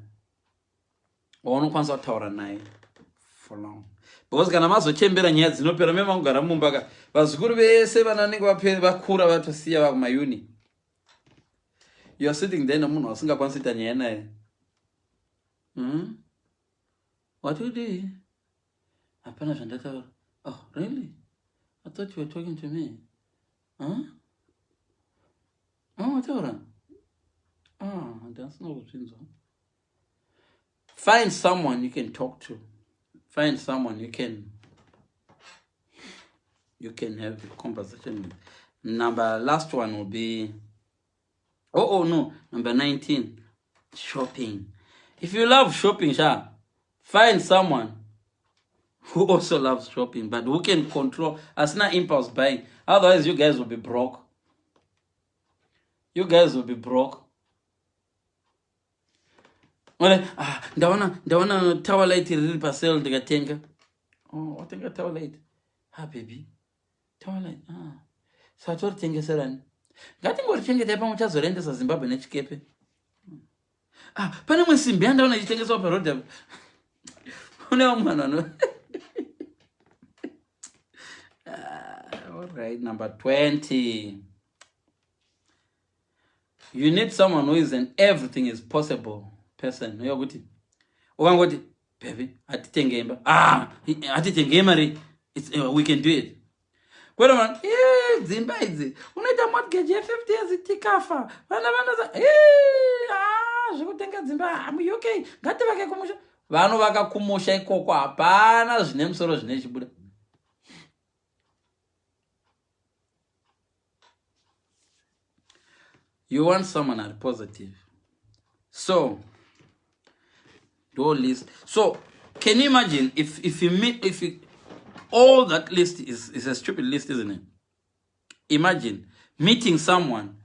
waunokwanisa kutaura naye for long, because kana mazochembera nyaya dzinopera. Me mangogara mumba ka, vazukuru vese vananenge vakura vatosiya vakumayuni. You are sitting there nemunhu wasingakwanisi kuita nyaya naye. Watodii? Hapana zvandataura. Oh really? I thought you were talking to me. Huh? Oh, wataura. Ah, ndasina kuzvinzwa. Find someone you can talk to. Find someone you can have a conversation with. Number last one will be, oh no, number 19, shopping. If you love shopping, sha, find someone who also loves shopping but who can control, asina impulse buying. Otherwise you guys will be broke. You guys will be broke. Ah, ndaona tower light riri pasale, ndikatenga. Oh, watenga tower light? Ah, baby, tower light. Ah, saka toritengeserani? Ngatingorichengetai, pamwe chazorendesa Zimbabwe nechikepe. Ah, pane imwe simbi yandaona ichitengeswa paroad apo. Une vamwe vanhu vano. Ah, alright, number 20, you need someone who is an everything is possible person. Yokuti ukangoti, "Baby, hatitenge imba," "Ah, hatitenge mari," we can do it. Kwete man, dzimba idzi unoita mortgage ye50 years, tikafa vana vanoza. Ah, zvekutenga dzimba muUK, ngativake kumusha. Vanovaka kumusha ikoko, hapana zvine musoro zvine chibuda. You want someone ari positive. So do list. So can you imagine if you meet, if you, all that list is a stupid list, isn't it? Imagine meeting someone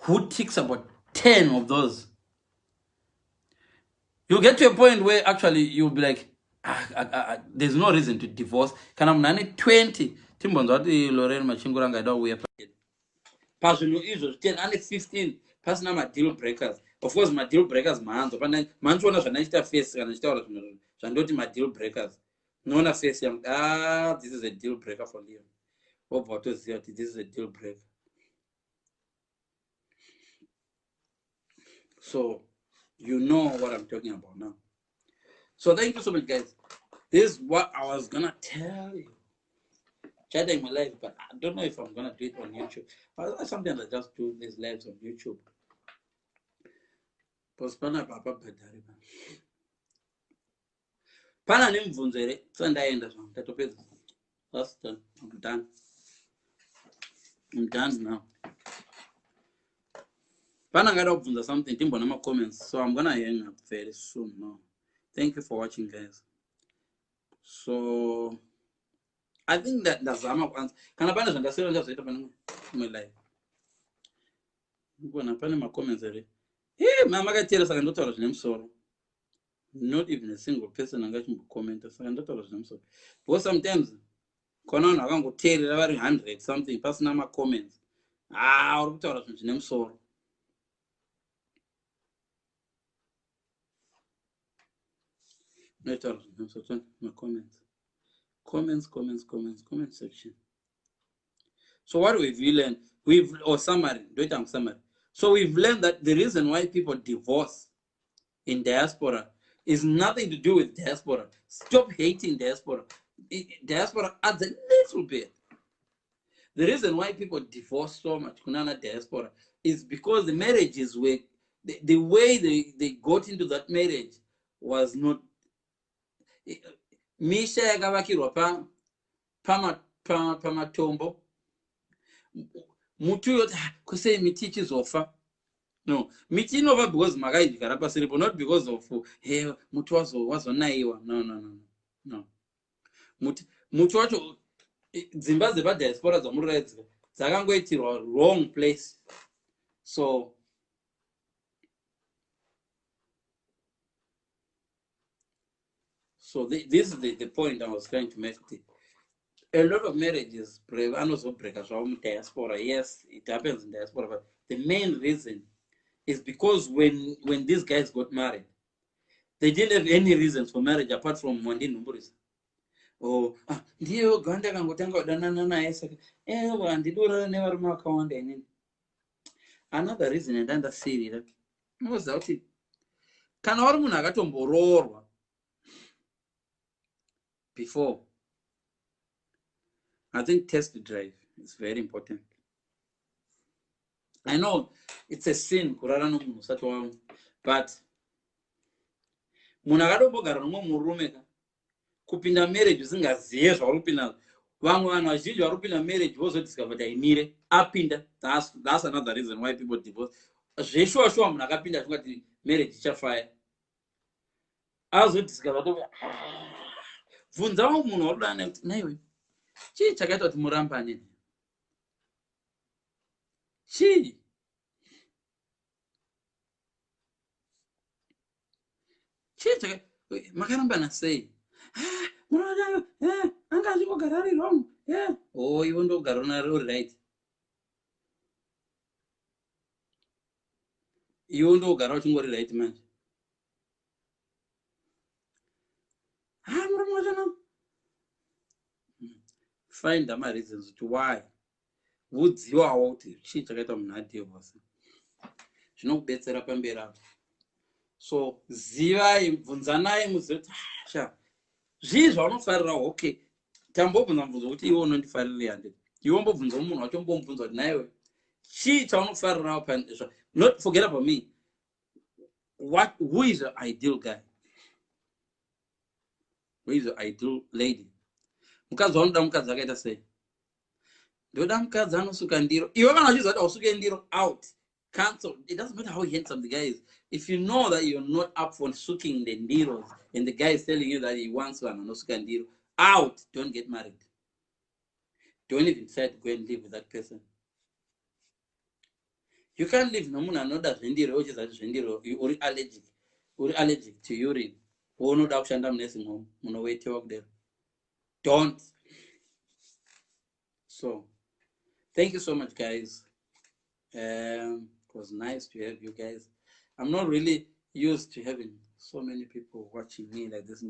who ticks about 10 of those. You get to a point where actually you'll be like, ah, ah, ah, there's no reason to divorce. Kana munhu ane 20, timbonzwa kuti Loren Machingura angaida kuuya pazvinhu izvo 10, ane 15, pasina madeal breakers. Of course madeal breakers maanzwa, manchiona zvandachiita face kana ndichitaura zvinhu zvandoti madeal breakers. Unoona face yangu, ah, this is a deal breaker for Leon. Wobva watoziva kuti this is a deal breaker. So you know what I'm talking about now. So thank you so much, guys. This is what I was gonna tell you. Chatting my life, but I don't know if I'm gonna do it on YouTube. Sometimes I just do these lives on YouTube. Because pana papa bhadhari pana nemubvunzo here? Sandaenda zvangu, ndatopedza. That's done. I'm done. I'm done now. Pana angada kubvunza something? Timbona ma-comments. So I'm gonna hang up very soon now. Thank you for watching, guys. So I think that ndazama kuanswer. Kana pane zvandasiyana, ndichazoita pane imwe live. Kuona pane macomments here? E mamakateera, saka ndotaura zvine musoro. Not even a single person angachimbocommenta, saka ndotaura zvine musoro, because sometimes kona vanhu vakangoteerera vari 100 something pasina macomments. Ah, uri kutaura zvinhu zvine musoro. Noitaura zvinhu zvine musoro. Macomments, comments, comments, comments, comment section. So what we've learned, we've, or summary, ndoita summary. So we've learned that the reason why people divorce in diaspora is nothing to do with diaspora. Stop hating diaspora. Diaspora adds a little bit. The reason why people divorce so much kunana diaspora is because the marriages were the way they got into that marriage was not misha yakavakirwa pamatombo muti uyo ah, kusei miti ichizofa. No, miti inofa because makaidyara pasiripo, not because of he muti wazonaiwa. No, no, no, no. Muti wacho, dzimba dzepadiaspora dzamuraidzika dzakangoitirwa wrong place. So this is the point I was trying to make. A lot of marriages anozobreaka zvavo mudiaspora. Yes, it happens in diaspora, but the main reason is because when these guys got married, they didn't have any reasons for marriage apart from wandinhumburisa or ah, ndiye woga ndakangotanga kudanana naye, saka handidi kurara nevarume vakawanda inini. Another reason yandandasirira, unoziva kuti kana uri munhu akatomboroorwa before, I think test drive is very important. I know it's a sin kurara nomunhu usati wa, but munhu akatombogara nomwe murume ka, kupinda marriage usingazive zvauri kupinda. Vamwe vanhu vazhinji vari kupinda marriage vozodiscover kuti haimire apinda. That's another reason why people divorce. Zveshuwa shuwa, munhu akapinda achingati marriage ichafaya, azodiscover to bvunzawo munhu waruda kuti naiwe, chii chakaita kuti murambane? Chii chaka makarambana sei? Ah, munoda anga achingogara ari wrong. Oh, iwe ndogara uri right, iwe ndogara uchingori right manje. Ah, murume wacho no. Find amareasons kuti why, vudziwawo kuti chii chakaita munhu adivorce, zvinokubetsera pamberi apo. So zivai, bvunzanai, muzive kuti ah, sha, zvii zvaunofarira. Okay, tambobvunza mubvunzo kuti iwe unondifarirei, handiti? Iwe mbobvunzawo munhu wacho, mbomubvunza kuti naiwe chii chaunofarirawo. Not forget about me. What, who is your ideal guy? Who is your ideal lady? Mukadzi waunoda, mukadzi akaita sei? Ndoda mukadzi anosuka ndiro. Iwe kana uchiziva kuti hausuke ndiro, out, cancel. It doesn't matter how handsome the guy is. If you know that you're not up for suking the ndiros and the guy is telling you that he wants vanhu vanosuka ndiro, out. Don't get married. Don't even decide to go and live with that person. You can't live nomunhu anoda zvendiro uchiziva kuti zvendiro uri allergic, uri allergic to urine. Unoda kushanda munursing home munowetewa kudero? Don't. So thank you so much, guys. It was nice to have you guys. I'm not really used to having so many people watching me like this.